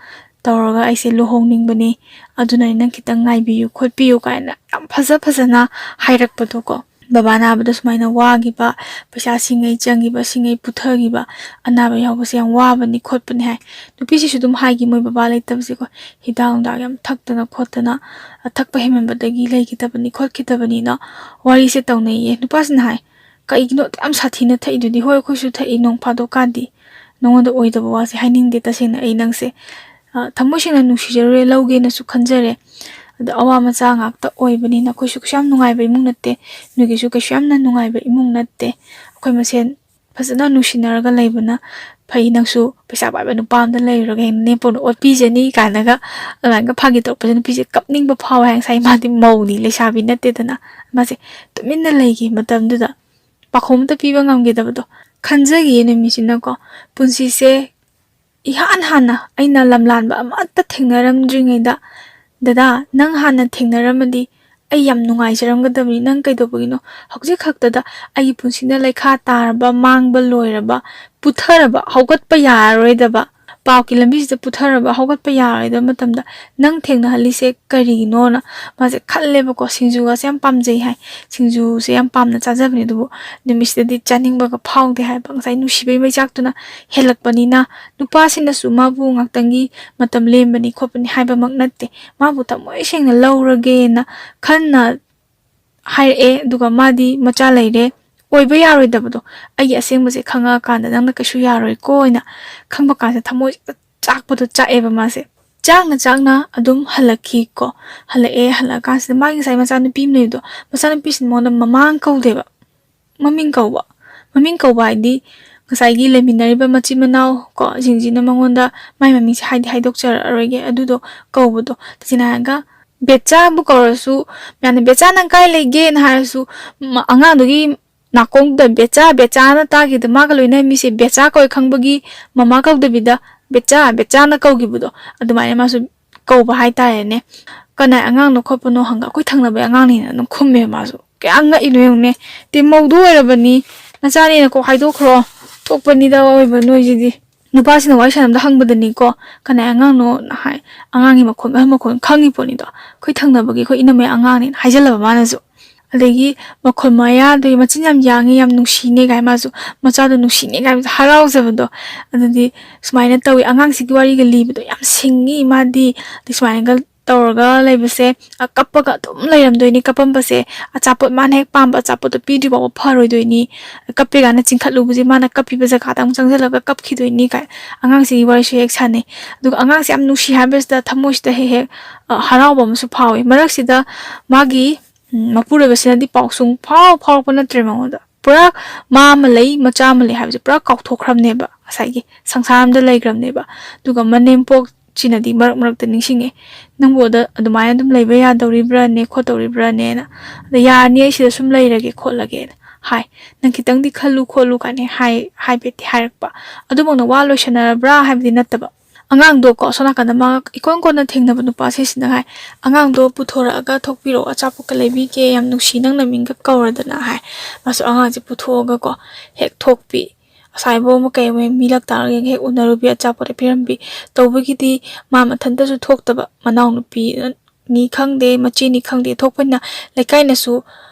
ꯇꯧꯔꯒ ꯑꯩꯁꯦ ꯂꯨꯍꯣꯡꯅꯤꯡꯕꯅꯤ꯫ ꯑꯗꯨꯅ ꯅꯪ ꯈꯤꯇꯪ ꯉꯥꯏꯕꯤꯌꯨ ꯈꯣꯠꯄꯤꯌꯨ ꯀꯥꯏꯅ ꯌꯥꯝ ꯐꯖ ꯐꯖꯅ ꯍꯥꯏꯔꯛꯄꯗꯣꯀꯣ꯫ ꯕꯕꯥ ꯅꯥꯕꯗ ꯁꯨꯃꯥꯏꯅ ꯋꯥꯈꯤꯕ, ꯄꯩꯁꯥ ꯁꯤꯡꯉꯩ ꯆꯪꯈꯤꯕ, ꯁꯤꯡꯉꯩ ꯄꯨꯊꯈꯤꯕ, ꯑꯅꯥꯕ ꯌꯥꯎꯕꯁꯦ ꯌꯥꯝ ꯋꯥꯕꯅꯤ ꯈꯣꯠꯄꯅꯤ ꯍꯥꯏ꯫ ꯅꯨꯄꯤꯁꯤꯁꯨ ꯑꯗꯨꯝ ꯍꯥꯏꯈꯤ, ꯃꯣꯏ ꯕꯕꯥ ꯂꯩꯇꯕꯁꯦꯀꯣ, ꯍꯤꯗꯥꯛ ꯅꯨꯡꯗꯥꯛ ꯌꯥꯝ ꯊꯛꯇꯅ ꯈꯣꯠꯇꯅ, ꯊꯛꯄ ꯍꯦꯟꯃꯟꯕꯗꯒꯤ ꯂꯩꯈꯤꯗꯕꯅꯤ ꯈꯣꯠꯈꯤꯗꯕꯅꯤꯅ ꯋꯥꯔꯤꯁꯦ ꯇꯧꯅꯩꯌꯦ꯫ ꯅꯨꯄꯥꯁꯤꯅ ꯍꯥꯏ, "ꯀꯩꯒꯤꯅꯣ ꯑꯗꯨꯛ ꯌꯥꯝ ꯁꯥꯊꯤꯅ ꯊꯛꯏꯗꯨꯗꯤ? ꯍꯣꯏ, ꯑꯩꯈꯣꯏꯁꯨ ꯊꯛꯏ ꯅꯣꯡ ꯐꯥꯗꯣꯛꯀꯥꯟꯗꯤ꯫ ꯅꯉꯣꯟꯗ ꯑꯣꯏꯗꯕ ꯋꯥꯁꯦ ꯍꯥꯏꯅꯤꯡꯗꯦ ꯇꯁꯦꯡꯅ꯫ ꯑꯩ ꯅꯪꯁꯦ ꯊꯃꯣꯏ ꯁꯦꯡꯅ ꯅꯨꯡꯁꯤꯖꯔꯨꯔꯦ, ꯂꯧꯒꯦꯅꯁꯨ ꯈꯟꯖꯔꯦ꯫ ꯑꯗꯣ ꯑꯋꯥ ꯃꯆꯥ ꯉꯥꯛꯇ ꯑꯣꯏꯕꯅꯤꯅ ꯑꯩꯈꯣꯏꯁꯨ ꯀꯩꯁꯨ ꯌꯥꯝ ꯅꯨꯡꯉꯥꯏꯕ ꯏꯃꯨꯡ ꯅꯠꯇꯦ, ꯅꯣꯏꯒꯤꯁꯨ ꯀꯩꯁꯨ ꯌꯥꯝꯅ ꯅꯨꯡꯉꯥꯏꯕ ꯏꯃꯨꯡ ꯅꯠꯇꯦ꯫ ꯑꯩꯈꯣꯏ ꯃꯁꯦꯟ ꯐꯖꯅ ꯅꯨꯡꯁꯤꯅꯔꯒ ꯂꯩꯕꯅ ꯐꯩ, ꯅꯪꯁꯨ ꯄꯩꯁꯥ ꯄꯥꯏꯕ ꯅꯨꯄꯥ ꯑꯃꯗ ꯂꯩꯔꯨꯔꯒ ꯍꯌꯦꯡ ꯅꯅꯦꯝꯄꯣꯛꯅ ꯑꯣꯠꯄꯤꯖꯅꯤ ꯀꯥꯏꯅꯒ ꯑꯗꯨꯃꯥꯏꯅꯒ ꯐꯥꯒꯤ ꯇꯧꯔꯛꯄꯁꯦ ꯅꯨꯄꯤꯁꯦ ꯀꯞꯅꯤꯡꯕ ꯐꯥꯎꯋꯦ ꯍꯥꯏ꯫ ꯉꯁꯥꯏ ꯃꯥꯗꯤ ꯃꯧꯅꯤ, ꯂꯩꯁꯥꯕꯤ ꯅꯠꯇꯦꯗꯅ꯫ ꯃꯥꯁꯦ ꯇꯨꯃꯤꯟꯅ ꯂꯩꯈꯤ ꯃꯇꯝꯗꯨꯗ, ꯄꯥꯎꯈꯨꯝ ꯑꯝꯇ ꯄꯤꯕ ꯉꯝꯈꯤꯗꯕꯗꯣ꯫ ꯈꯟꯖꯈꯤꯌꯦ ꯅꯨꯃꯤꯠꯁꯤꯅꯀꯣ, ꯄꯨꯟꯁꯤꯁꯦ ꯏꯍꯥꯟ ꯍꯥꯟꯅ ꯑꯩꯅ ꯂꯝꯂꯥꯟꯕ ꯑꯃꯠꯇ ꯊꯦꯡꯅꯔꯝꯗ꯭ꯔꯤꯉꯩꯗ, "ꯗꯗꯥ, ꯅꯪ ꯍꯥꯟꯅ ꯊꯦꯡꯅꯔꯝꯃꯗꯤ ꯑꯩ ꯌꯥꯝ ꯅꯨꯡꯉꯥꯏꯖꯔꯝꯒꯗꯕꯅꯤ꯫ ꯅꯪ ꯀꯩꯗꯧꯕꯒꯤꯅꯣ ꯍꯧꯖꯤꯛ ꯈꯛꯇꯗ ꯑꯩꯒꯤ ꯄꯨꯟꯁꯤꯅ ꯂꯩꯈꯥ ꯇꯥꯔꯕ, ꯃꯥꯡꯕ ꯂꯣꯏꯔꯕ, ꯄꯨꯊꯔꯕ, ꯍꯧꯒꯠꯄ ꯌꯥꯔꯔꯣꯏꯗꯕ, ꯄꯥꯞꯀꯤ ꯂꯝꯕꯤꯁꯤꯗ ꯄꯨꯊꯔꯕ, ꯍꯧꯒꯠꯄ ꯌꯥꯔꯔꯣꯏꯗꯕ ꯃꯇꯝꯗ ꯅꯪ ꯊꯦꯡꯅꯍꯜꯂꯤꯁꯦ ꯀꯔꯤꯒꯤꯅꯣꯅ?" ꯃꯥꯁꯦ ꯈꯜꯂꯦꯕꯀꯣ꯫ ꯁꯤꯡꯖꯨꯒꯁꯦ ꯌꯥꯝ ꯄꯥꯝꯖꯩ ꯍꯥꯏ꯫ ꯁꯤꯡꯖꯨꯁꯦ ꯌꯥꯝ ꯄꯥꯝꯅ ꯆꯥꯖꯕꯅꯦ, ꯑꯗꯨꯕꯨ ꯅꯨꯃꯤꯠꯁꯤꯗꯗꯤ ꯆꯥꯅꯤꯡꯕꯒ ꯐꯥꯎꯗꯦ ꯍꯥꯏꯕ꯫ ꯉꯁꯥꯏ ꯅꯨꯡꯁꯤꯕꯒꯤ ꯃꯩꯆꯥꯛꯇꯨꯅ ꯍꯦꯜꯂꯛꯄꯅꯤꯅ, ꯅꯨꯄꯥꯁꯤꯅꯁꯨ ꯃꯥꯕꯨ ꯉꯥꯛꯇꯪꯒꯤ ꯃꯇꯝ ꯂꯦꯟꯕꯅꯤ ꯈꯣꯠꯄꯅꯤ ꯍꯥꯏꯕꯃꯛ ꯅꯠꯇꯦ, ꯃꯥꯕꯨ ꯊꯃꯣꯏ ꯁꯦꯡꯅ ꯂꯧꯔꯒꯦꯅ ꯈꯟꯅ ꯍꯥꯏꯔꯛꯑꯦ꯫ ꯑꯗꯨꯒ ꯃꯥꯗꯤ ꯃꯆꯥ ꯂꯩꯔꯦ, ꯑꯣꯏꯕ ꯌꯥꯔꯣꯏꯗꯕꯗꯣ, ꯑꯩꯒꯤ ꯑꯁꯦꯡꯕꯁꯦ ꯈꯪꯉꯛꯑꯀꯥꯟꯗ ꯅꯪꯅ ꯀꯩꯁꯨ ꯌꯥꯔꯣꯏꯀꯣ ꯍꯥꯏꯅ ꯈꯪꯕ ꯀꯥꯟꯁꯤꯗ ꯊꯃꯣꯏ ꯆꯥꯛꯄꯗꯣ ꯆꯥꯛꯑꯦꯕ ꯃꯥꯁꯦ꯫ ꯆꯥꯛꯅ ꯆꯥꯛꯅ ꯑꯗꯨꯝ ꯍꯜꯂꯛꯈꯤꯀꯣ꯫ ꯍꯜꯂꯛꯑꯦ, ꯍꯜꯂꯛꯑꯀꯥꯟꯁꯤꯗ ꯃꯥꯒꯤ ꯉꯁꯥꯏ ꯃꯆꯥꯅꯨꯄꯤ ꯑꯃ ꯂꯩꯕꯗꯣ, ꯃꯆꯥꯅꯨꯄꯤꯁꯤꯅ ꯃꯉꯣꯟꯗ ꯃꯃꯥ ꯀꯧꯗꯦꯕ, ꯃꯃꯤꯡ ꯀꯧꯕ꯫ ꯃꯃꯤꯡ ꯀꯧꯕ ꯍꯥꯏꯗꯤ ꯉꯁꯥꯏꯒꯤ ꯂꯩꯃꯤꯟꯅꯔꯤꯕ ꯃꯆꯤꯟ ꯃꯅꯥꯎ ꯀꯣ ꯁꯤꯡꯁꯤꯅ ꯃꯉꯣꯟꯗ ꯃꯥꯏ ꯃꯃꯤꯡꯁꯦ ꯍꯥꯏꯗꯤ ꯍꯥꯏꯗꯣꯛꯆꯔꯛꯑꯔꯣꯏꯒꯦ꯫ ꯑꯗꯨꯗꯣ ꯀꯧꯕꯗꯣ ꯇꯁꯦꯡꯅ ꯍꯥꯏꯔꯒ ꯕꯦꯆꯥꯕꯨ ꯀꯧꯔꯁꯨ, ꯃꯌꯥꯝꯅ "ꯕꯦꯆꯥ ꯅꯪ ꯀꯥꯏ ꯂꯩꯒꯦꯅ?" ꯍꯥꯏꯔꯁꯨ, ꯃ-, ꯑꯉꯥꯡꯗꯨꯒꯤ ꯅꯥꯀꯣꯡꯗ "ꯕꯦꯆꯥ, ꯕꯦꯆꯥꯅ" ꯇꯥꯈꯤꯕꯗ ꯃꯥꯒ ꯂꯣꯏꯅ ꯃꯤꯁꯦ ꯕꯦꯆꯥ ꯀꯧꯏ ꯈꯪꯕꯒꯤ ꯃꯃꯥ ꯀꯧꯗꯕꯤꯗ "ꯕꯦꯆꯥ, ꯕꯦꯆꯥꯅ" ꯀꯧꯈꯤꯕꯗꯣ, ꯑꯗꯨꯃꯥꯏꯅ ꯃꯥꯁꯨ ꯀꯧꯕ ꯍꯥꯏꯇꯥꯔꯦꯅꯦ꯫ "ꯀꯅꯥꯏ ꯑꯉꯥꯡꯅꯣ ꯈꯣꯠꯄꯅꯣ?" ꯍꯪꯉ, "ꯑꯩꯈꯣꯏ ꯊꯪꯅꯕꯒꯤ ꯑꯉꯥꯡꯅꯤꯅ" ꯑꯗꯨꯝ ꯈꯨꯝꯃꯦ ꯃꯥꯁꯨ꯫ ꯀꯌꯥꯝ ꯉꯛꯏꯅꯣ ꯌꯦꯡꯉꯨꯅꯦ꯫ ꯇꯦ, ꯃꯧꯗꯨ ꯑꯣꯏꯔꯕꯅꯤ, ꯅꯆꯥꯅꯦꯅ ꯀꯣꯛ ꯍꯥꯏꯗꯣꯛꯈ꯭ꯔꯣ꯫ ꯇꯣꯛꯄꯅꯤꯗ ꯑꯣꯏꯕ ꯅꯣꯏꯁꯤꯗꯤ꯫ ꯅꯨꯄꯥꯁꯤꯅ ꯋꯥꯔꯤ ꯁꯥꯟꯅꯕꯗ ꯍꯪꯕꯗꯅꯤꯀꯣ, "ꯀꯅꯥꯏ ꯑꯉꯥꯡꯅꯣꯅ?" ꯍꯥꯏ꯫ ꯑꯉꯥꯡꯒꯤ ꯃꯈꯣꯟ, ꯑꯍꯜ ꯃꯈꯣꯟ ꯈꯪꯉꯤ ꯄꯣꯠꯅꯤꯗꯣ꯫ "ꯑꯩꯈꯣꯏ ꯊꯪꯅꯕꯒꯤ ꯑꯩꯈꯣꯏ ꯏꯅꯝꯃꯩ ꯑꯉꯥꯡꯅꯤꯅ" ꯍꯥꯏꯖꯜꯂꯕ ꯃꯥꯅꯁꯨ꯫ ꯑꯗꯒꯤ ꯃꯈꯣꯟ ꯃꯌꯥꯗꯨꯒꯤ "ꯃꯆꯤꯟ ꯌꯥꯝ ꯌꯥꯡꯉꯤ, ꯌꯥꯝ ꯅꯨꯡꯁꯤꯅꯦ" ꯀꯥꯏ ꯃꯥꯁꯨ꯫ ꯃꯆꯥꯗꯣ ꯅꯨꯡꯁꯤꯅꯦ ꯀꯥꯏ ꯍꯔꯥꯎꯖꯕꯗꯣ꯫ ꯑꯗꯨꯗꯤ ꯁꯨꯃꯥꯏꯅ ꯇꯧꯋꯤ, ꯑꯉꯥꯡꯁꯤꯒꯤ ꯋꯥꯔꯤꯒ ꯂꯤꯕꯗꯣ ꯌꯥꯝ ꯁꯤꯡꯉꯤ ꯃꯥꯗꯤ꯫ ꯑꯗꯩ ꯁꯨꯃꯥꯏꯅꯒ ꯇꯧꯔꯒ ꯂꯩꯕꯁꯦ, ꯑ, ꯀꯞꯄꯒ ꯑꯗꯨꯝ ꯂꯩꯔꯝꯗꯣꯏꯅꯤ꯫ ꯀꯞꯄꯝꯕꯁꯦ, ꯑꯆꯥꯄꯣꯠ, ꯃꯥꯅ ꯍꯦꯛ ꯄꯥꯝꯕ ꯑꯆꯥꯄꯣꯠꯇꯣ ꯄꯤꯗ꯭ꯔꯤ ꯐꯥꯎꯕ ꯐꯔꯣꯏꯗꯣꯏꯅꯤ꯫ ꯀꯞꯄꯦ ꯀꯥꯏꯅ ꯆꯤꯡꯈꯠꯂꯨꯕꯁꯦ, ꯃꯥꯅ ꯀꯞꯄꯤꯕ ꯖꯒꯥꯗ ꯑꯃꯨꯛ ꯆꯪꯁꯤꯜꯂꯒ ꯀꯞꯈꯤꯗꯣꯏꯅꯤ ꯀꯥꯏ ꯑꯉꯥꯡꯁꯤꯒꯤ ꯋꯥꯔꯤꯁꯨ ꯍꯦꯛ ꯁꯥꯟꯅꯩ꯫ ꯑꯗꯨꯒ ꯑꯉꯥꯡꯁꯦ ꯌꯥꯝ ꯅꯨꯡꯁꯤ ꯍꯥꯏꯕꯁꯤꯗ ꯊꯃꯣꯏꯁꯤꯗ ꯍꯦꯛ ꯍꯦꯛ, ꯑ, ꯍꯔꯥꯎꯕ ꯑꯃꯁꯨ ꯐꯥꯎꯏ꯫ ꯃꯔꯛꯁꯤꯗ ꯃꯥꯒꯤ, ꯎꯝ, ꯃꯄꯨꯔꯣꯏꯕꯁꯤꯅꯗꯤ ꯄꯥꯎ ꯁꯨꯡ ꯐꯥꯎ ꯐꯥꯎꯔꯛꯄ ꯅꯠꯇ꯭ꯔꯦ ꯃꯉꯣꯟꯗ꯫ ꯄꯨꯔꯥ ꯃꯥ ꯑꯃ ꯂꯩ, ꯃꯆꯥ ꯑꯃ ꯂꯩ ꯍꯥꯏꯕꯁꯦ ꯄꯨꯔꯥ ꯀꯥꯎꯊꯣꯛꯈ꯭ꯔꯕꯅꯦꯕ, ꯉꯁꯥꯏꯒꯤ ꯁꯪꯁꯥꯔ ꯑꯃꯗ ꯂꯩꯈ꯭ꯔꯕꯅꯦꯕ꯫ ꯑꯗꯨꯒ ꯃꯅꯦꯝꯄꯣꯛꯁꯤꯅꯗꯤ ꯃꯔꯛ ꯃꯔꯛꯇ ꯅꯤꯡꯁꯤꯡꯉꯦ, "ꯅꯪꯕꯨ ꯑꯗ ꯑꯗꯨꯃꯥꯏꯅ ꯑꯗꯨꯝ ꯂꯩꯕ ꯌꯥꯗꯧꯔꯤꯕ꯭ꯔꯥꯅꯦ, ꯈꯣꯠꯇꯧꯔꯤꯕ꯭ꯔꯥꯅꯦꯅ? ꯑꯗ ꯌꯥꯔꯅꯤ, ꯑꯩ ꯁꯤꯗ ꯁꯨꯝ ꯂꯩꯔꯒꯦ, ꯈꯣꯠꯂꯒꯦꯅ ꯍꯥꯏ꯫ ꯅꯪ ꯈꯤꯇꯪꯗꯤ ꯈꯜꯂꯨ, ꯈꯣꯠꯂꯨ" ꯀꯥꯏꯅ ꯍꯥꯏ, ꯍꯥꯏꯐꯦꯠꯇꯤ ꯍꯥꯏꯔꯛꯄ꯫ ꯑꯗꯨꯃꯛꯅ ꯋꯥ ꯂꯣꯏꯁꯟꯅꯔꯕ꯭ꯔꯥ ꯍꯥꯏꯕꯗꯤ ꯅꯠꯇꯕ꯫ ꯑꯉꯥꯡꯗꯣ ꯀꯣ, ꯑꯁꯣꯝ ꯅꯥꯀꯟꯗ ꯃꯥꯒ ꯏꯀꯣꯟ ꯀꯣꯟꯅ ꯊꯦꯡꯅꯕ ꯅꯨꯄꯥꯁꯤꯁꯤꯅ ꯍꯥꯏ, "ꯑꯉꯥꯡꯗꯣ ꯄꯨꯊꯣꯔꯛꯑꯒ ꯊꯣꯛꯄꯤꯔꯛꯑꯣ, ꯑꯆꯥꯄꯣꯠꯀ ꯂꯩꯕꯤꯒꯦ, ꯌꯥꯝ ꯅꯨꯡꯁꯤ, ꯅꯪ ꯅꯃꯤꯡꯒ ꯀꯧꯔꯗꯅ" ꯍꯥꯏ꯫ ꯃꯥꯁꯨ ꯑꯉꯥꯡꯁꯦ ꯄꯨꯊꯣꯛꯑꯒꯀꯣ, ꯍꯦꯛ ꯊꯣꯛꯄꯤ꯫ ꯉꯁꯥꯏꯕꯨ ꯑꯃ ꯀꯩ ꯑꯃ ꯃꯤ ꯂꯛ ꯇꯥꯔꯒ ꯍꯦꯛ ꯎꯅꯔꯨꯕꯤ, ꯑꯆꯥꯄꯣꯠ ꯍꯦꯛ ꯄꯤꯔꯝꯕꯤ꯫ ꯇꯧꯕꯒꯤꯗꯤ ꯃꯥ ꯃꯊꯟꯇꯁꯨ ꯊꯣꯛꯇꯕ, ꯃꯅꯥꯎꯅꯨꯄꯤꯅꯤ ꯈꯪꯗꯦ, ꯃꯆꯦꯅꯤ ꯈꯪꯗꯦ, ꯊꯣꯛꯄꯅꯤꯅ ꯂꯩꯀꯥꯏꯅꯁꯨ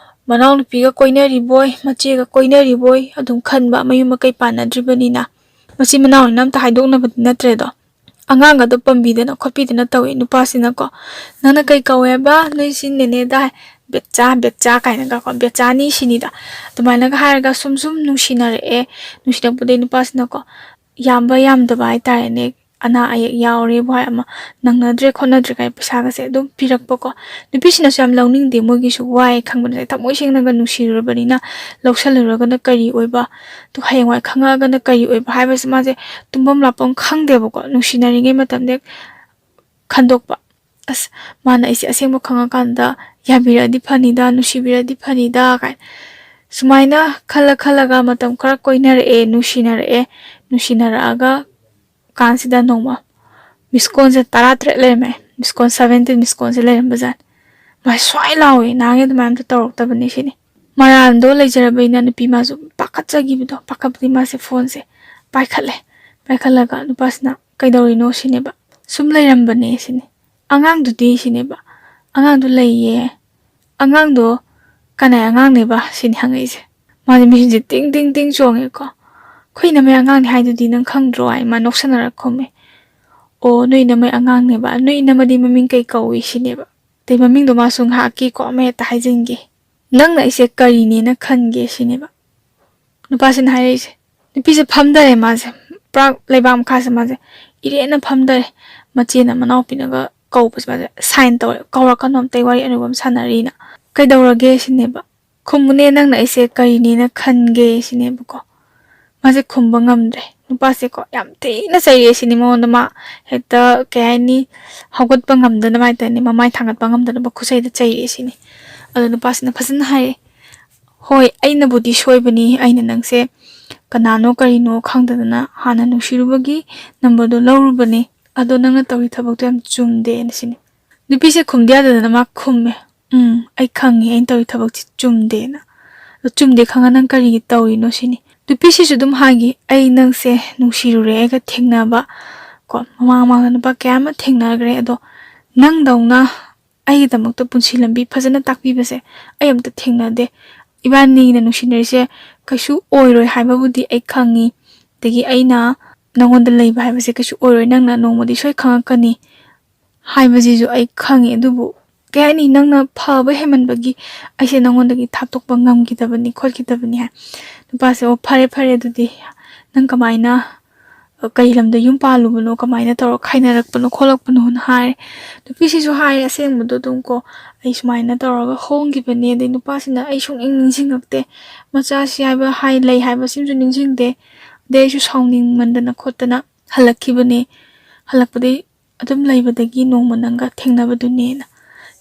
ꯃꯅꯥꯎꯅꯨꯄꯤꯒ ꯀꯣꯏꯅꯔꯤꯕꯣꯏ, ꯃꯆꯦꯒ ꯀꯣꯏꯅꯔꯤꯕꯣꯏ ꯑꯗꯨꯝ ꯈꯟꯕ, ꯃꯌꯨꯝ ꯃꯀꯩ ꯄꯥꯟꯅꯗ꯭ꯔꯤꯕꯅꯤꯅ꯫ ꯃꯆꯤꯟ ꯃꯅꯥꯎꯅꯤꯅ ꯑꯝꯇ ꯍꯥꯏꯗꯣꯛꯅꯕꯗꯤ ꯅꯠꯇ꯭ꯔꯦꯗꯣ꯫ ꯑꯉꯥꯡꯒꯗꯣ ꯄꯝꯕꯤꯗꯅ ꯈꯣꯠꯄꯤꯗꯅ ꯇꯧꯋꯦ ꯅꯨꯄꯥꯁꯤꯅꯀꯣ꯫ "ꯅꯪꯅ ꯀꯩ ꯀꯧꯋꯦꯕ? ꯅꯣꯏ ꯁꯤ ꯅꯦꯅꯦꯗ ꯍꯥꯏ, ꯕꯦꯠꯆꯥ, ꯕꯦꯠꯆꯥ" ꯀꯥꯏꯅꯒꯀꯣ, "ꯕꯦꯠꯆꯥꯅꯤ ꯁꯤꯅꯤꯗ", ꯑꯗꯨꯃꯥꯏꯅꯒ ꯍꯥꯏꯔꯒ ꯁꯨꯝ ꯁꯨꯝ ꯅꯨꯡꯁꯤꯅꯔꯛꯑꯦ꯫ ꯅꯨꯡꯁꯤꯔꯛꯄꯗꯒꯤ ꯅꯨꯄꯥꯁꯤꯅꯀꯣ, ꯌꯥꯝꯕ ꯌꯥꯝꯗꯕ ꯍꯥꯏꯇꯥꯔꯦꯅꯦ, ꯑꯅꯥ ꯑꯌꯦꯛ ꯌꯥꯎꯔꯦꯕꯨ ꯍꯥꯏ, ꯑꯃ ꯅꯪꯅꯗ꯭ꯔꯦ ꯈꯣꯠꯅꯗ꯭ꯔꯦ ꯀꯥꯏ ꯄꯩꯁꯥꯒꯁꯦ ꯑꯗꯨꯝ ꯄꯤꯔꯛꯄꯀꯣ꯫ ꯅꯨꯄꯤꯁꯤꯅꯁꯨ ꯌꯥꯝ ꯂꯧꯅꯤꯡꯗꯦ, ꯃꯣꯏꯒꯤꯁꯨ ꯋꯥꯏ ꯈꯪꯕꯅꯦ, ꯊꯃꯣꯏ ꯁꯦꯡꯅꯒ ꯅꯨꯡꯁꯤꯔꯨꯔꯕꯅꯤꯅ꯫ ꯂꯧꯁꯜꯂꯨꯔꯒꯅ ꯀꯔꯤ ꯑꯣꯏꯕ? ꯑꯗꯨ ꯍꯌꯦꯡꯋꯥꯏ ꯈꯪꯉꯛꯑꯒꯅ ꯀꯔꯤ ꯑꯣꯏꯕ ꯍꯥꯏꯕꯁꯦ ꯃꯥꯁꯦ ꯇꯨꯝꯐꯝ ꯂꯥꯛꯐꯝ ꯈꯪꯗꯦꯕꯀꯣ꯫ ꯅꯨꯡꯁꯤꯅꯔꯤꯉꯩ ꯃꯇꯝꯗ ꯈꯟꯗꯣꯛꯄ, "ꯑꯁ, ꯃꯥꯅ ꯑꯩꯁꯦ ꯑꯁꯦꯡꯕ ꯈꯪꯉꯀꯥꯟꯗ ꯌꯥꯕꯤꯔꯛꯑꯗꯤ ꯐꯅꯤꯗ, ꯅꯨꯡꯁꯤꯕꯤꯔꯛꯑꯗꯤ ꯐꯅꯤꯗ" ꯀꯥꯏꯅ꯫ ꯁꯨꯃꯥꯏꯅ ꯈꯜꯂ ꯈꯜꯂꯒ ꯃꯇꯝ ꯈꯔ ꯀꯣꯏꯅꯔꯛꯑꯦ, ꯅꯨꯡꯁꯤꯅꯔꯛꯑꯦ꯫ ꯅꯨꯡꯁꯤꯅꯔꯛꯑꯒ ꯀꯥꯟꯁꯤꯗ ꯅꯣꯡꯃ ꯃꯤꯁ ꯀꯣꯜꯁꯦ ꯇꯔꯥꯇꯔꯦꯠ ꯂꯩꯔꯝꯃꯦ꯫ ꯃꯤꯁ ꯀꯣꯜ, ꯁꯚꯦꯟꯇꯤꯟ ꯃꯤꯁ ꯀꯣꯜꯁꯦ ꯂꯩꯔꯝꯕꯖꯥꯠꯅꯤ꯫ ꯃꯥ ꯁ꯭ꯋꯥꯏ ꯂꯥꯎꯋꯦ, ꯅꯍꯥꯟꯒꯩ ꯑꯗꯨꯃꯥꯏꯅ ꯑꯝꯇ ꯇꯧꯔꯛꯇꯕꯅꯤ ꯁꯤꯅꯤ꯫ ꯃꯔꯥꯜꯗꯣ ꯂꯩꯖꯔꯕꯅꯤꯅ ꯅꯨꯄꯤ ꯃꯥꯁꯨ ꯄꯥꯈꯠꯆꯈꯤꯕꯗꯣ, ꯄꯥꯈꯠꯄꯗꯤ ꯃꯥꯁꯦ ꯐꯣꯟꯁꯦ ꯄꯥꯏꯈꯠꯂꯦ꯫ ꯄꯥꯏꯈꯠꯂꯒ ꯅꯨꯄꯥꯁꯤꯅ "ꯀꯩꯗꯧꯔꯤꯅꯣ?" ꯁꯤꯅꯦꯕ꯫ "ꯁꯨꯝ ꯂꯩꯔꯝꯕꯅꯦ" ꯁꯤꯅꯤ꯫ "ꯑꯉꯥꯡꯗꯨꯗꯤ?" ꯁꯤꯅꯦꯕ꯫ "ꯑꯉꯥꯡꯗꯨ ꯂꯩꯌꯦ"꯫ "ꯑꯉꯥꯡꯗꯣ ꯀꯅꯥꯏ ꯑꯉꯥꯡꯅꯦꯕ?" ꯁꯤꯅꯤ ꯍꯪꯉꯛꯏꯁꯦ꯫ ꯃꯥꯁꯦ ꯃꯤꯍꯨꯟꯁꯦ ꯇꯤꯡ ꯇꯤꯡ ꯇꯤꯡ ꯆꯣꯡꯉꯦꯀꯣ꯫ "ꯑꯩꯈꯣꯏ ꯏꯅꯝꯃꯩ ꯑꯉꯥꯡꯅꯦ ꯍꯥꯏꯗꯨꯗꯤ ꯅꯪ ꯈꯪꯗ꯭ꯔꯣ?" ꯍꯥꯏ ꯃꯥ ꯅꯣꯛꯁꯟꯅꯔꯒ ꯈꯨꯝꯃꯦ꯫ "ꯑꯣ, ꯅꯣꯏ ꯏꯅꯝꯃꯩ ꯑꯉꯥꯡꯅꯦꯕ꯫ ꯅꯣꯏ ꯏꯅꯝꯃꯗꯤ ꯃꯃꯤꯡ ꯀꯩ ꯀꯧꯏ?" ꯁꯤꯅꯦꯕ꯫ ꯑꯗꯩ ꯃꯃꯤꯡꯗꯣ ꯃꯥꯁꯨ ꯉꯥꯏꯍꯥꯛꯀꯤꯀꯣ ꯑꯃ ꯍꯦꯛꯇ ꯍꯥꯏꯖꯤꯟꯒꯦ꯫ "ꯅꯪꯅ ꯑꯩꯁꯦ ꯀꯔꯤꯅꯦꯅ ꯈꯟꯒꯦ?" ꯁꯤꯅꯦꯕ꯫ ꯅꯨꯄꯥꯁꯤꯅ ꯍꯥꯏꯔꯛꯏꯁꯦ꯫ ꯅꯨꯄꯤꯁꯦ ꯐꯝꯊꯔꯦ ꯃꯥꯁꯦ꯫ ꯄꯨꯔꯥ ꯂꯩꯕꯥꯛ ꯃꯈꯥꯁꯦ ꯃꯥꯁꯦ ꯏꯔꯦꯠꯅ ꯐꯝꯊꯔꯦ꯫ ꯃꯆꯦꯅ ꯃꯅꯥꯎꯄꯤꯅꯒ ꯀꯧꯕꯁꯦ ꯃꯥꯁꯦ ꯁꯥꯏꯟ ꯇꯧꯔꯦ, "ꯀꯧꯔꯛꯀꯅꯣ, ꯑꯝꯇ ꯋꯥꯔꯤ ꯑꯔꯨꯕ ꯑꯃ ꯁꯥꯟꯅꯔꯤꯅ"꯫ "ꯀꯩꯗꯧꯔꯒꯦ?" ꯁꯤꯅꯦꯕ꯫ "ꯈꯨꯝꯃꯨꯅꯦ, ꯅꯪꯅ ꯑꯩꯁꯦ ꯀꯔꯤꯅꯦꯅ ꯈꯟꯒꯦ?" ꯁꯤꯅꯦꯕꯀꯣ꯫ ꯃꯥꯁꯦ ꯈꯨꯝꯕ ꯉꯝꯗ꯭ꯔꯦ꯫ ꯅꯨꯄꯥꯁꯦꯀꯣ ꯌꯥꯝ ꯊꯤꯅ ꯆꯩꯔꯛꯑꯦ ꯁꯤꯅꯤ ꯃꯉꯣꯟꯗ꯫ ꯃꯥ ꯍꯦꯛꯇ, ꯀꯩ ꯍꯥꯏꯅꯤ, ꯍꯧꯒꯠꯄ ꯉꯝꯗꯅꯕ ꯍꯥꯏꯇꯥꯔꯦꯅꯦ, ꯃꯃꯥꯏ ꯊꯥꯡꯒꯠꯄ ꯉꯝꯗꯅꯕ ꯈꯨꯠꯆꯩꯗ ꯆꯩꯔꯛꯑꯦ ꯁꯤꯅꯤ꯫ ꯑꯗꯣ ꯅꯨꯄꯥꯁꯤꯅ ꯐꯖꯅ ꯍꯥꯏꯔꯦ, "ꯍꯣꯏ, ꯑꯩꯅꯕꯨꯗꯤ ꯁꯣꯏꯕꯅꯤ, ꯑꯩꯅ ꯅꯪꯁꯦ ꯀꯅꯥꯅꯣ ꯀꯔꯤꯅꯣ ꯈꯪꯗꯗꯅ ꯍꯥꯟꯅ ꯅꯨꯡꯁꯤꯔꯨꯕꯒꯤ ꯅꯝꯕꯔꯗꯣ ꯂꯧꯔꯨꯕꯅꯤ, ꯑꯗꯣ ꯅꯪꯅ ꯇꯧꯔꯤ ꯊꯕꯛꯇꯣ ꯌꯥꯝ ꯆꯨꯝꯗꯦꯅ" ꯁꯤꯅꯤ꯫ ꯅꯨꯄꯤꯁꯦ ꯈꯨꯝꯗ ꯌꯥꯗꯗꯅ ꯃꯥ ꯈꯨꯝꯃꯦ, "ꯎꯝ, ꯑꯩ ꯈꯪꯉꯤ ꯑꯩꯅ ꯇꯧꯔꯤ ꯊꯕꯛꯁꯤ ꯆꯨꯝꯗꯦꯅ"꯫ "ꯑꯗꯣ ꯆꯨꯝꯗꯦ ꯈꯪꯉ ꯅꯪ ꯀꯔꯤꯒꯤ ꯇꯧꯔꯤꯅꯣ?" ꯁꯤꯅꯤ꯫ ꯅꯨꯄꯤꯁꯤꯁꯨ ꯑꯗꯨꯝ ꯍꯥꯏꯈꯤ, "ꯑꯩ ꯅꯪꯁꯦ ꯅꯨꯡꯁꯤꯔꯨꯔꯦ, ꯑꯩꯒ ꯊꯦꯡꯅꯕ ꯀꯣ ꯃꯃꯥꯡ ꯃꯃꯥꯡꯗ ꯅꯨꯄꯥ ꯀꯌꯥ ꯑꯃ ꯊꯦꯡꯅꯈ꯭ꯔꯦ, ꯑꯗꯣ ꯅꯪꯗꯧꯅ ꯑꯩꯒꯤꯗꯃꯛꯇ ꯄꯨꯟꯁꯤ ꯂꯝꯕꯤ ꯐꯖꯅ ꯇꯥꯛꯄꯤꯕꯁꯦ ꯑꯩ ꯑꯝꯇ ꯊꯦꯡꯅꯗꯦ꯫ ꯏꯕꯥꯅꯤꯅ ꯅꯨꯡꯁꯤꯅꯔꯤꯁꯦ ꯀꯩꯁꯨ ꯑꯣꯏꯔꯣꯏ ꯍꯥꯏꯕꯕꯨꯗꯤ ꯑꯩ ꯈꯪꯉꯤ, ꯑꯗꯒꯤ ꯑꯩꯅ ꯅꯪꯉꯣꯟꯗ ꯂꯩꯕ ꯍꯥꯏꯕꯁꯦ ꯀꯩꯁꯨ ꯑꯣꯏꯔꯣꯏ, ꯅꯪꯅ ꯅꯣꯡꯃꯗꯤ ꯁꯣꯏ ꯈꯪꯉꯛꯀꯅꯤ ꯍꯥꯏꯕꯁꯤꯁꯨ ꯑꯩ ꯈꯪꯉꯤ꯫ ꯑꯗꯨꯕꯨ ꯀꯩ ꯍꯥꯏꯅꯤ, ꯅꯪꯅ ꯐꯕ ꯍꯦꯟꯃꯟꯕꯒꯤ ꯑꯩꯁꯦ ꯅꯪꯉꯣꯟꯗꯒꯤ ꯊꯥꯞꯇꯣꯛꯄ ꯉꯝꯈꯤꯗꯕꯅꯤ ꯈꯣꯠꯈꯤꯗꯕꯅꯤ" ꯍꯥꯏ꯫ ꯅꯨꯄꯥꯁꯦ, "ꯑꯣ, ꯐꯔꯦ ꯐꯔꯦ, ꯑꯗꯨꯗꯤ ꯅꯪ ꯀꯃꯥꯏꯅ, ꯑ, ꯀꯩ ꯂꯝꯗ ꯌꯨꯝ ꯄꯥꯜꯂꯨꯕꯅꯣ, ꯀꯃꯥꯏꯅ ꯇꯧꯔ ꯈꯥꯏꯅꯔꯛꯄꯅꯣ ꯈꯣꯠꯂꯛꯄꯅꯣꯅ" ꯍꯥꯏꯔꯦ꯫ ꯅꯨꯄꯤꯁꯤꯁꯨ ꯍꯥꯏꯔꯦ ꯑꯁꯦꯡꯕꯗꯣ ꯑꯗꯨꯝ ꯀꯣ, "ꯑꯩ ꯁꯨꯃꯥꯏꯅ ꯇꯧꯔꯒ ꯍꯣꯡꯈꯤꯕꯅꯦ, ꯑꯗꯩ ꯅꯨꯄꯥꯁꯤꯅ ꯑꯩ ꯁꯨꯡꯅꯤꯡ ꯅꯤꯡꯁꯤꯡꯉꯛꯇꯦ, ꯃꯆꯥꯁꯤ ꯍꯥꯏꯕ ꯍꯥꯏ, ꯂꯩ ꯍꯥꯏꯕꯁꯤꯃꯁꯨ ꯅꯤꯡꯁꯤꯡꯗꯦ, ꯑꯗꯩ ꯑꯩꯁꯨ ꯁꯥꯎꯅꯤꯡꯃꯟꯗꯅ ꯈꯣꯠꯇꯅ ꯍꯜꯂꯛꯈꯤꯕꯅꯦ, ꯍꯜꯂꯛꯄꯗꯒꯤ ꯑꯗꯨꯝ ꯂꯩꯕꯗꯒꯤ ꯅꯣꯡꯃ ꯅꯪꯒ ꯊꯦꯡꯅꯕꯗꯨꯅꯦꯅ,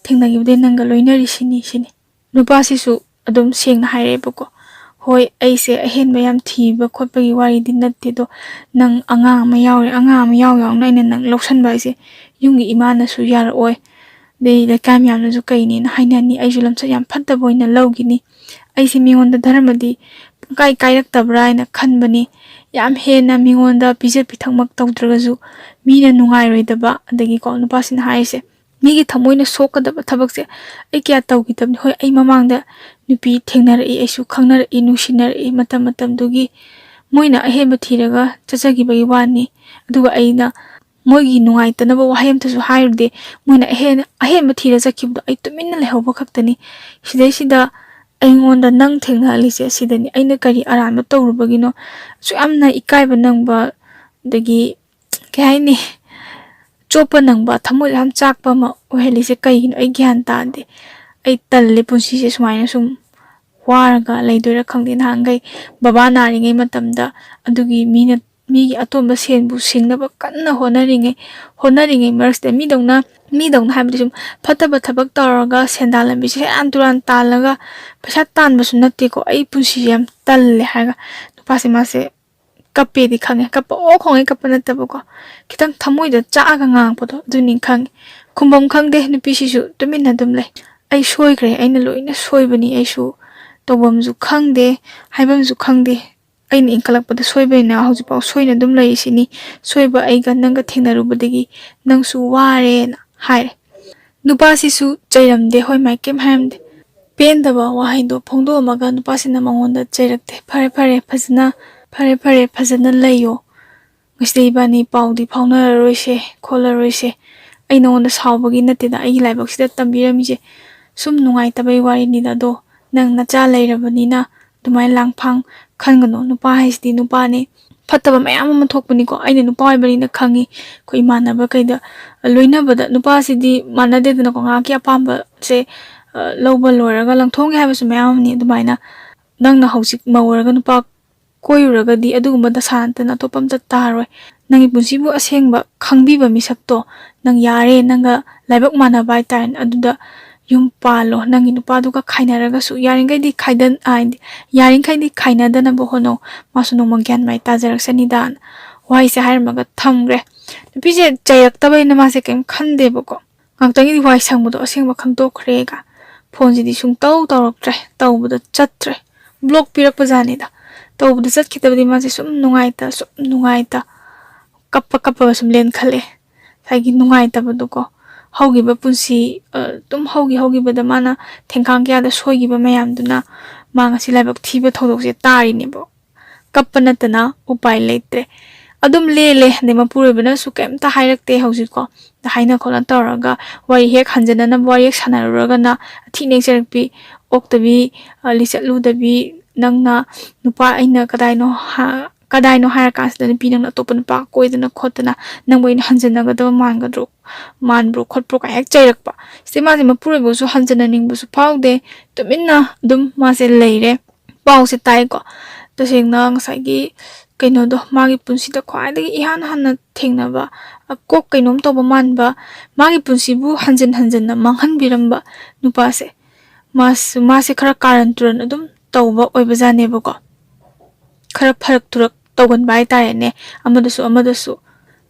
ꯊꯦꯡꯅꯈꯤꯕꯗꯒꯤ ꯅꯪꯒ ꯂꯣꯏꯅꯔꯤꯁꯤꯅꯤ" ꯁꯤꯅꯤ꯫ ꯅꯨꯄꯥꯁꯤꯁꯨ ꯑꯗꯨꯝ ꯁꯦꯡꯅ ꯍꯥꯏꯔꯛꯑꯦꯕꯀꯣ, "ꯍꯣꯏ, ꯑꯩꯁꯦ ꯑꯍꯦꯟꯕ ꯌꯥꯝ ꯊꯤꯕ ꯈꯣꯠꯄꯒꯤ ꯋꯥꯔꯤꯗꯤ ꯅꯠꯇꯦ, ꯑꯗꯣ ꯅꯪ ꯑꯉꯥꯡ ꯑꯃ ꯌꯥꯎꯔꯦ, ꯑꯉꯥꯡ ꯑꯃ ꯌꯥꯎ ꯌꯥꯎꯅ ꯑꯩꯅ ꯅꯪ ꯂꯧꯁꯟꯕ ꯍꯥꯏꯁꯦ ꯌꯨꯝꯒꯤ ꯏꯃꯥꯅꯁꯨ ꯌꯥꯔꯛꯑꯣꯏ, ꯑꯗꯩ ꯂꯩꯀꯥꯏ ꯃꯌꯥꯝꯅꯁꯨ ꯀꯩꯅꯦꯅ ꯍꯥꯏꯅꯅꯤ, ꯑꯩꯁꯨ ꯂꯝꯆꯠ ꯌꯥꯝ ꯐꯠꯇꯕ ꯑꯣꯏꯅ ꯂꯧꯈꯤꯅꯤ, ꯑꯩꯁꯦ ꯃꯤꯉꯣꯟꯗ ꯙꯔꯃꯗꯤ ꯄꯨꯡꯀꯥꯏ ꯀꯥꯏꯔꯛꯇꯕ꯭ꯔꯥ ꯍꯥꯏꯅ ꯈꯟꯕꯅꯤ, ꯌꯥꯝ ꯍꯦꯟꯅ ꯃꯤꯉꯣꯟꯗ ꯄꯤꯖ ꯄꯤꯊꯛꯃꯛ ꯇꯧꯗ꯭ꯔꯒꯁꯨ ꯃꯤꯅ ꯅꯨꯡꯉꯥꯏꯔꯣꯏꯗꯕ", ꯑꯗꯒꯤꯀꯣ ꯅꯨꯄꯥꯁꯤꯅ ꯍꯥꯏꯔꯤꯁꯦ, "ꯃꯤꯒꯤ ꯊꯃꯣꯏꯅ ꯁꯣꯛꯀꯗꯕ ꯊꯕꯛꯁꯦ ꯑꯩ ꯀꯌꯥ ꯇꯧꯈꯤꯗꯕꯅꯤ꯫ ꯍꯣꯏ, ꯑꯩ ꯃꯃꯥꯡꯗ ꯅꯨꯄꯤ ꯊꯦꯡꯅꯔꯛꯏ, ꯑꯩꯁꯨ ꯈꯪꯅꯔꯛꯏ, ꯅꯨꯡꯁꯤꯅꯔꯛꯏ, ꯃꯇꯝ ꯃꯇꯝꯗꯨꯒꯤ ꯃꯣꯏꯅ ꯑꯍꯦꯟꯕ ꯊꯤꯔꯒ ꯆꯠꯆꯈꯤꯕꯒꯤ ꯋꯥꯅꯤ, ꯑꯗꯨꯒ ꯑꯩꯅ ꯃꯣꯏꯒꯤ ꯅꯨꯡꯉꯥꯏꯇꯅꯕ ꯋꯥꯍꯩ ꯑꯝꯇꯁꯨ ꯍꯥꯏꯔꯨꯗꯦ꯫ ꯃꯣꯏꯅ ꯑꯍꯦꯟ-, ꯑꯍꯦꯟꯕ ꯊꯤꯔ ꯆꯠꯈꯤꯕꯗꯣ ꯑꯩ ꯇꯨꯃꯤꯟꯅ ꯂꯩꯍꯧꯕ ꯈꯛꯇꯅꯤ꯫ ꯁꯤꯗꯩꯁꯤꯗ ꯑꯩꯉꯣꯟꯗ ꯅꯪ ꯊꯦꯡꯅꯍꯜꯂꯤꯁꯦ ꯑꯁꯤꯗꯅꯤ꯫ ꯑꯩꯅ ꯀꯔꯤ ꯑꯔꯥꯟꯕ ꯇꯧꯔꯨꯕꯒꯤꯅꯣ ꯑꯁꯨꯛ ꯌꯥꯝꯅ ꯏꯀꯥꯏꯕ ꯅꯪꯕ, ꯑꯗꯒꯤ ꯀꯩ ꯍꯥꯏꯅꯤ, ꯆꯣꯞꯄ ꯅꯪꯕ, ꯊꯃꯣꯏꯗ ꯌꯥꯝ ꯆꯥꯛꯄ ꯑꯃ ꯑꯣꯏꯍꯜꯂꯤꯁꯦ ꯀꯩꯒꯤꯅꯣ? ꯑꯩ ꯒ꯭ꯌꯥꯟ ꯇꯥꯗꯦ꯫ ꯑꯩ ꯇꯜꯂꯦ ꯄꯨꯟꯁꯤꯁꯦ ꯁꯨꯃꯥꯏꯅ ꯁꯨꯝ ꯋꯥꯔꯒ ꯂꯩꯗꯣꯏꯔꯥ ꯈꯪꯗꯦ꯫ ꯅꯍꯥꯟꯈꯩ ꯕꯕꯥ ꯅꯥꯔꯤꯉꯩ ꯃꯇꯝꯗ ꯑꯗꯨꯒꯤ ꯃꯤꯅ, ꯃꯤꯒꯤ ꯑꯇꯣꯝꯕ ꯁꯦꯟꯕꯨ ꯁꯤꯡꯅꯕ ꯀꯟꯅ ꯍꯣꯠꯅꯔꯤꯉꯩ, ꯍꯣꯠꯅꯔꯤꯉꯩ ꯃꯔꯛꯁꯤꯗ ꯃꯤꯗꯧꯅ, ꯃꯤꯗꯧꯅ ꯍꯥꯏꯕꯗꯤ ꯁꯨꯝ ꯐꯠꯇꯕ ꯊꯕꯛ ꯇꯧꯔꯒ ꯁꯦꯟꯗꯥꯟ ꯂꯝꯕꯤꯁꯦ ꯁꯦꯔꯥꯟ ꯇꯨꯔꯥꯟ ꯇꯥꯜꯂꯒ ꯄꯩꯁꯥ ꯇꯥꯟꯕꯁꯨ ꯅꯠꯇꯦꯀꯣ꯫ "ꯑꯩ ꯄꯨꯟꯁꯤꯁꯦ ꯌꯥꯝ ꯇꯜꯂꯦ" ꯍꯥꯏꯔꯒ ꯅꯨꯄꯥꯁꯦ ꯃꯥꯁꯦ ꯀꯞꯄꯦꯗꯤ ꯈꯪꯉꯦ꯫ ꯀꯞꯄ ꯑꯣ ꯈꯣꯡꯉꯩ ꯀꯞꯄ ꯅꯠꯇꯕꯀꯣ, ꯈꯤꯇꯪ ꯊꯃꯣꯏꯗ ꯆꯥꯛꯑꯒ ꯉꯥꯡꯉꯛꯄꯗꯣ ꯑꯗꯨꯅꯤ ꯈꯪꯉꯦ꯫ ꯈꯨꯝꯕꯝ ꯈꯪꯗꯦ, ꯅꯨꯄꯤꯁꯤꯁꯨ ꯇꯨꯃꯤꯟꯅ ꯑꯗꯨꯝ ꯂꯩ꯫ ꯑꯩ ꯁꯣꯏꯈ꯭ꯔꯦ, ꯑꯩꯅ ꯂꯣꯏꯅ ꯁꯣꯏꯕꯅꯤ, ꯑꯩꯁꯨ ꯇꯧꯐꯝꯁꯨ ꯈꯪꯗꯦ, ꯍꯥꯏꯐꯝꯁꯨ ꯈꯪꯗꯦ꯫ ꯑꯩꯅ ꯏꯟꯈꯠꯂꯛꯄꯗ ꯁꯣꯏꯕꯅꯤꯅ ꯍꯧꯖꯤꯛꯐꯥꯎ ꯁꯣꯏꯅ ꯑꯗꯨꯝ ꯂꯩꯔꯤꯁꯤꯅꯤ꯫ ꯁꯣꯏꯕ ꯑꯩꯒ ꯅꯪꯒ ꯊꯦꯡꯅꯔꯨꯕꯗꯒꯤ ꯅꯪꯁꯨ ꯋꯥꯔꯦꯅ ꯍꯥꯏꯔꯦ꯫ ꯅꯨꯄꯥꯁꯤꯁꯨ ꯆꯩꯔꯝꯗꯦ, ꯍꯣꯏ ꯃꯥꯏ ꯀꯩꯝ ꯍꯥꯏꯔꯝꯗꯦ꯫ ꯄꯦꯟꯗꯕ ꯋꯥꯍꯩꯗꯣ ꯐꯣꯡꯗꯣꯛꯑꯝꯃꯒ ꯅꯨꯄꯥꯁꯤꯅ ꯃꯉꯣꯟꯗ ꯆꯩꯔꯛꯇꯦ꯫ "ꯐꯔꯦ ꯐꯔꯦ, ꯐꯖꯅ, ꯐꯔꯦ ꯐꯔꯦ, ꯐꯖꯅ ꯂꯩꯌꯣ꯫ ꯉꯁꯤꯗꯩ ꯏꯕꯥꯅꯤ ꯄꯥꯎꯗꯤ ꯐꯥꯎꯅꯔꯔꯣꯏꯁꯦ, ꯈꯣꯠꯂꯔꯣꯏꯁꯦ꯫ ꯑꯩ ꯅꯉꯣꯟꯗ ꯁꯥꯎꯕꯒꯤ ꯅꯠꯇꯦꯗ, ꯑꯩꯒꯤ ꯂꯥꯏꯕꯛꯁꯤꯗ ꯇꯝꯕꯤꯔꯝꯃꯤꯁꯦ꯫ ꯁꯨꯝ ꯅꯨꯡꯉꯥꯏꯇꯕꯩ ꯋꯥꯔꯤꯅꯤꯗ꯫ ꯑꯗꯣ ꯅꯪ ꯅꯆꯥ ꯂꯩꯔꯕꯅꯤꯅ ꯑꯗꯨꯃꯥꯏꯅ ꯂꯥꯡꯐꯥꯡ ꯈꯟꯒꯅꯨ꯫ ꯅꯨꯄꯥ ꯍꯥꯏꯁꯤꯗꯤ ꯅꯨꯄꯥꯅꯤ, ꯐꯠꯇꯕ ꯃꯌꯥꯝ ꯑꯃ ꯊꯣꯛꯄꯅꯤꯀꯣ꯫ ꯑꯩꯅ ꯅꯨꯄꯥ ꯑꯣꯏꯕꯅꯤꯅ ꯈꯪꯉꯤ꯫ ꯑꯩꯈꯣꯏ ꯏꯃꯥꯟꯅꯕ ꯀꯩꯗ ꯂꯣꯏꯅꯕꯗ ꯅꯨꯄꯥꯁꯤꯗꯤ ꯃꯥꯟꯅꯗꯦꯗꯅꯀꯣ꯫ ꯉꯥꯏꯍꯥꯛꯀꯤ ꯑꯄꯥꯝꯕꯁꯦ, ꯑ, ꯂꯧꯕ ꯂꯣꯏꯔꯒ ꯂꯪꯊꯣꯛꯒꯦ ꯍꯥꯏꯕꯁꯨ ꯃꯌꯥꯝ ꯑꯃꯅꯤ꯫ ꯑꯗꯨꯃꯥꯏꯅ ꯅꯪꯅ ꯍꯧꯖꯤꯛ ꯃꯧ ꯑꯣꯏꯔꯒ ꯅꯨꯄꯥ ꯀꯣꯏꯔꯨꯔꯒꯗꯤ ꯑꯗꯨꯒꯨꯝꯕ ꯗꯁꯥ ꯅꯠꯇꯅ ꯑꯇꯣꯞꯄ ꯑꯝꯇ ꯇꯥꯔꯣꯏ꯫ ꯅꯪꯒꯤ ꯄꯨꯟꯁꯤꯕꯨ ꯑꯁꯦꯡꯕ ꯈꯪꯕꯤꯕ ꯃꯤꯁꯛꯇꯣ ꯅꯪ ꯌꯥꯔꯦ, ꯅꯪꯒ ꯂꯥꯏꯕꯛ ꯃꯥꯟꯅꯕ ꯍꯥꯏꯇꯥꯔꯦꯅꯦ, ꯑꯗꯨꯗ ꯌꯨꯝ ꯄꯥꯜꯂꯣ꯫ ꯅꯪꯒꯤ ꯅꯨꯄꯥꯗꯨꯒ ꯈꯥꯏꯅꯔꯒꯁꯨ ꯌꯥꯔꯤꯈꯩꯗꯤ ꯈꯥꯏꯗꯟ-, ꯍꯥꯏꯗꯤ ꯌꯥꯔꯤꯈꯩꯗꯤ ꯈꯥꯏꯅꯗꯅꯕ ꯍꯣꯠꯅꯧ꯫ ꯃꯥꯁꯨ ꯅꯣꯡꯃ ꯒ꯭ꯌꯥꯟ ꯃꯥꯏ ꯇꯥꯖꯔꯛꯁꯅꯤꯗ"ꯅ ꯋꯥꯍꯩꯁꯦ ꯍꯥꯏꯔꯝꯃꯒ ꯊꯝꯈ꯭ꯔꯦ꯫ ꯅꯨꯄꯤꯁꯦ ꯆꯩꯔꯛꯇꯕꯅꯤꯅ ꯃꯥꯁꯦ ꯀꯩꯝ ꯈꯟꯗꯦꯕꯀꯣ꯫ ꯉꯥꯛꯇꯪꯒꯤꯗꯤ ꯋꯥꯏ ꯁꯪꯕꯗꯣ ꯑꯁꯦꯡꯕ ꯈꯪꯗꯣꯛꯈ꯭ꯔꯦꯒ꯫ ꯐꯣꯟꯁꯤꯗꯤ ꯁꯨꯡꯇꯧ ꯇꯧꯔꯛꯇ꯭ꯔꯦ, ꯇꯧꯕꯗ ꯆꯠꯇ꯭ꯔꯦ, ꯕ꯭ꯂꯣꯛ ꯄꯤꯔꯛꯄꯖꯥꯠꯅꯤꯗ꯫ ꯇꯧꯕꯗ ꯆꯠꯈꯤꯗꯕꯗꯤ ꯃꯥꯁꯦ ꯁꯨꯝ ꯅꯨꯡꯉꯥꯏꯇ, ꯁꯨꯝ ꯅꯨꯡꯉꯥꯏꯇ, ꯀꯞꯄ ꯀꯞꯄꯒ ꯁꯨꯝ ꯂꯦꯟꯈꯠꯂꯛꯑꯦ꯫ ꯉꯁꯥꯏꯒꯤ ꯅꯨꯡꯉꯥꯏꯇꯕꯗꯣꯀꯣ, ꯍꯧꯈꯤꯕ ꯄꯨꯟꯁꯤ, ꯑ, ꯑꯗꯨꯝ ꯍꯧꯈꯤ ꯍꯧꯈꯤꯕꯗ ꯃꯥꯅ ꯊꯦꯡꯈꯥꯡ ꯀꯌꯥꯗ ꯁꯣꯏꯈꯤꯕ ꯃꯌꯥꯝꯗꯨꯅ ꯃꯥ ꯉꯁꯤ ꯂꯥꯏꯕꯛ ꯊꯤꯕ ꯊꯧꯗꯣꯛꯁꯦ ꯇꯥꯔꯤꯅꯦꯕ꯫ ꯀꯞꯄ ꯅꯠꯇꯅ ꯎꯄꯥꯏ ꯂꯩꯇ꯭ꯔꯦ꯫ ꯑꯗꯨꯝ ꯂꯦꯜꯂꯦ꯫ ꯑꯗꯩ ꯃꯄꯨꯔꯣꯏꯕꯅꯁꯨ ꯀꯩꯝꯇ ꯍꯥꯏꯔꯛꯇꯦ ꯍꯧꯖꯤꯛꯀꯣ꯫ ꯑꯗ ꯍꯥꯏꯅ ꯈꯣꯠꯅ ꯇꯧꯔꯒ ꯋꯥꯔꯤ ꯍꯦꯛ ꯍꯟꯖꯟꯅꯅꯕ ꯋꯥꯔꯤ ꯍꯦꯛ ꯁꯥꯟꯅꯔꯨꯔꯒꯅ ꯑꯊꯤ ꯅꯦꯛꯆꯔꯛꯄꯤ, ꯑꯣꯛꯇꯕꯤ, ꯑ, ꯂꯤꯆꯠꯂꯨꯗꯕꯤ, ꯅꯪꯅ ꯅꯨꯄꯥ ꯑꯩꯅ ꯀꯗꯥꯏꯅꯣ ꯍꯥ-, ꯀꯗꯥꯏꯅꯣ ꯍꯥꯏꯔ ꯀꯥꯟꯁꯤꯗ ꯅꯨꯄꯤ ꯅꯪꯅ ꯑꯇꯣꯞꯄ ꯅꯨꯄꯥ ꯀꯣꯏꯗꯅ ꯈꯣꯠꯇꯅ ꯅꯪꯕꯨ ꯑꯩꯅ ꯍꯟꯖꯟꯅꯒꯗꯕ ꯃꯥꯟꯒꯗ꯭ꯔꯣ, ꯃꯥꯟꯕ꯭ꯔꯣ ꯈꯣꯠꯄ꯭ꯔꯣ ꯀꯥꯏꯅ ꯍꯦꯛ ꯆꯩꯔꯛꯄ꯫ ꯁꯤꯗꯤ ꯃꯥꯁꯦ ꯃꯄꯨꯔꯣꯏꯕꯁꯨ ꯍꯟꯖꯟꯅꯅꯤꯡꯕꯁꯨ ꯐꯥꯎꯗꯦ, ꯇꯨꯃꯤꯟꯅ ꯑꯗꯨꯝ ꯃꯥꯁꯦ ꯂꯩꯔꯦ꯫ ꯄꯥꯎꯁꯦ ꯇꯥꯏꯀꯣ꯫ ꯇꯁꯦꯡꯅ ꯉꯁꯥꯏꯒꯤ ꯀꯩꯅꯣꯗꯣ, ꯃꯥꯒꯤ ꯄꯨꯟꯁꯤꯗ ꯈ꯭ꯋꯥꯏꯗꯒꯤ ꯏꯍꯥꯟ ꯍꯥꯟꯅ ꯊꯦꯡꯅꯕ, ꯑ, ꯀꯣꯛ ꯀꯩꯅꯣꯝ ꯇꯧꯕ ꯃꯥꯟꯕ, ꯃꯥꯒꯤ ꯄꯨꯟꯁꯤꯕꯨ ꯍꯟꯖꯟ ꯍꯟꯖꯟꯅ ꯃꯥꯡꯍꯟꯕꯤꯔꯝꯕ ꯅꯨꯄꯥꯁꯦ, ꯃꯥꯁ-, ꯃꯥꯁꯦ ꯈꯔ ꯀꯥꯔꯟ ꯇꯨꯔꯟ ꯑꯗꯨꯝ ꯇꯧꯕ ꯑꯣꯏꯕꯖꯥꯠꯅꯦꯕꯀꯣ꯫ ꯈꯔ ꯐꯔꯛ ꯇꯨꯔꯛ ꯇꯧꯒꯟꯕ ꯍꯥꯏꯇꯥꯔꯦꯅꯦ, ꯑꯃꯗꯁꯨ ꯑꯃꯗꯁꯨ꯫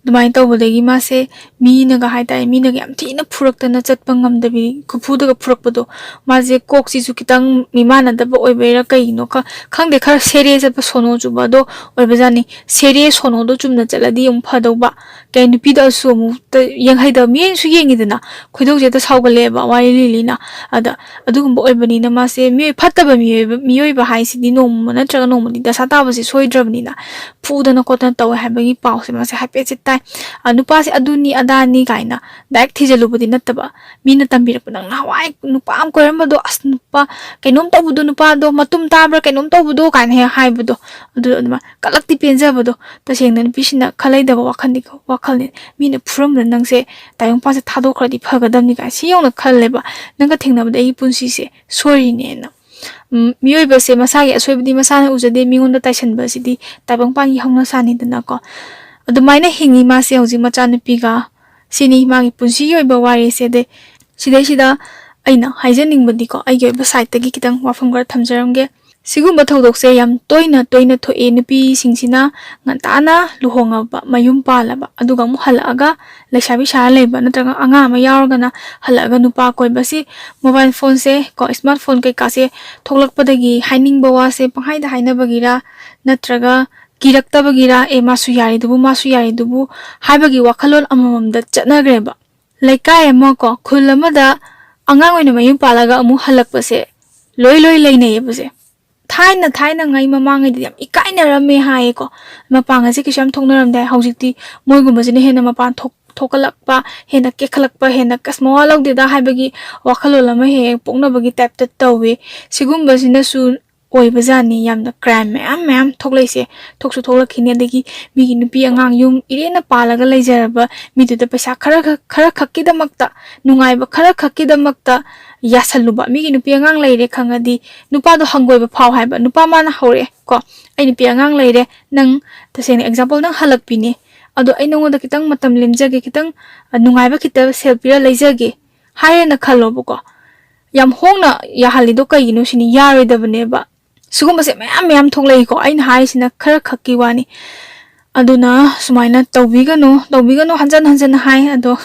ꯑꯗꯨꯃꯥꯏꯅ ꯇꯧꯕꯗꯒꯤ ꯃꯥꯁꯦ ꯃꯤꯅꯒ ꯍꯥꯏꯇꯥꯔꯦ, ꯃꯤꯅꯒ ꯌꯥꯝ ꯊꯤꯅ ꯐꯨꯔꯛꯇꯅ ꯆꯠꯄ ꯉꯝꯗꯕꯤ, ꯈꯨꯐꯨꯗꯒ ꯐꯨꯔꯛꯄꯗꯣ, ꯃꯥꯁꯦ ꯀꯣꯛꯁꯤꯁꯨ ꯈꯤꯇꯪ ꯃꯤꯃꯥꯟꯅꯗꯕ ꯑꯣꯏꯕꯩꯔꯥ ꯀꯩꯒꯤꯅꯣ ꯈ-, ꯈꯪꯗꯦ, ꯈꯔ ꯁꯦꯔꯦ ꯆꯠꯄ ꯁꯣꯅꯣ ꯆꯨꯕꯗꯣ ꯑꯣꯏꯕꯖꯥꯠꯅꯤ꯫ ꯁꯦꯔꯦ ꯁꯣꯅꯣꯗꯣ ꯆꯨꯝꯅ ꯆꯠꯂꯗꯤ ꯑꯃꯨꯛ ꯐꯗꯧꯕ꯫ ꯀꯩ ꯅꯨꯄꯤꯗꯁꯨ ꯑꯃꯨꯛꯇ ꯌꯦꯡꯍꯩꯗꯕ ꯃꯤꯅꯁꯨ ꯌꯦꯡꯉꯤꯗꯅ, ꯈꯣꯏꯗꯧꯁꯦ ꯍꯦꯛꯇ ꯁꯥꯎꯒꯠꯂꯛꯑꯦꯕ ꯋꯥꯔꯤ ꯂꯤꯂꯤꯅ꯫ ꯑꯗ ꯑꯗꯨꯒꯨꯝꯕ ꯑꯣꯏꯕꯅꯤꯅ ꯃꯥꯁꯦ ꯃꯤꯑꯣꯏ ꯐꯠꯇꯕ ꯃꯤꯑꯣꯏꯕ, ꯃꯤꯑꯣꯏꯕ ꯍꯥꯏꯁꯤꯗꯤ ꯅꯣꯡꯃ ꯅꯠꯇ꯭ꯔꯒ ꯅꯣꯡꯃꯗꯤ ꯗꯁꯥ ꯇꯥꯕꯁꯦ ꯁꯣꯏꯗ꯭ꯔꯕꯅꯤꯅ ꯐꯨꯗꯅ ꯈꯣꯠꯇꯅ ꯇꯧꯋꯦ ꯍꯥꯏꯕꯒꯤ ꯄꯥꯎꯁꯦ ꯃꯥꯁꯦ ꯍꯥꯏꯐꯦꯠꯁꯦ ꯇꯥꯏ꯫ ꯑ, ꯅꯨꯄꯥꯁꯦ ꯑꯗꯨꯅꯤ ꯑꯗꯥꯅꯤ ꯀꯥꯏꯅ ꯗꯥꯏꯔꯦꯛ ꯊꯤꯖꯤꯜꯂꯨꯕꯗꯤ ꯅꯠꯇꯕ, ꯃꯤꯅ ꯇꯝꯕꯤꯔꯛꯄꯗ ꯅꯍꯥꯟꯋꯥꯏ ꯅꯨꯄꯥ ꯑꯃ ꯀꯣꯏꯔꯝꯕꯗꯣ, ꯑꯁ ꯅꯨꯄꯥ ꯀꯩꯅꯣꯝ ꯇꯧꯕꯗꯣ, ꯅꯨꯄꯥꯗꯣ ꯃꯇꯨꯝ ꯇꯥꯕ꯭ꯔꯥ ꯀꯩꯅꯣꯝ ꯇꯧꯕꯗꯣ ꯀꯥꯏꯅ ꯍꯦꯛ ꯍꯥꯏꯕꯗꯣ, ꯑꯗꯨ ꯑꯗꯨꯃꯥꯏꯅ ꯀꯂꯛꯇꯤ ꯄꯦꯟꯖꯕꯗꯣ꯫ ꯇꯁꯦꯡꯅ ꯅꯨꯄꯤꯁꯤꯅ ꯈꯜꯂꯩꯗꯕ ꯋꯥꯈꯜꯗꯤ, ꯋꯥꯈꯜꯅꯤ꯫ ꯃꯤꯅ ꯐꯨꯔꯝꯕꯗ ꯅꯪꯁꯦ ꯇꯥꯏꯕꯪꯄꯥꯟꯁꯦ ꯊꯥꯗꯣꯛꯈ꯭ꯔꯗꯤ ꯐꯒꯗꯕꯅꯤ ꯀꯥꯏꯅ, ꯁꯤ ꯌꯧꯅ ꯈꯜꯂꯦꯕ꯫ ꯅꯪꯒ ꯊꯦꯡꯅꯕꯗ ꯑꯩꯒꯤ ꯄꯨꯟꯁꯤꯁꯦ ꯁꯣꯏꯔꯤꯅꯦꯅ꯫ ꯎꯝ, ꯃꯤꯑꯣꯏꯕꯁꯦ ꯃꯁꯥꯒꯤ ꯑꯁꯣꯏꯕꯗꯤ ꯃꯁꯥꯅ ꯎꯖꯗꯦ, ꯃꯤꯉꯣꯟꯗ ꯇꯥꯏꯁꯟꯕ ꯑꯁꯤꯗꯤ ꯇꯥꯏꯕꯪꯄꯥꯟꯒꯤ ꯍꯧꯅꯁꯥꯅꯤꯗꯅꯀꯣ꯫ ꯑꯗꯨꯃꯥꯏꯅ ꯍꯤꯡꯉꯤ ꯃꯥꯁꯦ ꯍꯧꯖꯤꯛ ꯃꯆꯥꯅꯨꯄꯤꯒ꯫ ꯁꯤꯅꯤ ꯃꯥꯒꯤ ꯄꯨꯟꯁꯤꯒꯤ ꯑꯣꯏꯕ ꯋꯥꯔꯤꯁꯦ꯫ ꯑꯗꯩ ꯁꯤꯗꯩꯁꯤꯗ ꯑꯩꯅ ꯍꯥꯏꯖꯅꯤꯡꯕꯗꯤꯀꯣ, ꯑꯩꯒꯤ ꯑꯣꯏꯕ ꯁꯥꯏꯠꯇꯒꯤ ꯈꯤꯇꯪ ꯋꯥꯐꯝ ꯈꯔ ꯊꯝꯖꯔꯝꯒꯦ꯫ ꯁꯤꯒꯨꯝꯕ ꯊꯧꯗꯣꯛꯁꯦ ꯌꯥꯝ ꯇꯣꯏꯅ ꯇꯣꯏꯅ ꯊꯣꯛꯑꯦ꯫ ꯅꯨꯄꯤꯁꯤꯡꯁꯤꯅ ꯉꯟꯇꯥꯅ ꯂꯨꯍꯣꯡꯉꯕ, ꯃꯌꯨꯝ ꯄꯥꯜꯂꯕ, ꯑꯗꯨꯒ ꯑꯃꯨꯛ ꯍꯜꯂꯛꯑꯒ ꯂꯩꯁꯥꯕꯤ ꯁꯥꯔ ꯂꯩꯕ, ꯅꯠꯇ꯭ꯔꯒ ꯑꯉꯥꯡ ꯑꯃ ꯌꯥꯎꯔꯒꯅ ꯍꯜꯂꯛꯑꯒ ꯅꯨꯄꯥ ꯀꯣꯏꯕ꯫ ꯁꯤ ꯃꯣꯕꯥꯏꯜ ꯐꯣꯟꯁꯦ ꯀꯣ, ꯁ꯭ꯃꯥꯔꯠ ꯐꯣꯟ ꯀꯩꯀꯥꯁꯦ ꯊꯣꯛꯂꯛꯄꯗꯒꯤ ꯍꯥꯏꯅꯤꯡꯕ ꯋꯥꯁꯦ ꯄꯪꯍꯥꯏꯗ ꯍꯥꯏꯅꯕꯒꯤꯔ, ꯅꯠꯇ꯭ꯔꯒ ꯀꯤꯔꯛꯇꯕꯒꯤꯔ, "ꯑꯦ, ꯃꯥꯁꯨ ꯌꯥꯔꯤꯗꯨꯕꯨ, ꯃꯥꯁꯨ ꯌꯥꯔꯤꯗꯨꯕꯨ" ꯍꯥꯏꯕꯒꯤ ꯋꯥꯈꯜꯂꯣꯟ ꯑꯃꯃꯝꯗ ꯆꯠꯅꯈ꯭ꯔꯦꯕ꯫ ꯂꯩꯀꯥꯏ ꯑꯃ ꯀꯣ, ꯈꯨꯜ ꯑꯃꯗ ꯑꯉꯥꯡ ꯑꯣꯏꯅ ꯃꯌꯨꯝ ꯄꯥꯜꯂꯒ ꯑꯃꯨꯛ ꯍꯜꯂꯛꯄꯁꯦ ꯂꯣꯏ ꯂꯣꯏ ꯂꯩꯅꯩꯌꯦꯕꯁꯦ꯫ ꯊꯥꯏꯅ ꯊꯥꯏꯅꯉꯩ ꯃꯃꯥꯡꯉꯩꯗꯤ ꯌꯥꯝ ꯏꯀꯥꯏꯅꯔꯝꯃꯦ ꯍꯥꯏꯌꯦꯀꯣ꯫ ꯃꯄꯥꯟꯒꯁꯦ ꯀꯩꯁꯨ ꯌꯥꯝ ꯊꯣꯛꯅꯔꯝꯗꯦ ꯍꯥꯏ꯫ ꯍꯧꯖꯤꯛꯇꯤ ꯃꯣꯏꯒꯨꯝꯕꯁꯤꯅ ꯍꯦꯟꯅ ꯃꯄꯥꯟ ꯊꯣꯛ ꯊꯣꯛꯀꯠꯂꯛꯄ, ꯍꯦꯟꯅ ꯀꯦꯛꯈꯠꯂꯛꯄ, ꯍꯦꯟꯅ "ꯑꯁ, ꯃꯋꯥ ꯂꯧꯗꯦꯗ" ꯍꯥꯏꯕꯒꯤ ꯋꯥꯈꯜꯂꯣꯟ ꯑꯃ ꯍꯦꯛ ꯍꯦꯛ ꯄꯣꯛꯅꯕꯒꯤ ꯇꯥꯏꯞꯇ ꯇꯧꯋꯤ꯫ ꯁꯤꯒꯨꯝꯕꯁꯤꯅꯁꯨ ꯑꯣꯏꯕꯖꯥꯠꯅꯤ ꯌꯥꯝꯅ ꯀ꯭ꯔꯥꯏꯝ ꯃꯌꯥꯝ ꯃꯌꯥꯝ ꯊꯣꯛꯂꯛꯏꯁꯦ꯫ ꯊꯣꯛꯁꯨ ꯊꯣꯛꯂꯛꯈꯤꯅꯤ꯫ ꯑꯗꯒꯤ ꯃꯤꯒꯤ ꯅꯨꯄꯤ ꯑꯉꯥꯡ ꯌꯨꯝ ꯏꯔꯦꯟꯅ ꯄꯥꯜꯂꯒ ꯂꯩꯖꯔꯕ ꯃꯤꯗꯨꯗ ꯄꯩꯁꯥ ꯈꯔ ꯈꯛ-, ꯈꯔ ꯈꯛꯀꯤꯗꯃꯛꯇ, ꯅꯨꯡꯉꯥꯏꯕ ꯈꯔ ꯈꯛꯀꯤꯗꯃꯛꯇ ꯌꯥꯁꯜꯂꯨꯕ꯫ ꯃꯤꯒꯤ ꯅꯨꯄꯤ ꯑꯉꯥꯡ ꯂꯩꯔꯦ ꯈꯪꯉꯗꯤ ꯅꯨꯄꯥꯗꯣ ꯍꯪꯒꯣꯏꯕ ꯐꯥꯎ ꯍꯥꯏꯕ꯫ ꯅꯨꯄꯥ ꯃꯥꯅ ꯍꯧꯔꯛꯑꯦ ꯀꯣ, "ꯑꯩ ꯅꯨꯄꯤ ꯑꯉꯥꯡ ꯂꯩꯔꯦ, ꯅꯪ ꯇꯁꯦꯡꯅ ꯑꯦꯛꯖꯥꯝꯄꯜ ꯅꯪ ꯍꯜꯂꯛꯄꯤꯅꯦ, ꯑꯗꯣ ꯑꯩ ꯅꯉꯣꯟꯗ ꯈꯤꯇꯪ ꯃꯇꯝ ꯂꯦꯝꯖꯒꯦ, ꯈꯤꯇꯪ, ꯑ, ꯅꯨꯡꯉꯥꯏꯕ ꯈꯤꯇ ꯁꯦꯜ ꯄꯤꯔ ꯂꯩꯖꯒꯦ" ꯍꯥꯏꯔꯦꯅ ꯈꯜꯂꯣꯕꯀꯣ꯫ ꯌꯥꯝ ꯍꯣꯡꯅ ꯌꯥꯍꯜꯂꯤꯗꯣ ꯀꯩꯒꯤꯅꯣ ꯁꯤꯅꯤ, ꯌꯥꯔꯣꯏꯗꯕꯅꯦꯕ꯫ ꯁꯤꯒꯨꯝꯕꯁꯦ ꯃꯌꯥꯝ ꯃꯌꯥꯝ ꯊꯣꯛꯂꯛꯏꯀꯣ, ꯑꯩꯅ ꯍꯥꯏꯔꯤꯁꯤꯅ ꯈꯔ ꯈꯛꯀꯤ ꯋꯥꯅꯤ꯫ ꯑꯗꯨꯅ ꯁꯨꯃꯥꯏꯅ ꯇꯧꯕꯤꯒꯅꯨ, ꯇꯧꯕꯤꯒꯅꯨ ꯍꯟꯖꯟ ꯍꯟꯖꯟꯅ ꯍꯥꯏ꯫ ꯑꯗꯣ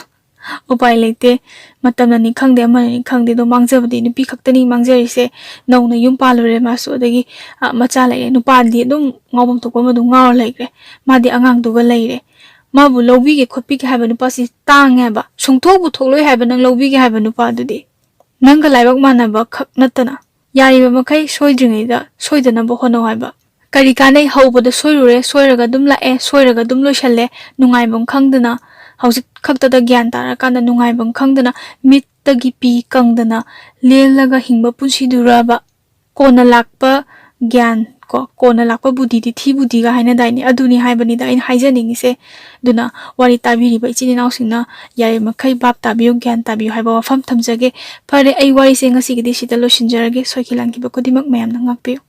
ꯎꯄꯥꯏ ꯂꯩꯇꯦ, ꯃꯇꯝꯅꯅꯤ ꯈꯪꯗꯦ, ꯑꯃꯅꯅꯤ ꯈꯪꯗꯦ, ꯑꯗꯣ ꯃꯥꯡꯖꯕꯗꯤ ꯅꯨꯄꯤ ꯈꯛꯇꯅꯤ ꯃꯥꯡꯖꯔꯤꯁꯦ꯫ ꯅꯧꯅ ꯌꯨꯝ ꯄꯥꯜꯂꯨꯔꯦ ꯃꯥꯁꯨ, ꯑꯗꯒꯤ, ꯑ, ꯃꯆꯥ ꯂꯩꯔꯦ꯫ ꯅꯨꯄꯥꯗꯤ ꯑꯗꯨꯝ ꯉꯥꯎꯐꯝ ꯊꯣꯛꯄ ꯑꯃ ꯑꯗꯨꯝ ꯉꯥꯎꯔ ꯂꯩꯈ꯭ꯔꯦ, ꯃꯥꯗꯤ ꯑꯉꯥꯡꯗꯨꯒ ꯂꯩꯔꯦ꯫ ꯃꯥꯕꯨ ꯂꯧꯕꯤꯒꯦ ꯈꯣꯠꯄꯤꯒꯦ ꯍꯥꯏꯕ ꯅꯨꯄꯥꯁꯤ ꯇꯥꯡꯉꯦ ꯍꯥꯏꯕ꯫ ꯁꯨꯡꯊꯣꯛꯄꯨ ꯊꯣꯛꯂꯣꯏ ꯍꯥꯏꯕ ꯅꯪ ꯂꯧꯕꯤꯒꯦ ꯍꯥꯏꯕ ꯅꯨꯄꯥꯗꯨꯗꯤ꯫ ꯅꯪꯒ ꯂꯥꯏꯕꯛ ꯃꯥꯟꯅꯕ ꯈꯛ ꯅꯠꯇꯅ꯫ ꯌꯥꯔꯤꯕ ꯃꯈꯩ ꯁꯣꯏꯗ꯭ꯔꯤꯉꯩꯗ ꯁꯣꯏꯗꯅꯕ ꯍꯣꯠꯅꯧ ꯍꯥꯏꯕ꯫ ꯀꯔꯤ ꯀꯥꯟꯅꯩ ꯍꯧꯕꯗ ꯁꯣꯏꯔꯨꯔꯦ, ꯁꯣꯏꯔꯒ ꯑꯗꯨꯝ ꯂꯥꯛꯑꯦ, ꯁꯣꯏꯔꯒ ꯑꯗꯨꯝ ꯂꯣꯏꯁꯜꯂꯦ, ꯅꯨꯡꯉꯥꯏꯐꯝ ꯈꯪꯗꯅ, ꯍꯧꯖꯤꯛ ꯈꯛꯇꯗ ꯒ꯭ꯌꯥꯟ ꯇꯥꯔꯀꯥꯟꯗ ꯅꯨꯡꯉꯥꯏꯐꯝ ꯈꯪꯗꯅ ꯃꯤꯠꯇꯒꯤ ꯄꯤ ꯀꯪꯗꯅ ꯂꯦꯜꯂꯒ ꯍꯤꯡꯕ ꯄꯨꯟꯁꯤꯗꯨꯔꯕ? ꯀꯣꯟꯅ ꯂꯥꯛꯄ ꯒ꯭ꯌꯥꯟ ꯀꯣ, ꯀꯣꯟꯅ ꯂꯥꯛꯄ ꯕꯨꯙꯤꯗꯤ ꯊꯤ ꯕꯨꯙꯤꯒ ꯍꯥꯏꯅꯗꯥꯏꯅꯦ? ꯑꯗꯨꯅꯤ ꯍꯥꯏꯕꯅꯤꯗ ꯑꯩꯅ ꯍꯥꯏꯖꯅꯤꯡꯉꯤꯁꯦ꯫ ꯑꯗꯨꯅ ꯋꯥꯔꯤ ꯇꯥꯕꯤꯔꯤꯕ ꯏꯆꯤꯟ ꯏꯅꯥꯎꯁꯤꯡꯅ ꯌꯥꯔꯤꯕ ꯃꯈꯩ ꯚꯥꯞ ꯇꯥꯕꯤꯌꯨ, ꯒ꯭ꯌꯥꯟ ꯇꯥꯕꯤꯌꯨ ꯍꯥꯏꯕ ꯋꯥꯐꯝ ꯊꯝꯖꯒꯦ꯫ ꯐꯔꯦ, ꯑꯩ ꯋꯥꯔꯤꯁꯦ ꯉꯁꯤꯒꯤꯗꯤ ꯁꯤꯗ ꯂꯣꯏꯁꯤꯟꯖꯔꯒꯦ꯫ ꯁꯣꯏꯈꯤ ꯂꯥꯟꯈꯤꯕ ꯈꯨꯗꯤꯡꯃꯛ ꯃꯌꯥꯝꯅ ꯉꯥꯛꯄꯤꯌꯨ꯫